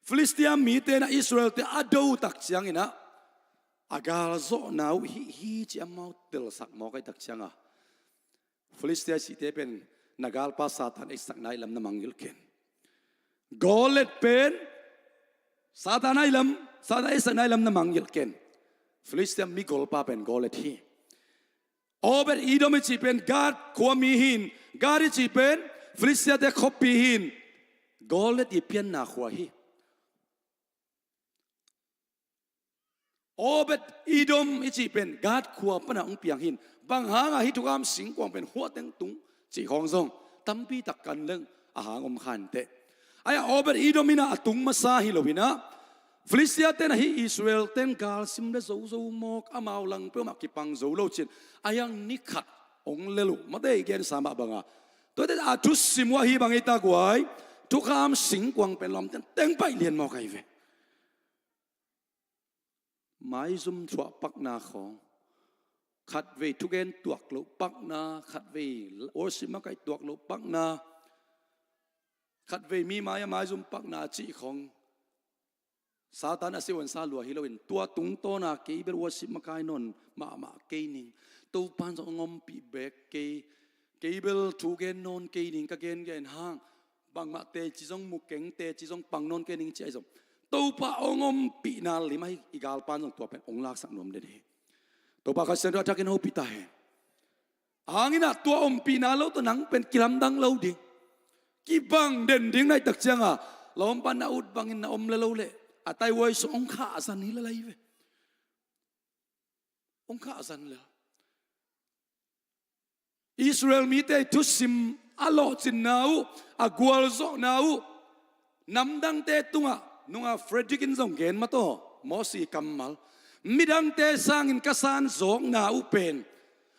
Philistia mite in a Israelte a do tak ciangin a, a galzawhna uh hih hi ci amau telsak mawk ahih tak cianga, Philistia cihte pen na galpa Satan eisakna ih lam na mangngilh ken. Goliat pen Satan a ih lam, Satan eisakna ih lam na mangngilh ken. Philistia migolpa pen Goliat hi. Obed Edom i cih pen Gath khuami hi in, Gath i cih pen Philistiate khuapi hi in, Goliat i pianna khua hi. Obed Edom i cih pen Gath khua pana hong piang hi in, bang hanga hih thukham singkuang pen hua teng tung cih khawng zong tampi tak kan leng a hang om kha inteh. Ahi a Obed Edom in a tung masa hi lo in a, Philistiate in a hih Israel teng galsim le zozo mawk, amau lang peuhmah kipang zo lo cin, ahi hang ni khat hong lel uh, mate i gensa mah banga. Tuate a thusim uh ahi bang ei ta guai, thukham singkuang pen lawm teng teng paih lian mawk ahi ve. Maizum thuah pakna khawng, khatvei thugen tuak loh pakna, khatvei worship makaih tuak loh pakna, khatvei mi mai-a maizum pakna cih khawng, Satan a siuansa lua hi loin, tua tungtawna kei bel worship makai nawn mahmah kei ning, Topan zong hong ompih bek kei, kei bel thu gen nawn kei ning, ka gengen hang bangmah teci zong mu keng, teci zong pang nawn kei ning ci ahi zong, Topa hong ompihna lim ahi i galpan zong tua pen hong laksak nuam den hi. Topa Kha Siangtho a thakin hopih ta hen. Hangin a tua ompihna lo tawh nang pen kilamdang lo ding, kibang den ding na hih tak cianga, lawmpa na ut bangin na om le lo leh a taihuai sung hong khahzan hi lel ahi ve. Hong khahzan lel. Israel mite i thusim a lawhcinna uh, a gualzawhna uh, namdangte tungah, nunga Frederick in zong gen mataw, Mosi kammal, midangte sangin ka sanzawkna uh pen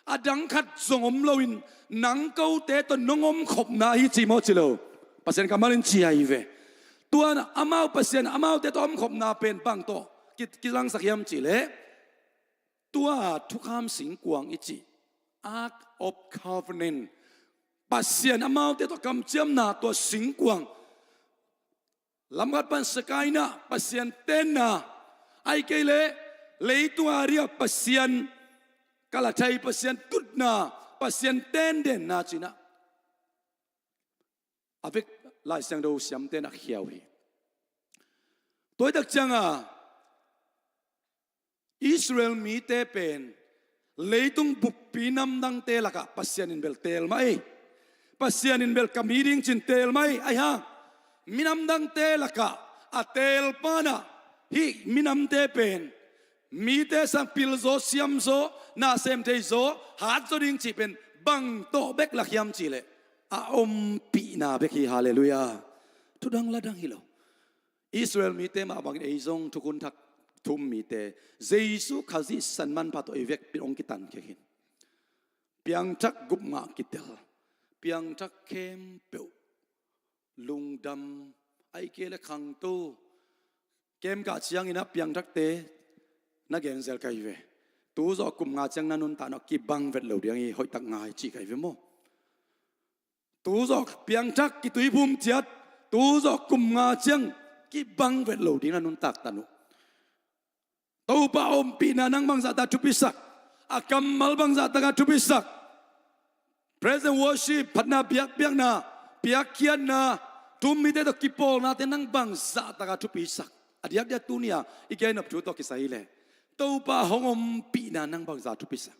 a dang khat zong om loin nang kote tawh nong omkhopna hi ci maw ci lo? Pasian kammal in ci ahi ve. Tua amau Pasian amaute tawh omkhopna pen bang tawh ki, kilangsak hiam cihleh, tua thukham singkuang i cih, Ark of Covenant, Pasian amaute tawh kamciamna tua singkuang, lamkhat pan Shekinah, Pasian tenna, ahih kei leh leitung a dingah Pasian kalathai, Pasian tutna, Pasian tendenna ci-in a vek Lai Siangtho siamte in a khia uh hi. Tua ahih tak cianga Israel mite pen leitung buppi namdangte lakah Pasian in bel teel mah ei. Pasian in bel ka mi ding ci-in teel mah ei. Ahi hang minamdangte lakah a teelpa in a, hih minamte pen mite sang pilzaw, siamzaw, nasem theizaw, hatzaw ding cih pen bang tawh bek lak hiam cihleh, a ompihna bek hi. Halleluiah. Thudang ladang hi lo. Israel mite mah bangin ei zong thukhun thak thu-um mite, Jesu Khazih San Manpha tawh ei vekpi-in hong kitankhia hi in, piangthak gupngah kitel, piangthak khempeuh lungdam, ahih kei leh khangto, kem kah ciangin a piangthakte na genzel ka hi ve. Tu zawh kum nga ciang na nuntakna kibang vet lo ding hi, hoihtak ngai ci ka hi ve maw? Tu zawh piangthak kituiphum ciat, tu zawh kum nga ciang kibang vet lo ding na nuntak tan uh. Topa ompihna nang bangzahtak a thupisak, a kammal bangzahtak a thupisak, praise and worship, phatna biakpiakna, piakkhiatna, thu-um mite tawh kipawlnate nang bangzahtak a thupisak. A diakdiak tuni-a i gen nop thu tawh kisai leh, Topa hong ompihna nang bangzah thupisak.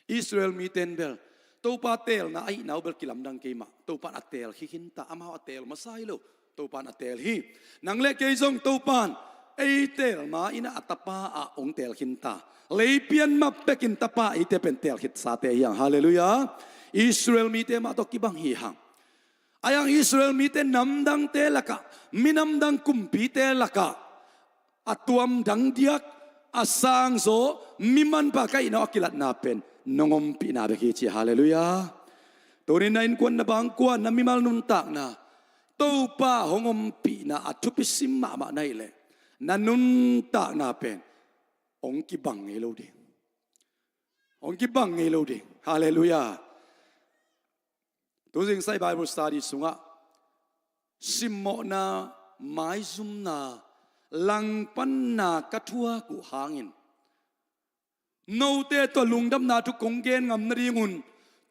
Israel mite in bel Topa teelna ahihna uh bel kilamdang kei mah. Topa in a teel hi khinta, amau a teel masa hi lo, Topa in a teel hi. Nang le kei zong Topa in ei teel ma-in a tapa ah hong teel khinta. Leipian mah pekin tapa eite pen teel khitsate hi hang. Halleluiah. Israel mite mah tawh kibang hi hang. Ahi hang Israel mite namdangte lakah, minamdang kumpite lakah a tuamdang diak, a sangzaw, mi manpha ka hihna uh a kilatna pen nong ompihna bek hi ci. Halleluiah. Tuni-in na innkuan, na bangkua, na mimal nuntakna, Topa hong ompihna a thupi sim mahmah na hih leh, na nuntakna pen hong kibang ngei lo ding. Hong kibang ngei lo ding. Halleluiah. Tuzing sai Bible study sungah simmawhna, maizumna, langpanna ka thuak uh hangin note tawh lungdamna thu kong gen ngam nadingun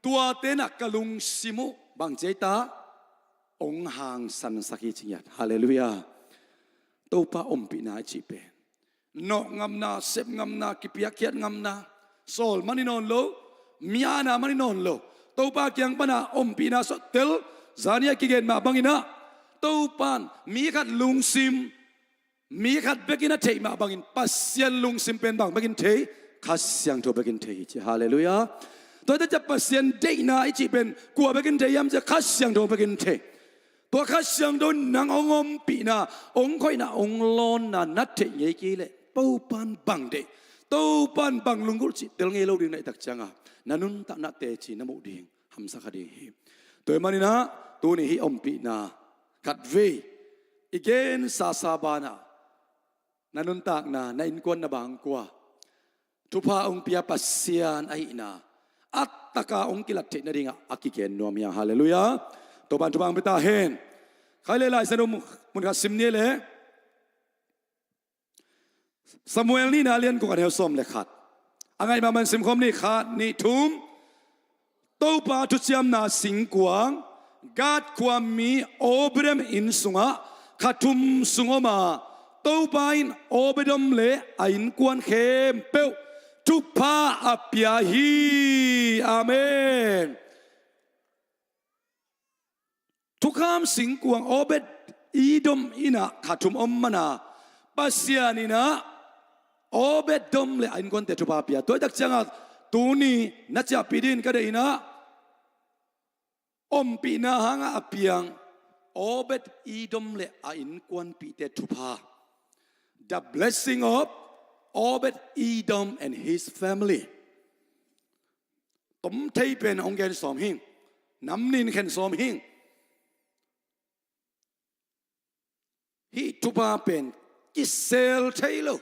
tuate nah ka lungsim uh bang ci ei ta, hong hangsansak hi ci ngiat. Halleluiah. Topa ompihna i cih pen nawh ngamna, sep ngamna, kipiakkhiat ngamna, sawl man hi nawn lo, mi aana man hi nawn lo. Topa kiang pana ompihna sawt tel, zani a kigen mah bangin ah, Topan mi khat lungsim mi khat bekin a theih mah bangin Pasian lungsim pen bang bekin thei? Kha Siangtho bekin thei hi ci. Halleluiah. Tua hi ta ciah Pasian deihna i cih pen kua bekin thei hiam ci a, Kha Siangtho bekin thei. Tua Kha Siangtho nang hong ompihna, hong khoihna, hong lawnna na theih ngei kei leh Topan bang deih, Topan bang lunggulh cih tel ngei lo ding na hih tak cianga na nuntakna teci na muh ding hamsa kha ding hi. Tua hi manin ah tuni hih ompihna khatvei i gen sasa banah na nuntakna, na innkuan, na bangkua thupha hong pia Pasian ahihna a taka hong kilat theih nadingah a kigen nuam hi hang. Halleluiah. Topan thupha hong pia ta hen. Khai le Lai Siangtho mun khat sim ni leh, Samuel nihna lian guk a neu sawm le khat. A ngaih mahmah in simkhawm ni, khat, nih, thum. Topa thuciamna singkuang, Gath khuami Obed-edom inn sungah kha thum sung om a, Topa in Obed-edom le a innkuan khempeuh thupha a pia hi. Amen. Thukham singkuang Obed-edom inn ah kha thum om mana Pasian in ah Obed-edom le a innkuante thupha pia. Tua hi tak cianga tuni na ciahpih dingin ka deih in ah, ompihna hangah a piang Obed-edom le a innkuanpihte thupha. The blessing of Obed-edom and his family. Tom thei pen hong gen sawm hing. Nam nin khen sawm hing. Hih thupha pen kisel thei lo,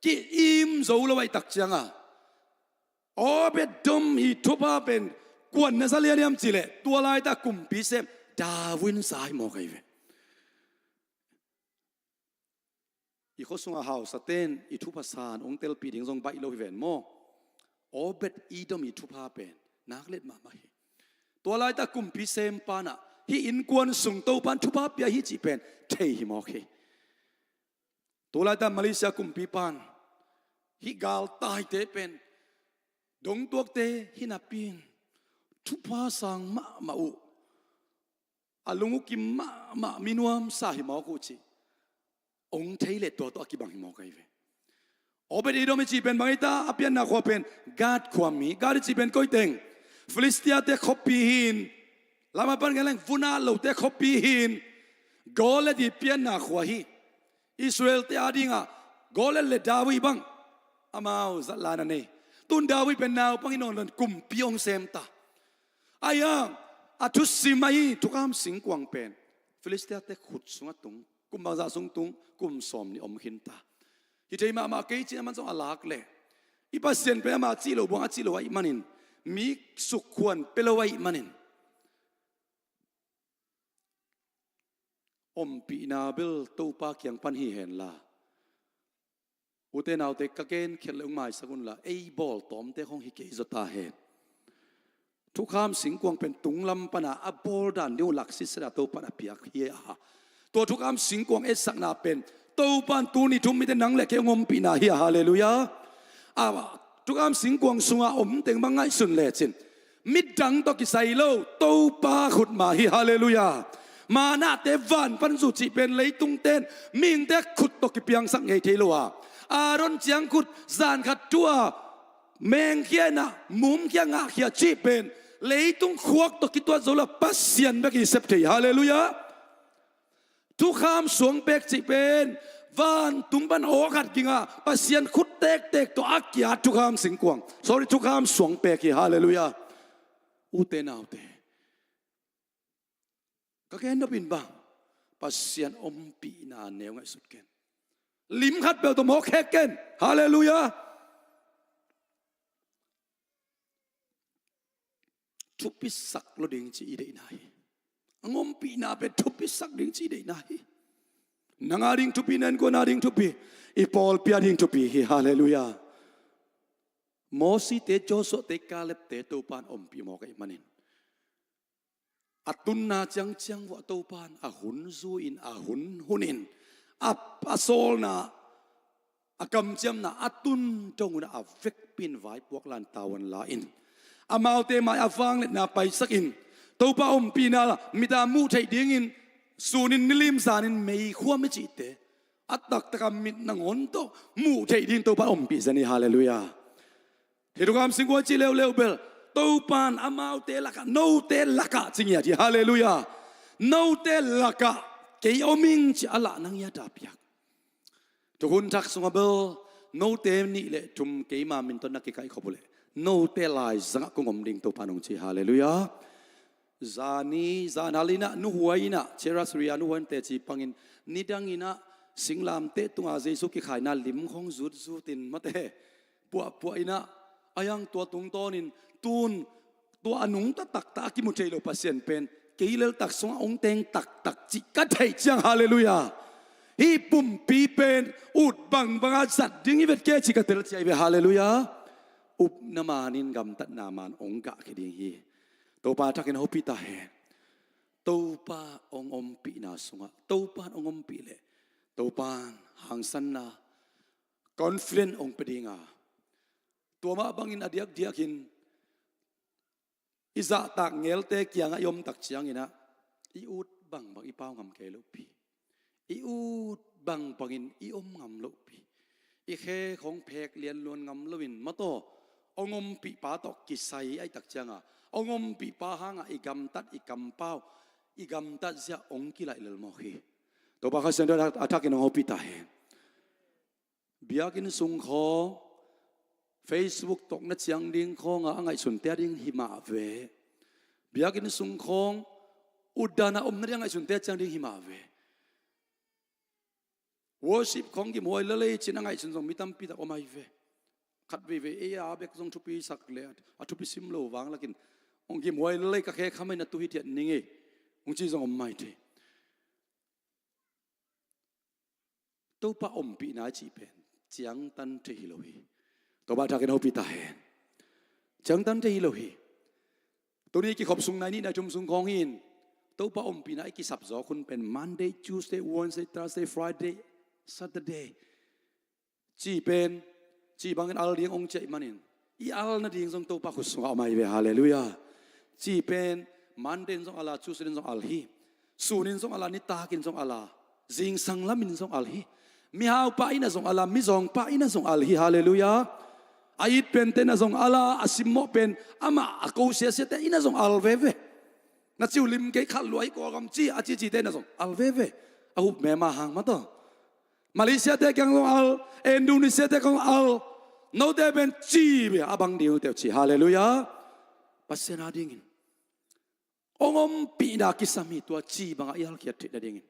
ki-im zo lo ahih tak cianga, Obed-edom hih thupha pen kuan na za lian hiam cih leh, tua laita kumpi sem David in za hi mawk ahi ve. I khua sunga hausate'n i thupha san hong telpih ding zong baih lo hi ven maw. Obed-edom i thupha pen nak let mahmah hi. Tua laita kumpi sem pan ah hih innkuan sung Topan thupha pia hi cih pen thei hi mawk hi. Tua laita Malaysia kumpi pan hih galtaite pen dongtuakte hi napi in thupha sang mahmah uh, a lung uh kim mahmah, mi nuamsa hi mawk uh cih hong thei leh tua tawh a kibang hi mawk ahi ve. Obed-edom i cih pen bang hi ta, a pianna khua pen Gath khuami. Gath i cih pen koi teng? Filistiate khuapi hi in, lamah pan gen leng vun at lote khuapi hi in, Goliath i pianna khua hi. Israelte adingah Goliath le David bang amau zatla na nei. Tun David pen naupang hi nawn lo in kumpi hong sem ta. Ahi hang a thusim ahi thukham singkuang pen Filistiate khut sungah tung, kum bangzah sung tung? Kum sawm nih om khin ta. Hi thei mahmah kei cih a man zong a lak leh, i Pasian pen ama cih lo buang a cih lo ahih manin, mi sukhuan pia lo ahih manin, ompihna bel Topa kiang pan hi hen la, ute naute, ka gen khial le hong maisak un la, ei bawltawmte khawng hi kei zaw ta hen. Thukham singkuang pen tunglam pana a bawl dan ding uh lak sitset a Topan a piak hi a. Tua thukham singkuang etsakna pen Topan tuni thum mite nang le kei hong ompihna hi a. Halleluiah. A, thukham singkuang sunga om teng bang ngaihsun lecin midang tawh kisai lo, Topa khut mah hi. Halleluiah. Manate van pan zu cih pen leitungte'n mihingte khut tawh kipiangsak ngei thei lo a, Aaron ciangkhut zan khat thu-a mengkhia in ah mumkhia ngahkhia cih pen leitung khuak tawh kituat zo lo a, Pasian bek i sep thei. Halleluiah. Thukham suangpek cih pen vantung pan aw khat ging a, Pasian khut tektek tawh a kiat thukham singkuang, sorry, thukham suangpek hi. Halleluiah. Ute naute, ka gen nop in bang, Pasian ompihna neu ngaihsut ken. Lim khat peuh tawh mawk khek ken. Halleluiah. thupisak lo ding ci i deihna hi. Hong ompihna pen thupisak ding ci i deihna hi. Nang a ding thupi, na innkuan a ding thupi, i pawlpi a ding thupi hi. Halleluiah. Mosite, Joshuate, Kalebte Topan ompih mawk ahih manin, a tunna ciangciang vuah Topan a hun zui-in, a hun hunin, a, a sawlna, a kamciamna a tun dong un a vekpi-in vaipuak la-in, tau hong la-in, amaute mai-ah vangliatna paisakin, Topa ompihna la mit-a muh theih dingin, sunin nilim zanin meikhu a mi cihte a taktak a mit nangawn tawh muh theih dingin Topa ompih zen hi. Halleluiah. Hih thukham singkung a cih leuleu bel, Topan amaute lakah, note lakah ci ngiat hi. Halleluiah. Note lakah kei om ing ci a lah na ngiat a piak. Thukhun thak sungah bel, note nih le thum keima min tawh na kikaihkhop uh leh, note laizangah kong om ding, Topan hong ci. Halleluiah. Zani, zanhal in ah, nuhuai in ah, Cherasria nuhuai in teci pangin, nidang in ah, singlamteh tunga Jesu kikhaina lim khawng zutzut in, mate, puahpuah in ah, a hiang tua tungtawnin, tun, tua a nungta taktak a kimu thei lo Pasian pen, kei leltak sungah hong teng taktak cih ka theih ciang, halleluiah, hih pumpi pen ut bangbang a zat ding hi vet kei cih ka telciai ve. Halleluiah. Upna manin gamtatna man hong gahkhia ding hi. Topa thakin hopih ta hen. Topa hong ompihna sungah, Topan hong ompih leh, Topan hangsanna, confident hong pia ding a, tua mah bangin a diakdiakin i zahtak ngelte kiangah i omtak ciangin ah, i ut bangbang i pau ngam kei lohpi, i ut bangbangin i om ngam lohpi, i khe khawng phek lianluan ngam loin, mataw, hong ompihpa tawh kisai ahih tak cianga, hong ompihpa hangah i gamtat, i kampau, i gamtat zia hong kilaih lel mawk hi. Topa Kha Siangtho a thakin hong hopih ta hen. Biakinn sung khawng, Facebook tawh na ciang ding khawngah a ngaihsunte a ding hi mah ve. Biakinn sung khawng, utdan a om na ding a ngaihsunte a ciang ding hi mah ve. Worship khawng gimhuai lel ei ci-in a ngaihsun zong mi tampi tak om ahi ve. Khat veivei ei a bek zong thupi sak le a thupi sim lo vang lakin, hong gimhuai lel ei, ka khe kha mai na tu hi thiat ning ei, hong ci zong om mai thei. Topa ompihna i cih pen ciangtan thei hi lo hi. Topa thakin hopih ta hen. Ciangtan thei hi lo hi. Tuni kikhop sung nai nih nai thum sung khawng hi-in, Topa ompihna i kisap zawk hun pen Monday, Tuesday, Wednesday, Thursday, Friday, Saturday, cih pen, cih bangin al ding hong ciah ahih manin, i al nading zong Topa khut sungah om ahi ve. Halleluiah. Cih pen, Monday in zong al a, Tuesday in zong al hi. Sun in zong al a, nitak in zong al a, zingsang lam in zong al hi. Mihaupa in ah zong al a, mizawngpa in ah zong al hi. Halleluiah. A it pente in ah zong al a, a simmawh pen, amah a ko siasiate in ah zong al veve. Na ciu lim kei khat lua hi Kawlgam ci, a cicite in ah zong al veve. A hup mema hang mataw. Malaysiate kiang zong al, Indonesiate kiang zong al. Note pen ci bia a bang ding uh teh ci. Halleluiah. Pasian a dingin hong ompihna kisam hi. Tua ci bangah i alkhiat theih nadingin,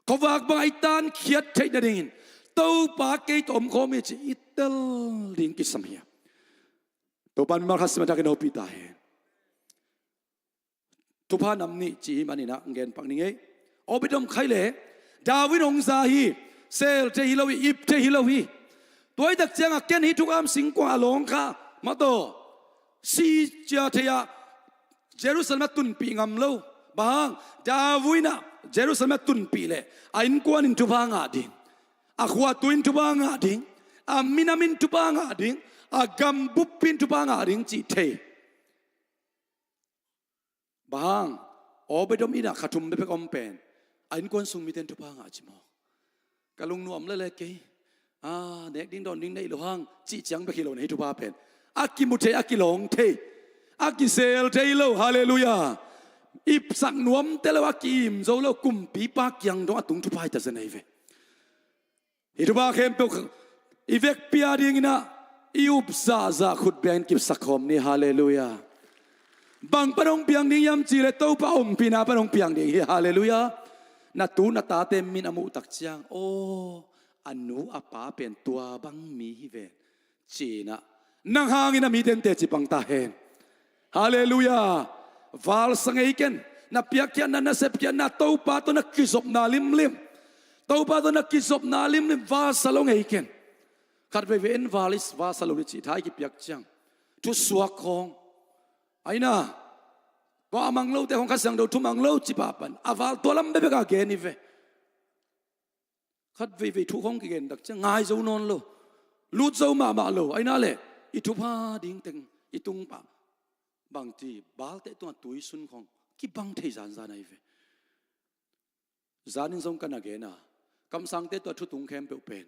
khuavak bangah i tankhiat theih nadingin, Topa kei tawh om khawm hi ci i tel ding kisam hi. Topa in mimal khat sim a thakin hopih ta hen. Thupha nam nih ci hi manin ah, ngen pak ning ei. Obed-Edom khai leh, David hong za hi. Sel thei hi lo hi, ip thei hi lo hi. Tua hi tak ciangah ken hih thukham singkuang a lawng kha, mataw, si cia thei ah, Jerusalem ah tunpih ngam lo. Bang hang, David in ah Jerusalem ah tunpih leh, a innkuan in thupha ngah ding, a khuatu in thupha ngah ding, a minam in thupha ngah ding, a gambup in thupha ngah ding cih thei. Bang hang, Obed-Edom in ah kha thum bekbek om pen, a innkuan sung mite in thupha ngah ci mawk. Ka lungnuam lele kei. Ah, nek ding dawn ding nei lo hang, cih ciang bek hi lo na hi thupha pen. A kimu thei, a kilawng thei, a kisel thei lo. Halleluiah. Ipsak nuam te lo, a ki-im zo lo, kumpipa kiang dong a tung thupha hi ta zen ahi ve. Hih thupha khempeuh i vekpi a dingin ah, i up zahzah khut bengin kipsak khawm ni. Halleluiah. Bang pan hong piang ding hiam cih leh Topa ompihna pan hong piang ding hi. Halleluiah. Na tu na tate min a muh tak ciang, aw, a nu a pa pen tua bang mi hi ven, ci-in ah, nang hangin a mite in teci pang ta hen. Halleluiah. Valsa ngei ken. Na piakkhiatna, na sepkhiatna, Topa tawh na kizopna limlim, Topa tawh na kizopna limlim valsa lo ngei ken. Khat veivei en val i valsa lo ni cih tha i kipiak ciang, thusuak khawng, aina, tua a mang lote khawng, Kha Siangtho thu mang lo cih pah pan a val tua lam bekbek a gen hi ve. Khat veivei thu khawng kigen tak ciang ngai zo nawn lo, lut zo mahmah lo, aina leh i thupha ding teng i tung pah bangci, balte tungah tuisun khawng kibang thei zanzan ahi ve. Zanin zong ka na gen a, kamsangte tua thu tung khempeuh pen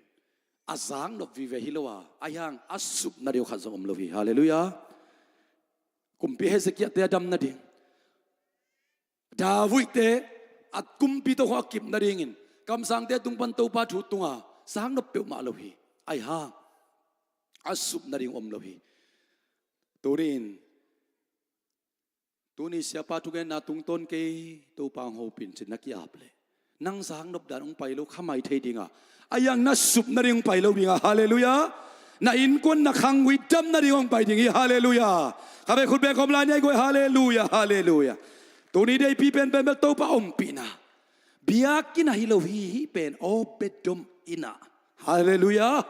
a zaknop vive hi lo a, ahi hang a supna deuh khat zong om lo hi. Halleluiah. Kumpi Hezekiahte a dam nading, Davidte a kumpi tawh khawng a kip nadingin kamsangte tung pan Topa thu tung a, zaknop peuhmah lo hi. Ahi hang a supna ding om lo hi. Tuni-in, tuni siapa thugenna tungtawn kei, Topa hong hopih in cin na ki-ap leh, nang zaknop dan hong pai lo, kha mai thei ding a, ahi hang na sup nading hong pai lo ding a, halleluiah. Na innkuan, na khanggui dam nading hong pai ding hi, halleluiah. Khabe khut beng khawm lai ni, a guai, halleluiah, halleluiah. Tuni deipi penpen bel Topa ompihna. Biakinn ah hi lo hi, hih pen Obed-edom inn ah. Halleluiah.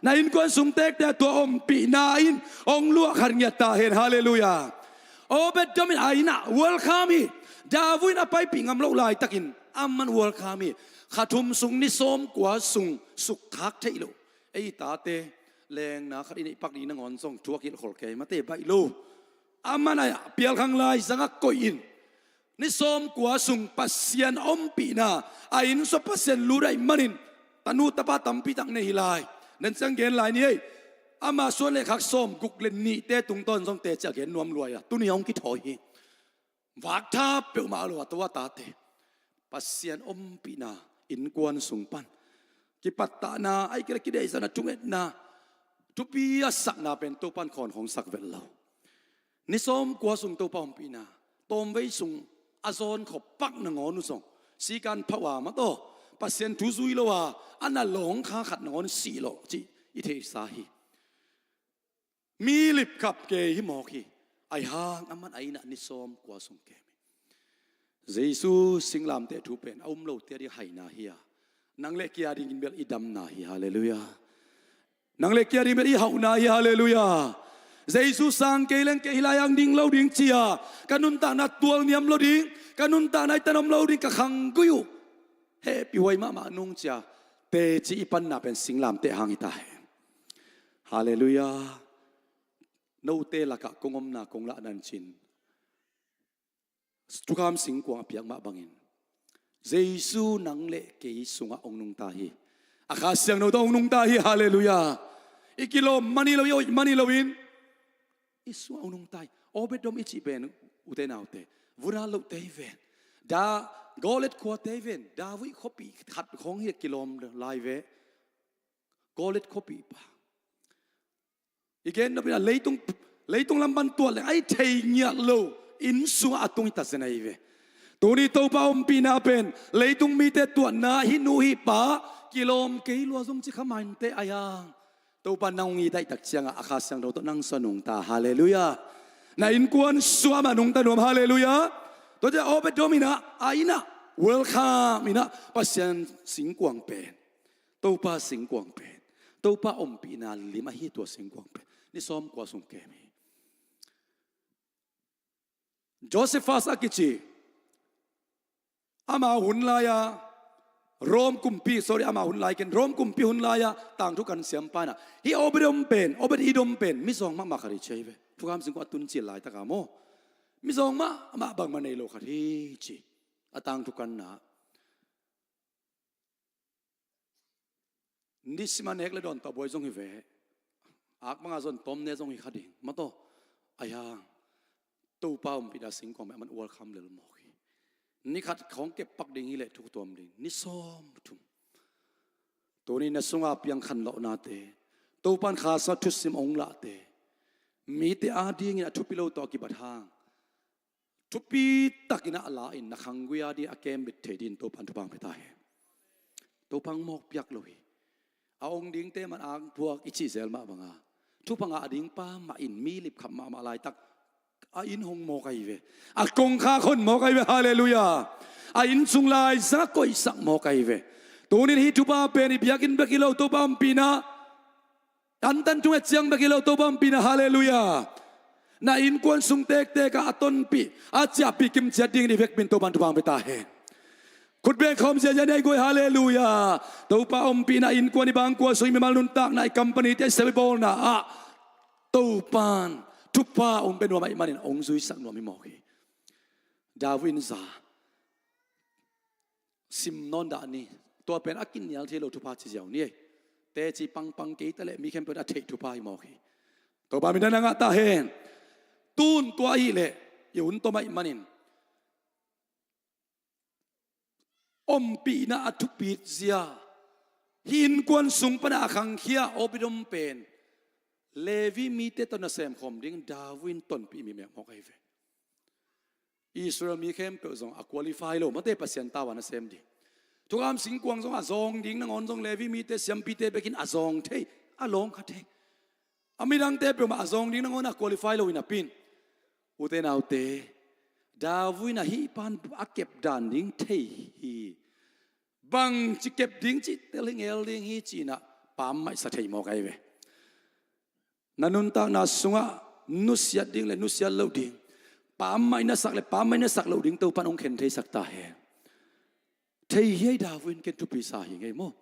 Na innkuan sung tektek ah tua ompihna in hong luah khat ngiat ta hen. Halleluiah. Obed-edom in a inn ah welcome hi. David in a paipih ngam loh laitakin aman welcome hi. Kha thum sung, ni sawmkua sung sukkhak theih loh. Ei tate lengna khat i neih pak ding nangawn zong thu a kilhkhol kei mate baih lo. Aman a pialkhang lai zangah koih in, ni sawmkua sung Pasian ompihna, a inn sungah Pasian lut ahih manin tanu tapa tampi tak nei hi lai. Nen ciang gen lai ni ei. Ama suan le khak sawmguk le nihte tungtawn zong teci a gen nuam luai a, tuni hong kithawi hi. Vakthap peuhmah lo a, tua tate Pasian ompihna innkuan sung pan kipattahna, ahih kei leh kideihsakna, thungetna, thupi a sakna pen Topa in khawnkhong sak vet lo. Ni sawmkua sung Topa ompihna, tawmvei sung a zawn khop pak nangawn uh zong, sikan phauh a, mataw, Pasian thu zui lo a, a na lawng kha khat nangawn sih lawh cih i theihsa hi. Mi lipkhap kei hi mawk hi. Ahi hang aman a inn ah ni sawmkua sung kem hi. Jesu singlamteh thu pen a um lote a ding haina hi a, nang le kei a dingin bel i damna hi. Halleluiah. Nang le kei a ding bel i hauhna hi. Halleluiah. Jesu sang kei leng kei hih lai-ah ding lo ding ci a, ka nuntakna tualniam lo ding, ka nuntakna i tan om lo ding, ka khanggui uh hehpihhuai mahmah nung ci a, teci i panna pen singlamteh hang hi ta hen. Halleluiah. Note lakah kong omna kong lah nan cin, thukham singkuang a piak mah bangin, Jesu nang le kei sungah hong nungta hi. A Kha Siangtho tawh hong nungta hi. Halleluiah. I kilawm mani lo, i oih mani loin i sungah hong nungta hi. Obed-edom i cih pen, ute naute, vura lohte hi ven. Da, Goliat khuate hi ven. David khuapih khat khawng hi a kilawm lai ve. Goliat khuapih pa. I gen nop in a, leitung, leitung lam pan tuat leng a i thei ngiat lo inn sungah a tung hi ta zen ahi ve. Tuni Topa ompihna pen leitung mite tuatna, hih nu hih pa kilawm kei lua zong ci kha mai inteh, ahi hang Topa nang hong it ahih tak ciangah a Kha Siangtho tawh nang sungah nungta. Halleluiah. Na innkuan sungah mah nungta nuam. Halleluiah. Tua ciang Obed-edom in a, a inn ah welcome in a, Pasian singkuang pen, Topa singkuang pen, Topa ompihna lim ahi tua singkuang pen ni sawmkua sung kem hi. Josephus a kici, ama hun lai-a, Rom kumpi, sorry, ama hun lai ken, Rom kumpi hun lai-a tangthu kan siampa in a, hih Obed-edom pen, Obed-edom pen mizawng mahmah khat hi ci ahi ve. Thukham singkuang a tun cil laitak a maw, mizawng mahmah, bangmah nei lo khat hi ci. A tangthu kanna Nisim a nek le dawn tawh a buai zong hi ve. Ak banga zon tawm ne zong hi kha ding, mataw. Ahi hang Topa ompihna singkuang mah aman welcome lel mawk hi. Ni khat khawng kep pak ding hi leh thu tuam ding, ni sawmthum. Tuni na sunga piang khanlawhnate, Topa in Kha Siangtho thusim hong lahte, mite adingin a thupi lo tawh a kibat hang thupi takin a la in na khanggui a ding a kembit thei dingin Topa in thupha hong pia ta hen. Topa in mawk piak lo hi. A ong dingte man ang phuak i cih zel mah banga, thupha ngah ding pa mah in mi lipkhap mahmah laitak A inn hong mawk ahi ve. A kongkhak hon mawk ahi ve. Halleluiah. A inn sung laizang a koihsak mawk ahi ve. Tunin hih thupha pen i biakinn bek hi lo, Topa ompihna, antan thunget ciang bek hi lo, Topa ompihna. Halleluiah. Na innkuan sung tektek ah a tonpih, a ciahpih kimciat dingin i vekpi in Topa in thupha hong pia ta hen. Khut beng khawm ziazia ni a i guai. Halleluiah. Topa ompihna, innkuan, i bangkua sung, i mimal nuntakna, i company te, i sel i bawlna ah Topa in thupha hong pia nuam ahih manin hong zuisak nuam hi mawk hi. David in za sim nawn dah ni. Tua pen a kinial thei lo thupha ci ziau ni ei. Teci pangpang kei ta leh mi khempeuh in a theih thupha hi mawk hi. Topa min thang a ngah ta hen. Tun tua ahih leh i hun tom ahih manin ompihna a thupit zia, hih innkuan sung pan a khangkhia Obed-edom pen Levi mite tawh nasem khawm dingin David in tonpih mi mawk ahi ve. Israel mi khempeuh zong a qualify lo, mate, Pasian tau a nasem ding. Thukham singkuang zong a zawng ding nangawn zong Levi mite, siampite bekin a zawng thei, a lawng kha thei. A midangte peuhmah a zawng ding nangawn a qualify lo hi napi in, ute naute, David in a hih pan a kep dan ding thei hi. Bangci kep ding cih tel hi ngel ding hi ci-in a pammaih sa thei mawk ahi ve. Na nuntakna sungah nusiat ding le nusiat loh ding, pammaih na sak le pammaih na sak loh ding Topa in hong khen theisak ta hen. Thei hi ei, David in ken thupi sa hi ngei maw.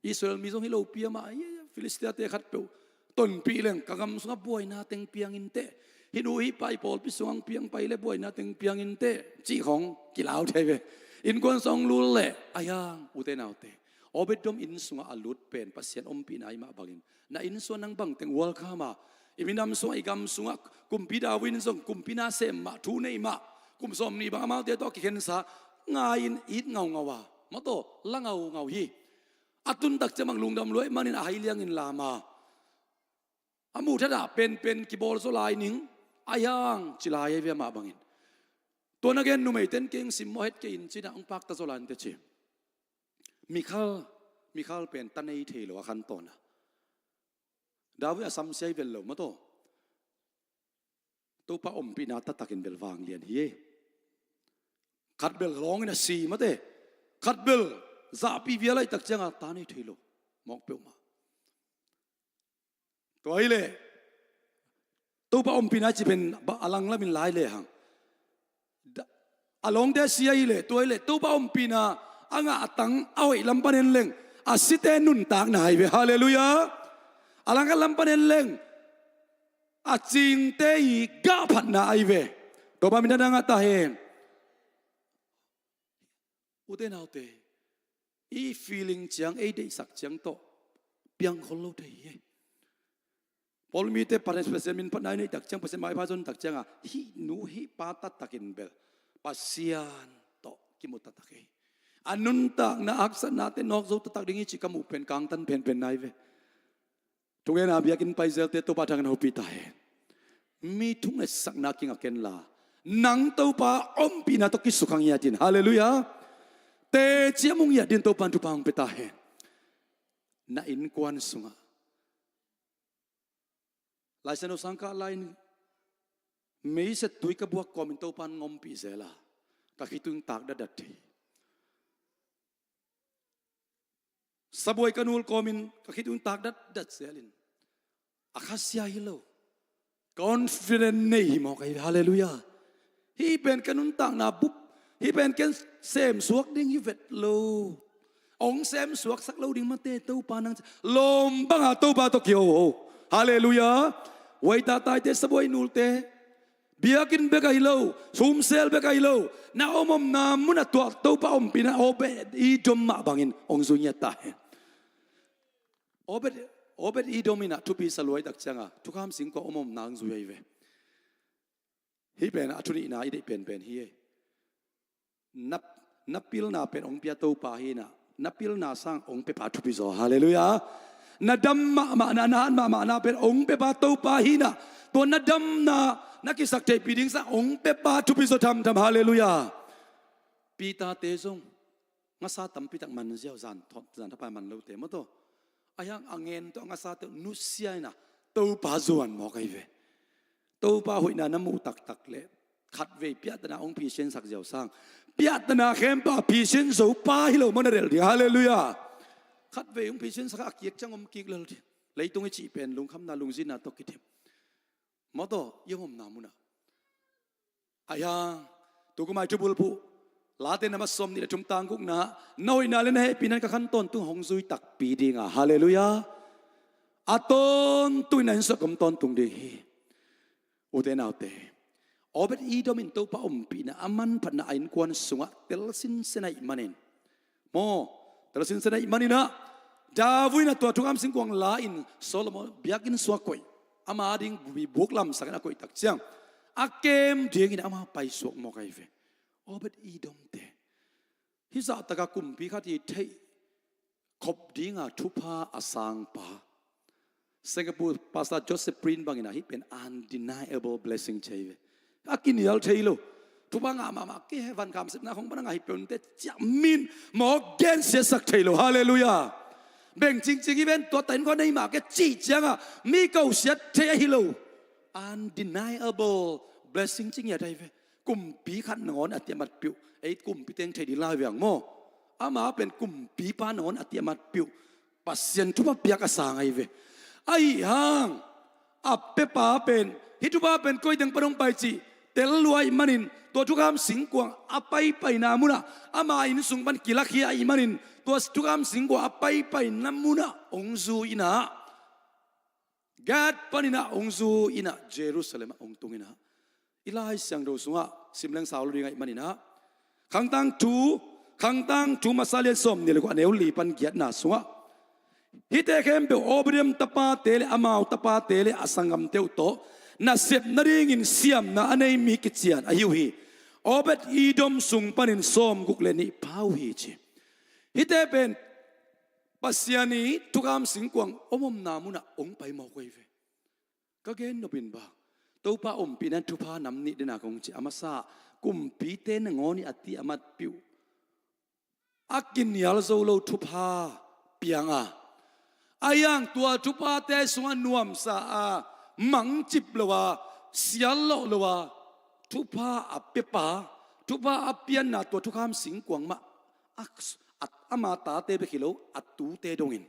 Israel mi zong hi lopi a mah, Filistia te khatpeuh tonpih leng ka gam sungah buaina teng piang inteh. Hih nu hih pa i pawlpi sungah hong piang pai le buaina teng piang inteh, cih khawng kilau thei ve. Innkuan sung hong lul leh a hiang, ute naute, Obed-edom inn sungah a lut pen Pasian ompihna ahih mah bangin, na inn sungah nang bangteng welcome a, i minam sungah, i gam sungah kumpi David in zong kumpi na sem mah, thu nei mah, kum sawmnih bang amaute tawh a kikhensa, ngai-in it ngaungau a, mataw, la ngaungau hi. A tun tak ciang bang lungdam lua ahih manin a hai liangin lam a, a muh thadah penpen kibawl zaw lai ning, a hiang ci lai ahi ve amah bangin. Tua na gen numeite in kei hong simmawh het kei in ci-in a hong pakta zaw lai inteh ci. Mikhal, Mikhal pen ta nei thei lo a khan tawn a. David a samsia hi vel lo, mataw. Topa ompihna taktakin bel vanglian hi ei. Khat bel lawngin a si, mate. Khat bel zahpih vial ahih tak cianga ta nei thei lo mawk peuhmah. Tua hi leh Topa ompihna cih pen a langlamin lai lehang, a lawngte a si ahih leh, tua hi leh Topa ompihna a ngah a tang a hoih lam pan en leng, a site nuntakna ahi ve. Halleluiah. A langkhat lam pan en leng, a cingte i gahphatna ahi ve. Topa min thang a ngah ta hen. Ute naute, i feeling ciang, ei deihsak ciang tawh piangkhol lo thei hi. Paul mite Pasian min phatna i neih tak ciang, Pasian maipha zon tak cianga, hih nu hih pa taktakin bel Pasian tawh kimu taktak hi. A nuntakna haksatnate nawk zo taktak ding hi cih ka muh pen kangtan penpen nai ve. Thungetna biakinn paizelte Topa thangin hopih ta hen. Mi thungetsakna kingak kenla, nang Topa ompihna tawh kisukha ngiat in. Halleluiah. Teci a mu ngiat dingin Topa in thupha hong pia ta hen. Na innkuan sungah, Lai Siangtho sang kah lai-in, meiset tui ka buak kawmin Topa in hong ompih zel a, ka khitui hong tak datdat thei. Sabuai ka nul kawmin ka khitui hong tak datdat zelin, a khasia hi lo, confident nei hi mawk ahi. Halleluiah. Hih pen ka nuntakna bup, hih pen ken semsuak ding hi vet lo. Hong semsuaksak lo ding, mate, Topa nang ci, lawm banga Topa tawh kihoho. Halleluiah. Huaita taite, sabuai nulte, biakinn bek ahi lo, sumsel bek ahi lo, na om omna munah tua Topa ompihna Obed-edom mah bangin hong zui ngiat ta hen. Obed, Obed-edom in a thupi sa lua ahih tak cianga thukham singkung om omna hong zui ahi ve. Hih pen a thu nihna i deih penpen hi ei. Na, na pilna pen hong pia Topa hi in a, na pilna sang hong piapa thupi zaw. Halleluiah. Na dam mahmahna, na hat mahmahna pen hong piapa Topa hi in a, tua na damna na kisaktheihpih ding sang hong piapa thupi zaw thamtham. Halleluiah. Peter-te zong ngasa tampi tak man ziau, zan thapai man lote maw taw. A hiang a ngen tawh a ngasate nusia in a, Topa zuan mawk ahi ve. Topa hoihna na muh taktak leh khatvei piahtana hong phisiansak ziau sang, piahtana khempeuh a phisian zo pa hi lo maw na delh ding? Halleluiah. Khatvei hong phisiansak a kiak ciang om kik lel ding. Leitung i cih pen lungkhamna lungzinna tawh kidim. Mawtaw i hong omna munah. Ahi hang tu kum a i thubulphuh Late na ma sawm nih le thum tang gukna, na hoihna le na hehpihna in ka khan tawntung hong zui takpi ding a, halleluiah. A tawntung in a inn sungah ka om tawntung ding hi. Ute naute, Obed-Edom in Topa ompihna a manphatna a innkuan sungah tel sinsen ahih manin, maw, tel sinsen ahih manin ah David in ah tua thukham singkuang la-in Solomon biakinn sungah koih, ama ding buk lamsakin a koih tak ciang a kem dingin ama paisuak mawk ahi ve. Obed-Edom te, hih zahtakah kumpi khat i theih khop dinga thupha a sangpa, Singapore Pastor Joseph Prin bangin ah hih pen undeniable blessing ci ahi ve. A kinial thei lo. Thupha ngah mahmah, kei he van kham sepna khong pan a ngah hi peuh inteh ci-a min mawk gensiasak thei lo. Halleluiah. Beng cingcing hi ven, tua ta in khuan ei mah kei cih ciangah mi kosiat thei ahi lo. Undeniable blessing ci ngiat ahi ve. Kumpi khat nangawn a tiamat piuh, ei kumpi teng thei ding lai viang maw? Ama pen kumpipa nangawn a tiamat piuh Pasian thupha piak a sang ahi ve. Ahi hang a pepa pen hih thupha pen koi teng pan hong pai cih tel lua ahih manin, tua thukham singkuang a paipaina munah, ama inn sung pan kilakhia ahih manin, tua thukham singkuang a paipaina munah hong zui in ah, Gath panin ah hong zui in ah Jerusalem ah hong tung in ah, i Lai Siangtho sungah sim leng sau lo ding ahih manin ah, Khangtang Thu, Khangtang Thu masa lian sawm nih le kua, a neu li pan giatna sungah, hihte khempeuh Obed-Edom tapate le amau tapate le a sanggamte uh tawh nasep nadingin siamna a nei mi kician ahi uh hi. Obed-Edom sung panin sawmguk le nih pha uh hi ci. Hihte pen Pasian i thukham singkuang om omna munah hong pai mawk uh ahi ve. Ka gen nopin bang, Topa ompihna in thupha nam nih dena kong ci a masa, kumpite nangawn i a tiamat piuh, a kinial zo lo thupha piang a, ahi hang tua thuphate sungah nuamsa a, mangcip lo a, siallawh lo a, thupha a piapa, thupha a pianna tua thukham singkuang mah a, a, ama tate bek hi lo, a tute dongin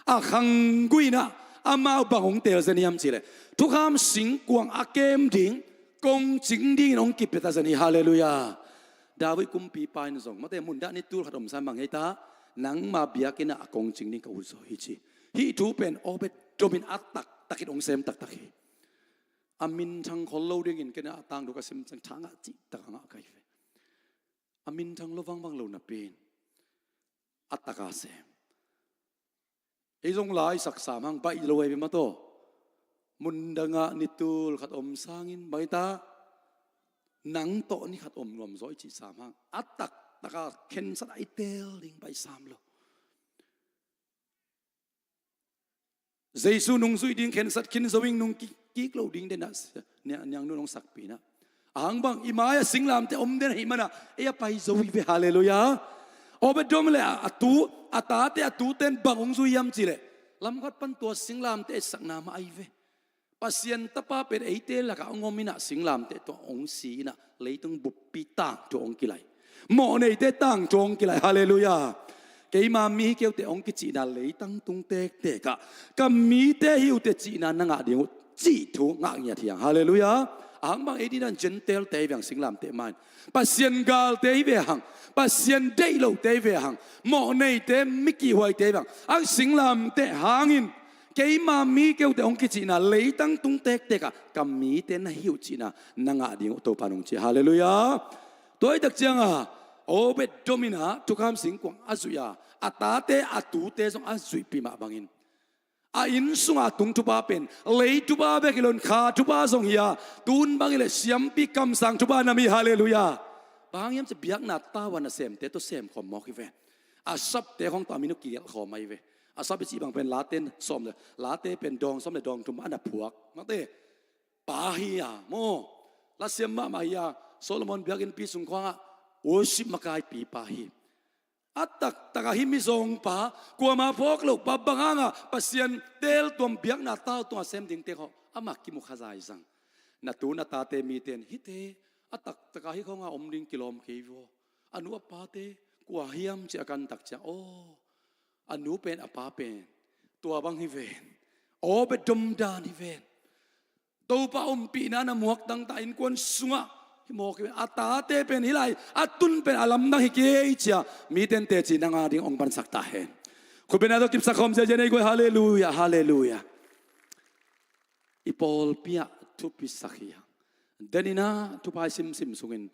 a khanggui in ah amau bang hong teel zen hiam cih leh, thukham singkuang a kem ding, kongcing dingin hong kipia ta zen hi. Halleluiah. David kumpipa in zong, mate, mun dah ni tul khat om sa in bang hi ta, nangma biakinn ah a kongcing ding ka ut zaw hi ci. Hih thu pen Obed-Edom in a taktakin hong sem taktak hi. A minthang khol lo dingin ken a tangthu ka sim ciang tha ngah cihtak a ngah ka hi ve. A minthang lo vangvang lo napi in a taka sem. Ei zong la i sak sam hang baih lo ei ve mataw. Mundangah ni tul khat om sangin bang hi ta, nang tawh ni khat om nuam zaw i cih sam hang a taktaka khensat a i teel ding baih sam lo. Jesu nungzuih ding khensat khin zo in nung kik, kik lo ding den ah sia, nia, niang nun hong sakpi in ah. Ahang bang i mai-ah singlamteh om den ahih manah ei a pai zo hi ve. Halleluiah. Obed-Edom le a, a tu, a tate a tute in bang hong zui hiam cih leh, lamkhat pan tua singlamteh a etsakna mah ahi ve. Pasian tapa pen eite lakah hong om in ah singlamteh tawh hong si in ah leitung buppi tangthu hong kilai, mawhneite tangthu hong kilai. Halleluiah. Keima mi hi kei uh teh hong kicihna leitang tung tektek ah ka mite hi uh teh cihna na ngah ding uh cih thu ngah ngiat hi hang. Halleluiah. Ahang bang ei ding dan Gentile-te hi ve hang singlamteh mai in. Pasian galte hi ve hang, Pasian deih lote hi ve hang, mawhneite, mi kihhuaite hi ve hang. A singlamteh hangin keima mi kei uh teh hong kicihna leitang tung tektek ah ka mite na hi uh cihna na ngah ding uh Topa in hong ci. Halleluiah. Tua hi tak cianga Obed-Edom in ah thukham singkuang a zuih a, a tate a tute zong a zuihpih mah bangin a inn sunga tung thupha pen lei thupha bek hi loin kha thupha zong hi a, tun bang hi leh siampi kamsang thupha nam hi. Halleluiah. Bang hang hiam cih leh biakna tau a nasemte tawh semkhawm mawk hi ve. Asapte khawng tawh a min uh kigelh khawm ahi ve. Asap i cih bang pen Late sawm le, Late pen dawng sawm le dawng thum a na phuak, mate, pa hi a maw. Lasiam mahmah hi a, Solomon biakinnpi sung khawngah worship makaipipa hi. A taktakah hih mizawngpa, kuamah phawk lohpa, bang hanga Pasian teeltuam biakna tau tungah sem dingte khawng amah kimu kha zaizang. Na tu na tate mite in hihte a taktak a hih khawng a om ding kilawm kei vaw. A nu a pate kua hiam ci a kan tak ciang, aw, a nu pen a pa pen tua bang hi ven. Aw, bia dom dan hi ven. Topa ompihna na muak dangtak innkuan sungah hi mawk hi ven. A tate pen hih lai a tun pen a lamdang hi kei cia mite in teci nang a ding hong pansak ta hen. Khutbetna tawh kipsak khawm ziazia nei guai. Halleluia, halleluia. I pawlpi ah thupi sak hi hang. Deninah thupha i simsim sungin,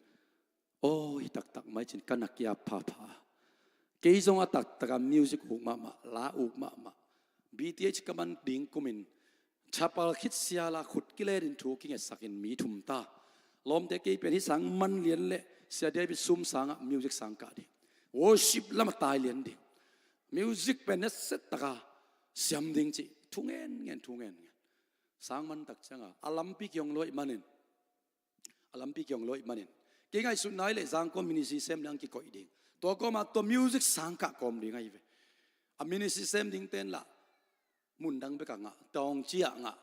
aw, hi taktak mai cin ka na kiap phapha. Kei zong a taktak a music uk mahmah, la uk mahmah. B T H ka man ding kumin chapal khit siala khut kilenin thu kingetsakin mi thum ta. Lawmte, kei pen hih sang man lian le Sia David Sum sangah music sang kah ding. Worship lam a tai lian ding. Music pen na set taka siam ding cih thu ngen ngen, thu ngen ngen. Sang man tak cianga a lampi kiong luaih manin, a lampi kiong luaih manin, kei ngaihsutna hi leh Zangkong ministry sem ding kikoih ding. Tua kawma tua music sang kah kawm ding ahi ve. A ministry sem ding ten lah mun dang bek a ngah, tawng ciah ngah,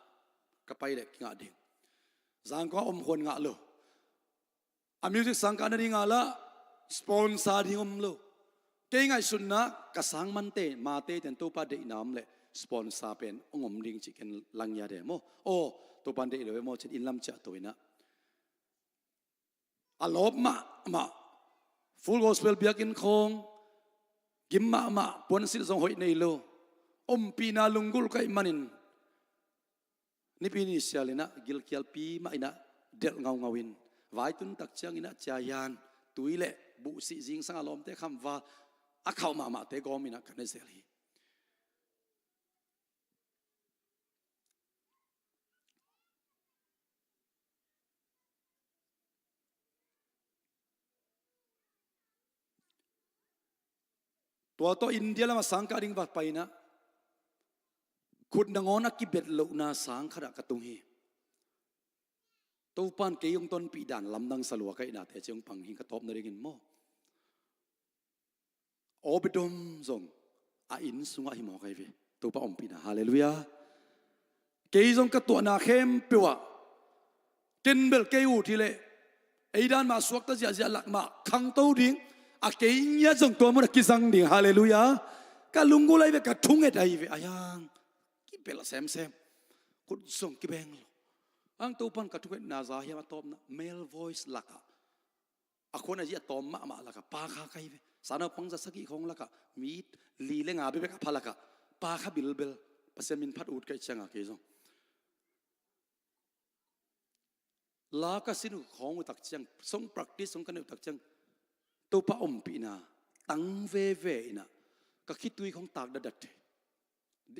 ka pai leh kingah ding. Zangkong a om khuan ngah lo. A music sang kah nading a lah sponsor ding om lo. Kei ngaihsutna ka sang mante, mate ten Topa deihna om leh sponsor pen hong om ding cih ken langia de maw. Aw, Topa deih lo e maw cin inn lam ciah to inah. A lawp mahmah, Full Gospel biakinn khawng gim mahmah, puansilh zong hoih nei lo. Ompihna lunggulh ka hih manin Nipi ni sial inah gilkialpi mah inah delh ngaungau in, vaitun tak ciang inah ciahian tui le buhsih zingsang a lawmte khamval a khauh mahmahte gawm inah ka na zelh hi. Tua tawh India lamah sangkah ding va paina, khut nangawn a kibet lohna sang khatah ka tung hi. Topan kei hong tonpih dan lamdang salua ka hihnate ci hong pang hi ka tawpna dingin maw. Obedom zong a inn sungah hi mawk ahi ve. Topa ompihna, halleluiah. Kei zong ka tuahna khempeuh ah ken bel kei ut hileh ei dan mah suakta ziahziah lak mah khangto ding, a kei ngiat zong tua mun a kizang ding, halleluiah. Ka lunggulh ahi ve, ka thunget ahi ve, a hiang kibel a semsem. Khut zong kibeng lo. Ang Topan ka thungetna za hiam a tawpna, male voice lakah a khuan a zi a tawm mahmah lakah pa kha ka hi ve. Sanau pangza sagih khawng lakah mi li le nga bekbek a pha lakah pa kha bilbel. Pasian min phat ut ka hih cianga kei zong la ka sin uh khawng uh tak ciang, song practice song ka neih uh tak ciang Topa ompihna tang veve inah ka khitui khawng tak datdat thei.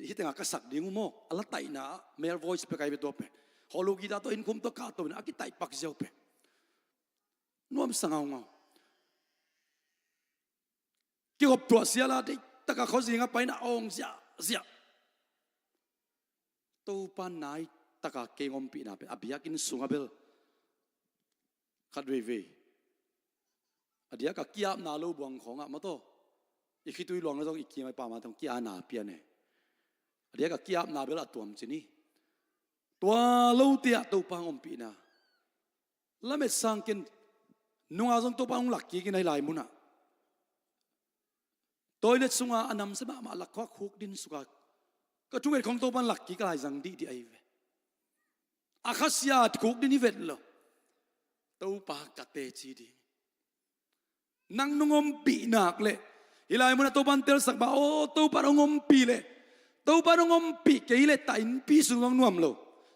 Hih tengah ka sak ding uh maw, a la taihna ah male voice pek ahi ve tua pen. Hawlu guitar tawh innkhum tawh kahto inah a kitaih pak ziau pen. Nuamsa ngaungau. Kihop tuah siala deih taka khuazing a paina awng ziahziah. Topa nai taka kei ngompihna pen a biakinn sunga bel khat veivei a diak a kiapna lo buang khawngah mataw. I khitui luang lo zong i kiam a i pama tawng kiana pian e. A diak a kiapna bel a tuam cin hi. Tua lo tiah Topa ngompihna lamet sang ken nunga zong Topa hong lak kik in ahi lai munah. Toilet sunga a namsia mahmah lak khawk khuk din suka ka thunget khawng Topan lak kik a lai zang dihdih ahi ve. A khasia khuk din hi vet lo. Topa ka teci ding. Nang nong ompih nak leh hih lai munah Topan telsak mah, aw, Topan hong ompih leh, Topan hong ompih kei leh ta innpi sung zong nuam lo.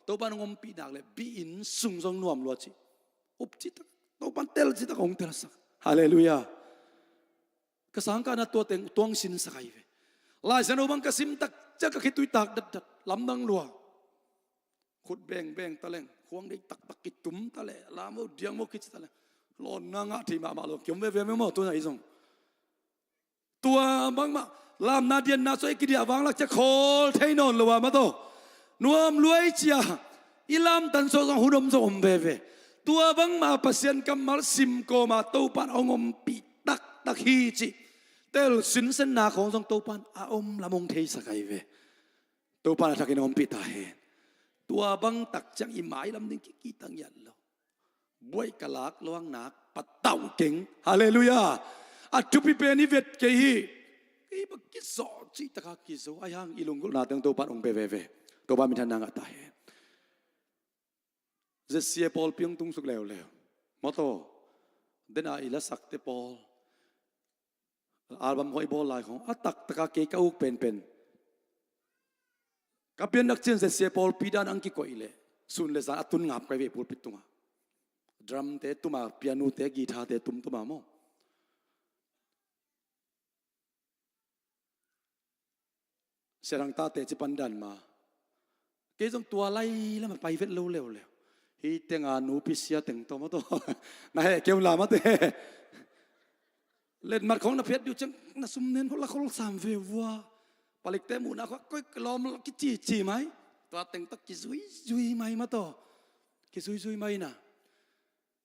Topan hong ompih nak leh bi inn sung zong nuam lua cih up citak, Topan tel citak hong telsak. Halleluiah. Ka sangkahna tua teng tuang sinsak ahi ve. Laisiangtho bang ka sim tak ciang ka khitui tak datdat, lamdang lua. Khut bengbeng taleng, khuang deih taktak kitum taleh, lam uh diang maw kici taleh, lawnna ngah thei mahmah lo kiom veve memaw tuna i zong. Tua bangmah lamna dianna cu ei kidiah vanglak cia khawl thei nawn lo ah mataw. Nuam luai cia i lamtan suak zong hun om zong om veve. Tua bangmah Pasian kammal sim kawma Topan hong ompih taktak hi cih tel sinsenna khawng zong Topan a om lam hong theisak ahi ve. Topan a thakin hong ompih ta hen. Tua bang tak ciang i mailam ding kikitang iat lo. Buai ka lak luang nak patau keng. Halleluiah. A thupi pen i vet kei hi. Kei bang kizo cih taka kizo ai hang i lunggulhna teng Topan ong pe veve. Topa minthanna ngah ta hen. Zsia pawlpi ong tungsuk leuleu. Maw taw. Dena i lasakte pawl album hoi bawl lai khong a taktaka kei ka uk penpen. Ka piannak cian Zsia pawlpi dan ang kikoih leh sun le zan a tun ngap kai ve pulpit tunga. Drum te tuma, piano te, guitar te tum tuma maw. Siadang tate ci pandan ma. Kei zong tua lai lama pai vet lo leuleu. Hi tenga nupi sia teng tawh maw taw. Na heh keu la mate. Letmat khong na phiat diu ciang na sum nen khol la khol sam ve vua. Palikte muhna khong koi lawm kici ci mai. Tua teng tawh kizui zui mai maw taw. Kizui zui mai na.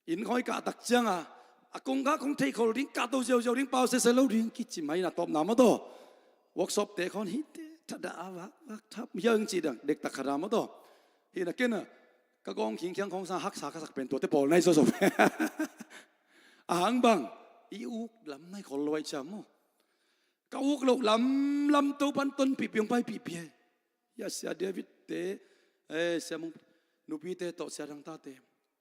Inn khong i kah tak cianga a kongkhak khong thei khol ding, kahto ziauziau ding, pau sese lo ding kici mai na tawpna maw taw. Workshop te khong hite thada a vak vak thap hiang ci dang dektak khada maw taw. Hina kena ka gawng khingkhiang khong sang haksa ka sak pen tuate pawl nai sosop. A hang bang i uk lam nai khol lo ai cia maw. Ka uk loh lamlam Topan tonpih piang paipih pia. Ia Sia David te, eh, Sia Mung nupite tawh, Sia Dangtate,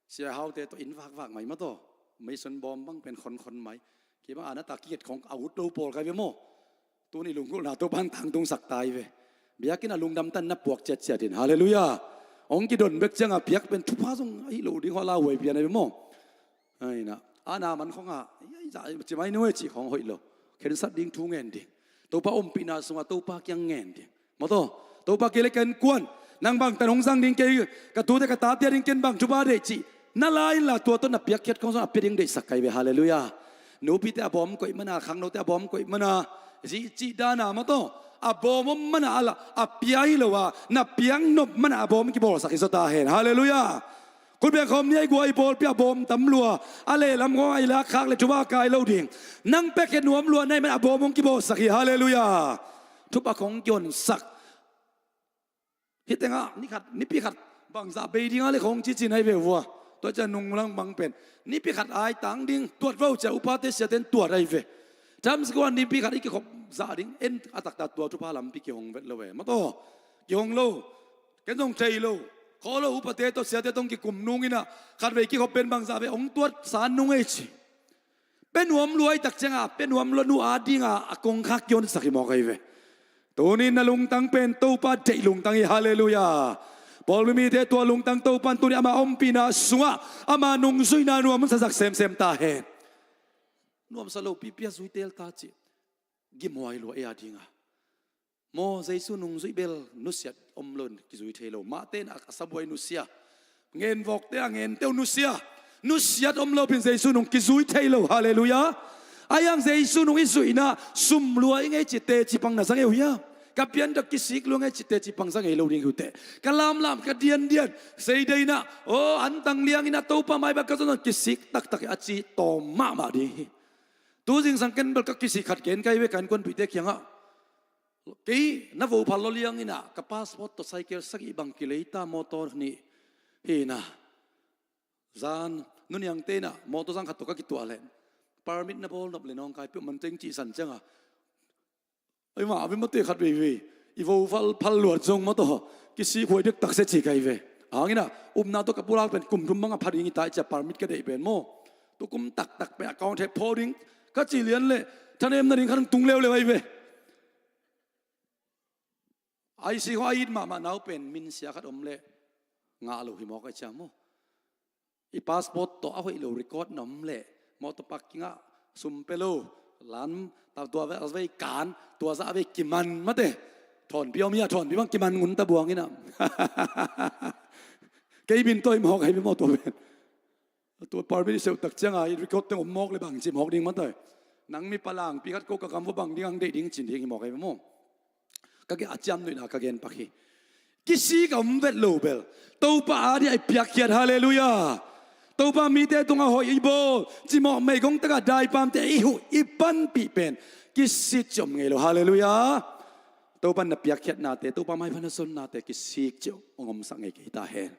Sia Haute tawh inn vakvak mai maw taw. Mason bawm bang pen khonkhon mai. Kei bang ana ta kinget khong a ut lo pawl kai ve maw. Tuni lunggulhna Topan tangtungsak tai ve. Biakinn a lungdam tan na puak ciatciat in. Halleluiah. Ong kidon bek cianga piak pen thupha zong ahi lo ding hua lauhuai pian ai ve maw. Aina ana man khonga ci mai nuai ci khong hoih lo. Khensat ding thu ngen ding. Topa ompihna sunga Topa kiang ngen ding. Maw taw. Topa kei le ken kuan. Nang bangtan hong zang ding kei ka tute ka tate a ding ken bang thupha deih cih na la inla tua tawh na piakkhiat khong zong a pia ding deihsak kai ve. Halleluiah. Nupite a bawm koih mana, khangnote a bawm koih mana, zih cih dana maw taw. A bawm om mana a la a pia hi lo a na piang nop mana a bawm kibawlsak hi zaw ta hen. Halleluiah. Khutbeng khawm ni a i gua i pawlpi a bawm tam lua a lehlam khawng a i lakkhak le thupha kai lo ding. Nang pekhe nuam lua na i man a bawm hong kibawlsak hi. Halleluiah. Thupha khawng kionsak. Hi tengah ni khat nipi khat bangzah bei dinga le khawng cici nai ve vua. Tua cia nunglang bang pen nipi khat ai tang ding tuat vau cia upate siaten tuat ai ve. Tamsikuan nipi khat i kikhop zah ding en a takta tua thupha lampi kihong vet lo ve. Maw taw. Kihong lo. Ken zong thei lo. Khaw lo upate tawh siate tawh kikum nung inah khatvei kikhop pen bangzah ve hong tuat san nung ei ci. Pe nuam lua i tak cianga pe nuam lua nu a dinga a kongkhak kionsak hi mawk ahi ve. Tunin na lungtang pen Topa deih lungtang hi. Halleluiah. Pawlpi mite tua lungtang Topan tuni ama ompihna sungah ama nungzuihna nuam sasak semsem ta hen. Nuamsa lo pipia zuitel ta ci. Gimhuai lua ei a dinga. Maw Jesu nungzuih bel nusiat om lo in kizui thei lo. Mahte in a sabuai nusia. Ngenvawkte a ngenteu nusia. Nusiat om lo pin Jesu nung kizui thei lo. Halleluiah. Ai ang Jesu nung i zuihna sum lua i ngei ci teci pang na za ngei uh hia? Ka piandak kisik lua ngei ci teci pang za ngei lo ding hi uh teh. Ka lamlam ka diandian sei deinah aw antang liangin a Topa maibak ka zon kisik taktak a ci tawm mahmah ding hi. Tu zingsang ken bel ka kisik khat gen kai ve ka innkuanpihte kiangah. Kei na vophal law lianginah ka passport tawh cycle sagih bang kileita motor nih hinah. Zan nuniangte inah motor zang khat tawh ka kituah leh permit na bawl nop le nawngkai peuh man teng cihsan cianga. Ai mah a vimate khat veivei i vophal phal luat zong maw taw kisik huai dek takse ci kai ve. Hanginah upna tawh ka pulak pen kum thum bang a pha ding i ta i cia permit ka deih pen maw. Tukum taktak pen account hep phaw ding ka ci lian leh thanemna ding khat tung leuleu ai ve. I C khaw a it mahmah nau pen minsia khat om leh ngah lo hi mawk a i ciam maw? I passport tawh a hoih lo record na om leh mawtaw parking ah sum pe lo lan ta tua ve a vei kan tua zah a vei kiman mate. Thawnpi om hi a thawnpi bang kiman ngun ta buang inah. Kei min tawh hi mawk a hi mawtaw pen. Tua permit i seuh tak cianga i record teng om mawk le bang ci mawk ding matai. Nang mi palangpi khat ko ka kam va bang ding ang deih ding cin ding hi mawk a hi maw? Ka gen a ciam nuihna ka gen pak hi. Kisik a om vet lo bel Topa a dih a i piakkhiat. Halleluiah. Topa mite tungah hoih i bawl cimawh meigong takah daipamte i huh i panpih pen kisik ci om ngei lo. Halleluiah. Topan na piakkhiatnate, Topa maipha na zonnate kisik ciah hong omsak ngei kei ta hen.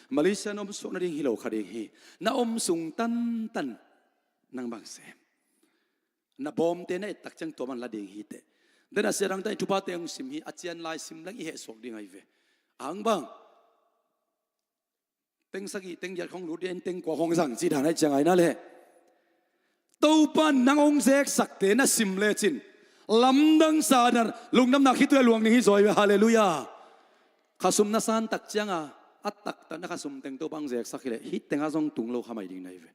Malaysia na om suak nading hi lo kha ding hi. Na om sung tantan nang bang sem. Na bawmte na ettak ciang tua man la ding hi teh. Dena sia dangta i thupate hong sim hi, a cian lai sim leng i hehsuak ding ahi ve. Ang bang teng sagih teng giat khong lut dih, en teng kua khong zang ci dan ahi ciang ahi na le. Topan nang hong zeksakte na sim lecin lamdang sa na lungdamna khitui a luang ding hi zaw hi ve. Halleluiah. Khasum na san tak cianga a taktak na khasum teng Topa hong zeksak hi leh hih tenga zong tung lo kha mai ding na hi ve.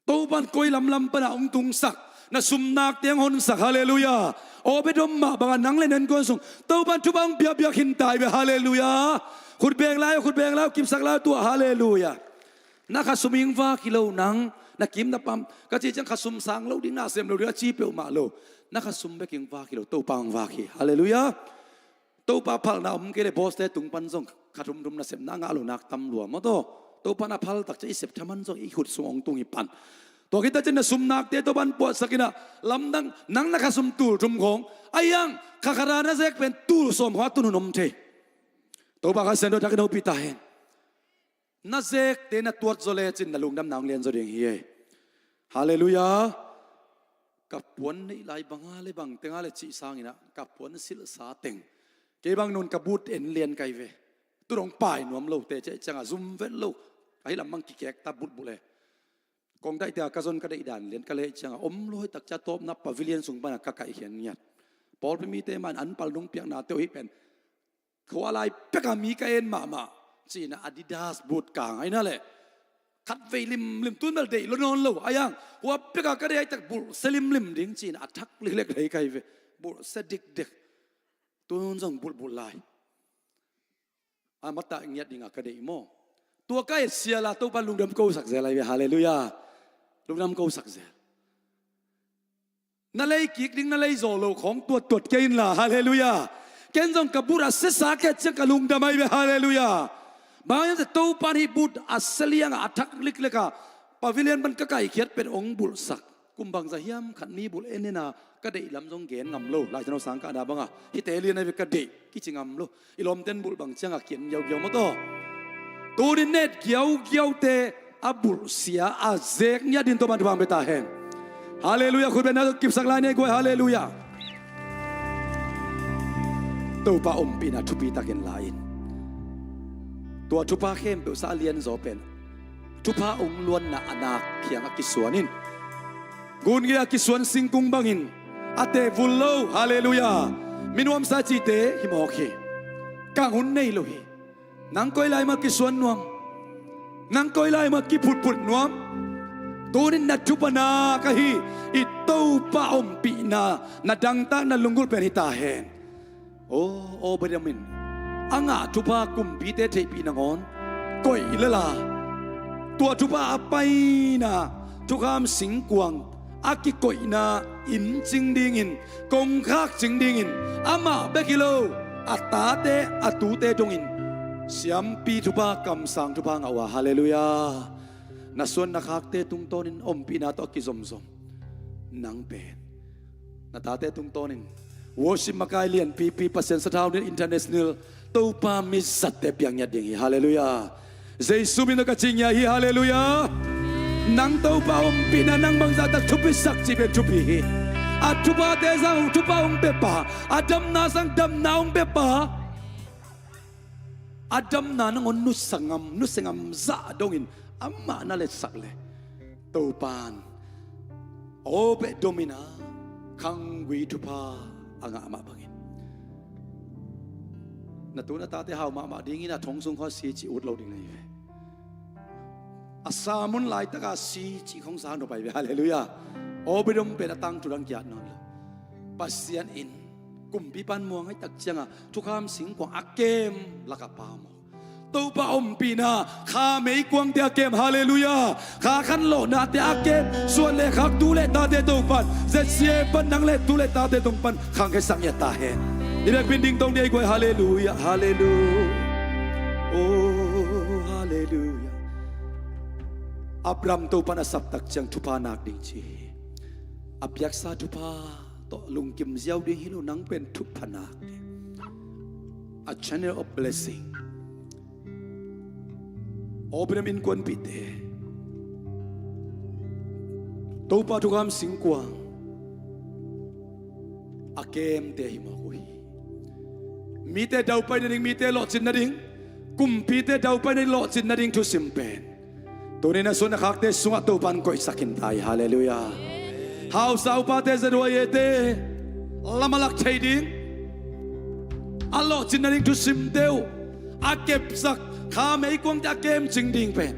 Topan koi lamlam pana hong tungsak, na sumnakte hong honsak. Halleluiah. Obed-edom mah banga nang le na innkuan sung Topan thupha hong piakpiak khin ta hi ve. Halleluiah. Khut beng lai uh, khut beng lai uh, kipsak lai uh tua. Halleluiah. Na khasum hing vak hi lo nang, na kim na pam ka ci ciang khasum sang lo ding, na sem lo ding a ci peuhmah lo. Na khasum bek hing vak hi lo, Topa hong vak hi. Halleluiah. Topa phalna om kei le bawste tung pan zong kha thumthum nasepna a ngah lo nak tam lua maw taw. Topa na phal tak ciah i sep thaman zong i khut sung hong tung hi pan. Tua khit tak ciah na sumnakte Topan puahsak in ah lamdang, nang na khasum tul thum khong a hiang kha khat a na zek pen tul sawm khong a tun hun om thei. Topa Kha Siangtho takin hopih ta hen. Na zekte na tuat zaw lecin na lungdamna hong lian zaw ding hi ei. Halleluiah. Ka puan neih lai banga le bang tenga le cih sangin ah ka puan silhsa teng, kei bang nun ka but en lian kai ve. Tu dong pai nuam lote ciah ciangah zum vet lo. Ahi lam bang kikek ta bulhbulh e. Kong daihte a ka zon ka deih dan lian ka leh ciangah om lo hoi tak ciah tawpna pavilion sung pana ka kaihkhian ngiat. Pawlpi mite man an pal nung piaknate uh hi pen khua lai peka mi ka en mahmah. Cina Adidas but kang aina le khat vei limlim tun bel deih lo nawn lo a hiang. Khua peka ka deih ai tak bulhse limlim ding cina a thak liklek lei kai ve. Bulhse dikdek. Tun zong bulhbulh lai. A mata ngiat dinga ka deih maw? Tua ka et siala Topa lungdam ko sak zel ai ve. Halleluiah. Lungdam ko sak zel. Na lei kik ding na lei zaw lo khong tuat tuat kei inla. Halleluiah. Ken zong ka but a sesa ket ciang ka lungdam ai ve. Halleluiah. Bang hiam cih Topan hih but a selianga a thak likleka pavilion pan ka kaikhiat pen ong bulhsak. Kum bangza hiam khat mi bulh enena ka deih lam zong gen ngam lo. Lai Siangtho sang kahna banga hihte lian ai ve ka deih kici ngam lo. I lawmten bulh bang cianga kian giaugiau maw taw. Tunin net giaugiaute a bulhsia a zek ngiat din Topan thupha hong pia ta hen. Halleluiah. Khut beng na kipsak lai nei guai. Halleluiah. Topa ompihna thupi takin la in. Tua thupha khempeuh sa a lianzaw pen thupha ong luanna a nak khiang a kisuan in. Gun gei a kisuan singkung bangin a teh vul lo. Halleluiah. Minuamsa cihte hi mawk hi. Kang hun nei lo hi. Nang koi lai mah kisuan nuam? Nang koi lai mah kiphutphut nuam? Tunin na thupha nak ahi i Topa ompihna na dangtakna lunggulh pen hi ta hen. Aw, Obed-edom in a ngah thupha kumpite theihpih nangawn koih lel a, tua thupha a paina thukham singkuang a kikoihna inn cing dingin, kongkhak cing dingin, amah bek hi lo, a tate a tute dongin siampi thupha, kamsang thupha ngah uh a. Halleluiah. Na suan na khakte tungtawnin ompihna tawh a kizomzom nang pen na tate tungtawnin worship makai lianpipi Pasian sathau nit international Topa mizatte piang ngiat ding hi. Halleluiah. Jesu min tawh ka ci ngiat hi. Halleluiah. Nang Topa ompihna nang bangzah tak thupisak cih pen thupi hi. A thuphate sang hong thupha hong pia pa, a damna sang damna hong pia pa, a damna nangawn nusia ngam, nusia ngam zah dongin amah na letsak le Topan Obed-edom in a khanggui thupha a ngah mah bangin na tu na tate hau mahmah dingin a thong sung khua si cih ut lo ding na hi ve. A samun laitaka si cih khong sang nop ai ve. Halleluiah. Obed-edom pen a tangthu dang kiat nawn lo. Pasian in kumpipa in muang ai tak cianga thukham singkuang a kem laka pau maw? Topa ompihna kha meikuangte a kem. Halleluiah. Kha khanlawhnate a kem, suan le khak tu le tate Topan, Z C A pan nang le tu le tate Topan khangkhia sak ngiat ta hen. I bekpin ding tong dei guai. Halleluiah. Halleluiah. Oh, halleluiah. Abraham Topan a saptak ciang thupha nak ding ci hi. A piaksa thupha tawh lungkim ziau ding hi lo, nang pen thupha nak ding. A channel of blessing. Aw, Bethlehem innkuanpihte, Topa thukham singkuang a kemte hi mawk uh hi. Mite daupai nading, mite lawhcin nading, kumpite daupai nading, lawhcin nading thusim pen tuni-in a suan a khakte sungah Topa'n koihsak hi ta hi. Halleluiah. Hausa upate, ZYA-te lam a lak thei ding, a lawhcin nading thusimte uh a kepsak, kha meikuangte a kemcing ding pen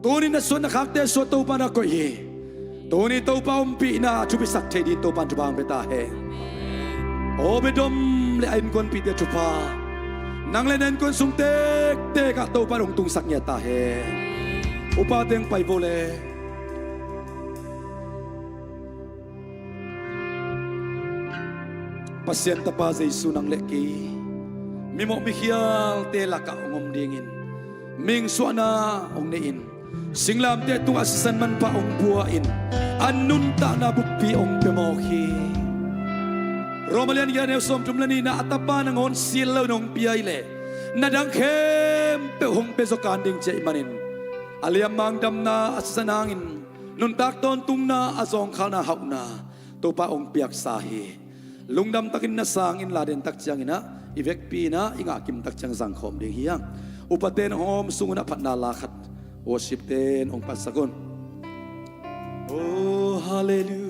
tuni-in a suan a khakte sungah Topa'n a koih hi. Tuni Topa ompihna thupisak thei dingin Topa'n thupha hong pia ta hen. Aw, Bethlehem le a innkuanpihte thupha, nang le na innkuan sung tektek ah Topa'n hong tungsak ngiat ta hen. Upa teng pai vo le. Pasian Tapa Jesu, nang le kei mimawh mikhialte lakah hong om dingin, mihing suahna hong nei-in, singlamteh tungah sisan manpha hong pua-in, a nuntakna buppi hong pia mawk hi. Rom a lian giat, a neu sawmthum le nihna, a Tapa nangawn silh loin hong pia hi leh, na dang khempeuh hong pia zaw kan ding ci ahih manin, a liammang damna, a sisan hangin nuntak tawntungna, a zawngkhalna hauhna Topa hong piaksa hi. Lungdam takin na sangin la den tak ciangin ah, i vekpi-in ah i ngahkim tak ciang zangkhawm ding hi hang. Upate in hong hawm sung un ah, phatna la khat worship-te in hong patsak un. Oh, hallelujah.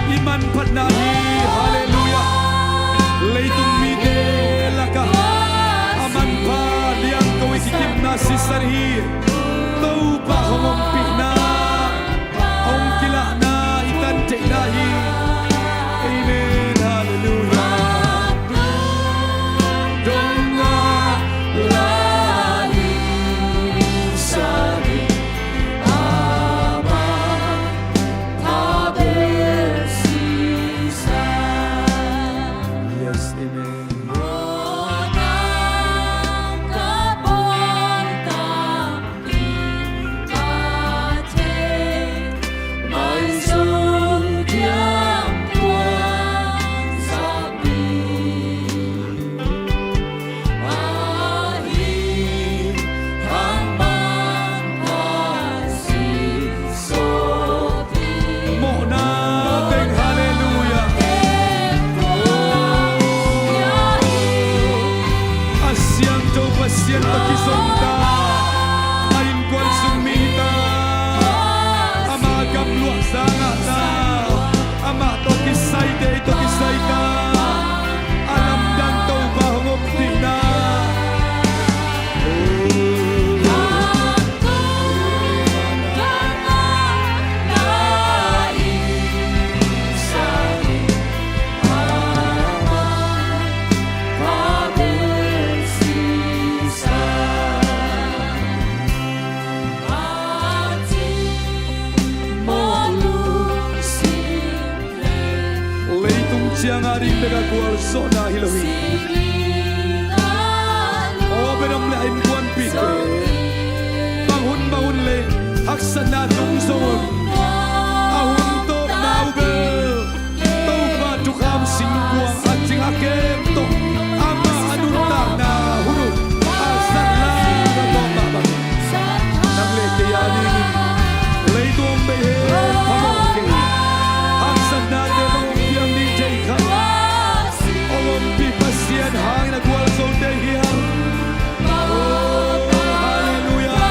I manphatna hi, halleluiah. Leitung mite lakah a manpha liangko i kikipna sisan hi. Topa hong ompihna, hong kilahna i tan theihna hi. Amen. Halleluiah. Yes, amen. Ciang a ding bek a gualzawhna hi lo hi. Obed-edom le a innkuanpihte bang hun bang hun le haksatna tung zo un. A hun tawpna uh bel Topa thukham singkuang a cing a kem tawh amah a nuntakna hun uh a zat lai a tawpna bang nang le kei a dingin leitung bei he phamawh kei. Haksatnate bang hong piang ding thei kha hong ompih Pasian hangin a gualzote hi hang. Oh, halleluiah.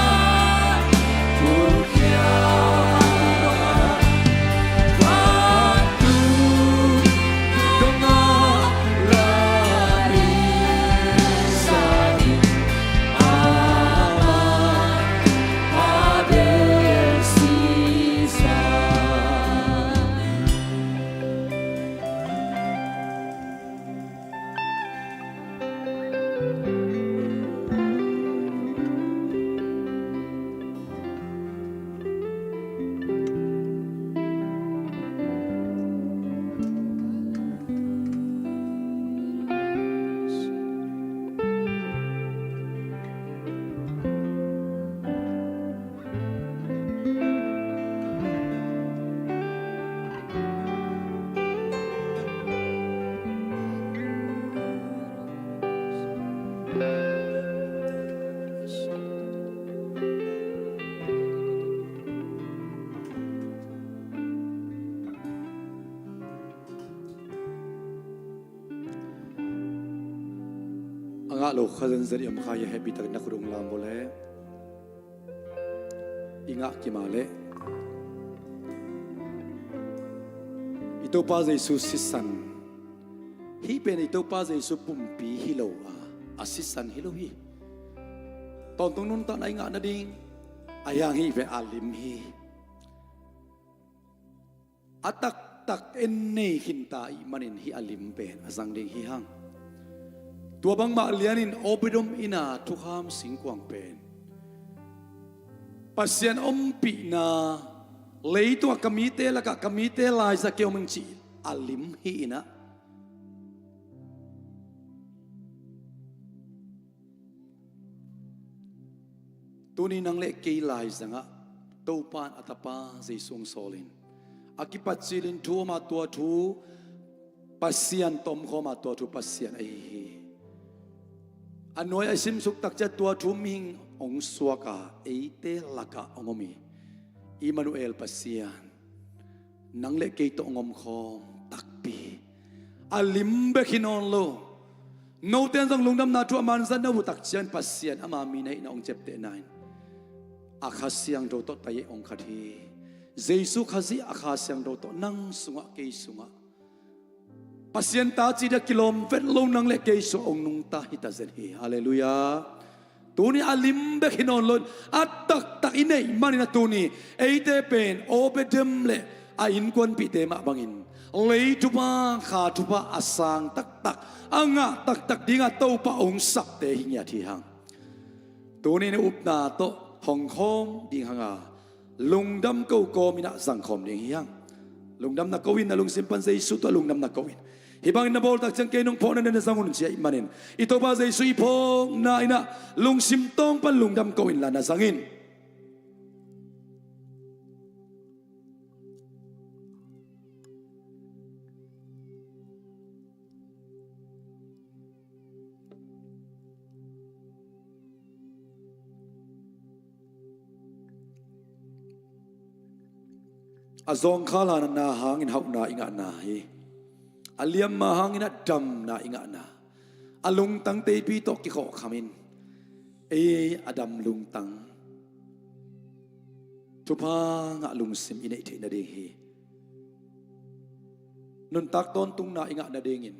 A ngah lo kha zenzen i om kha hi a, hehpihtakin na khut hong lam vawleh. I ngah kima leh i Topa Jesu sisan, hih pen i Topa Jesu pumpi hi lo a, a sisan hi lo hi. Tawntung nuntakna i ngah nading a hiang hih ve a lim hi. A taktak en nei khinta ih manin hih a lim pen a zang ding hi hang. Tua bangmah lianin Obed-edom inn a thukham singkuang pen Pasian ompihna, leitungah ka mite lakah ka mite laizak kei om ing cih a lim hi inah. Tuni nang le kei laizangah Topa in a Tapa Jesu hong sawlin, a kipat cilin thu om a, tua thu Pasian tawh omkhawm a, tua thu Pasian ahi hi. A nuai a i simsuk takciang tua thu mihing hong suak a, eite lakah hong om hi. Immanuel Pasian nang le kei tawh hong omkhawm takpi. A lim bek hi nawn lo. Note in zong lungdamna thu a manzat na uh takciang Pasian ama mi na hihna hong ciaptehna in a Kha Siangtho tawh taih hong khat hi. Jesu Khazih a Kha Siangtho tawh nang sungah, kei sungah, Pasian ta cih dia kilawm vet lo nang le kei sungah hong nungta hi ta zen hi. Halleluiah. Tuni a lim bek hi nawn lo in a taktak i neih manin a tuni eite pen Obed-edom le a innkuanpihte mah bangin lei thupha, kha thupha a sang taktak, a ngah taktak dinga Topa hong sapte hi ngiat hi hang. Tuni in upna tawh hong khawm ding hanga lungdam ko kawm inah zangkhawm ding hi hang. Lungdam na ko in, na lungsim pan Jesu tawh lungdam na ko in. Hih bangin na bawl takciang kei nong phawkna na zang un ci ahih manin i Topa Jesu i phawkna inah lungsim tawng pan lungdam ko inla na zang in. A zawngkhal hanna hangin hauhna i ngahna hi. A liamma hangin a damna i ngahna. A lungtang teipi tawh kikhawhkhamin ei a dam lungtang, thupha ngah lungsim i neih theih nading hi. Nuntak tawntungna i ngah nadingin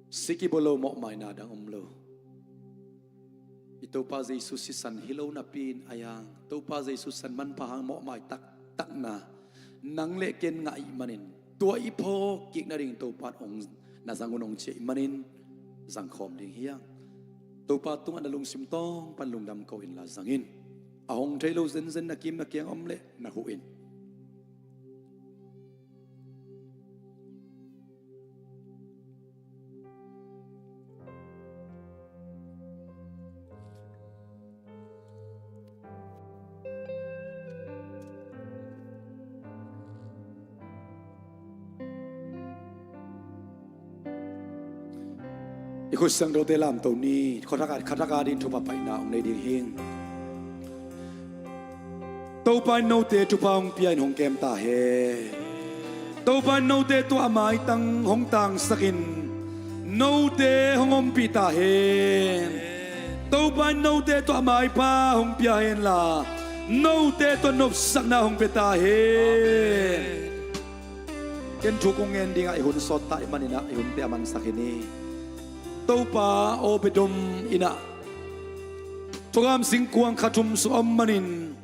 si kibua lo, mawhmaina dang om lo. I Topa Jesu sisan hi lo napi in a hiang Topa Jesu san manpha hang mawhmai taktakna nang le kei in ngah ih manin tua i phawk kik nading Topa in hong, na zang un hong ci ahih manin zangkhawm ding hi hang. Topa tungah na lungsim tawng pan lungdam ko inla zang in. A hong thei lo zenzen na kim na kiang om leh na huh in. I khut siangthote lamto ni. Khathak a, khathak a ding thupha paina hong nei ding hi. Topa in note thupha hong pia in hong kem ta hen. Topa in note tawh a maitang hong tangsak in note hong ompih ta hen. Topa in note tawh a maipha hong pia hen la, note tawh nopsakna hong pia ta hen. Ken thu kong ngen ding ah i hun sawt ta ahih manin ah i hunte a mansak hi ni. Topa Obed-edom in ah thukham singkuang khat thum sung a om manin,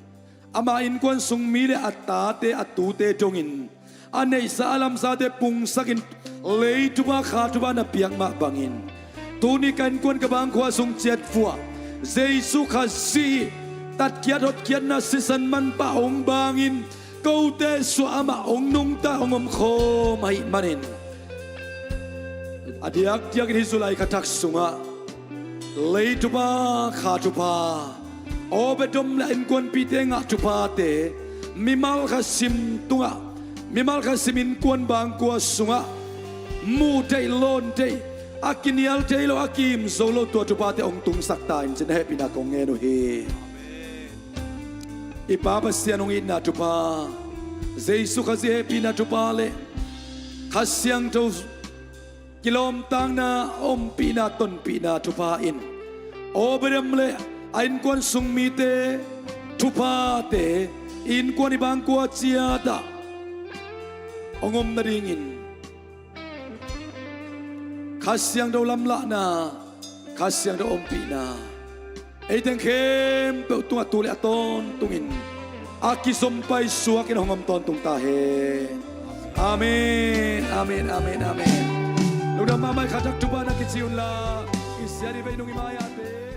ama innkuan sung mi le a tate a tute dongin a neihsa a lamsate pungsak in lei thupha kha thupha na piak mah bangin, tuni ka innkuan ka bangkhua sung ciat vuah Jesu Khazih tatkhiat hotkhiatna sisan manpha hong bangin, kote suah amah hong nungta hong omkhawm ahih manin, a diakdiakin hih July khathak sungah lei thupha kha thupha, Obed-edom le a innkuanpihte ngah thuphate, mimal khat sim tungah, mimal khat sim innkuan bangkua sungah muh theih, lawn theih, a kinial thei lo, a kiim zo lo tua thuphate hong tungsak ta in ci-in a hehpihna kong ngen uh hi. I Pa Pasian hong itna thupha, Jesu Khazih hehpihna thupha le Kha Siangtho kilawmtatna ompihna tonpihna thupha in Obed-edom le a innkuan sung mite thuphate i innkuan i bangkua ciatah hong om nadingin Kha Siangtho lamlahna, Kha Siangtho ompihna ei teng khempeuh tungah tu le a tawntungin a kizom paisuak in hong om tawntung ta hen. Amen, amen, amen, amen. Lungdam mahmah. Khathak thupha na kici unla, i sia dih vei nung i mai-ate.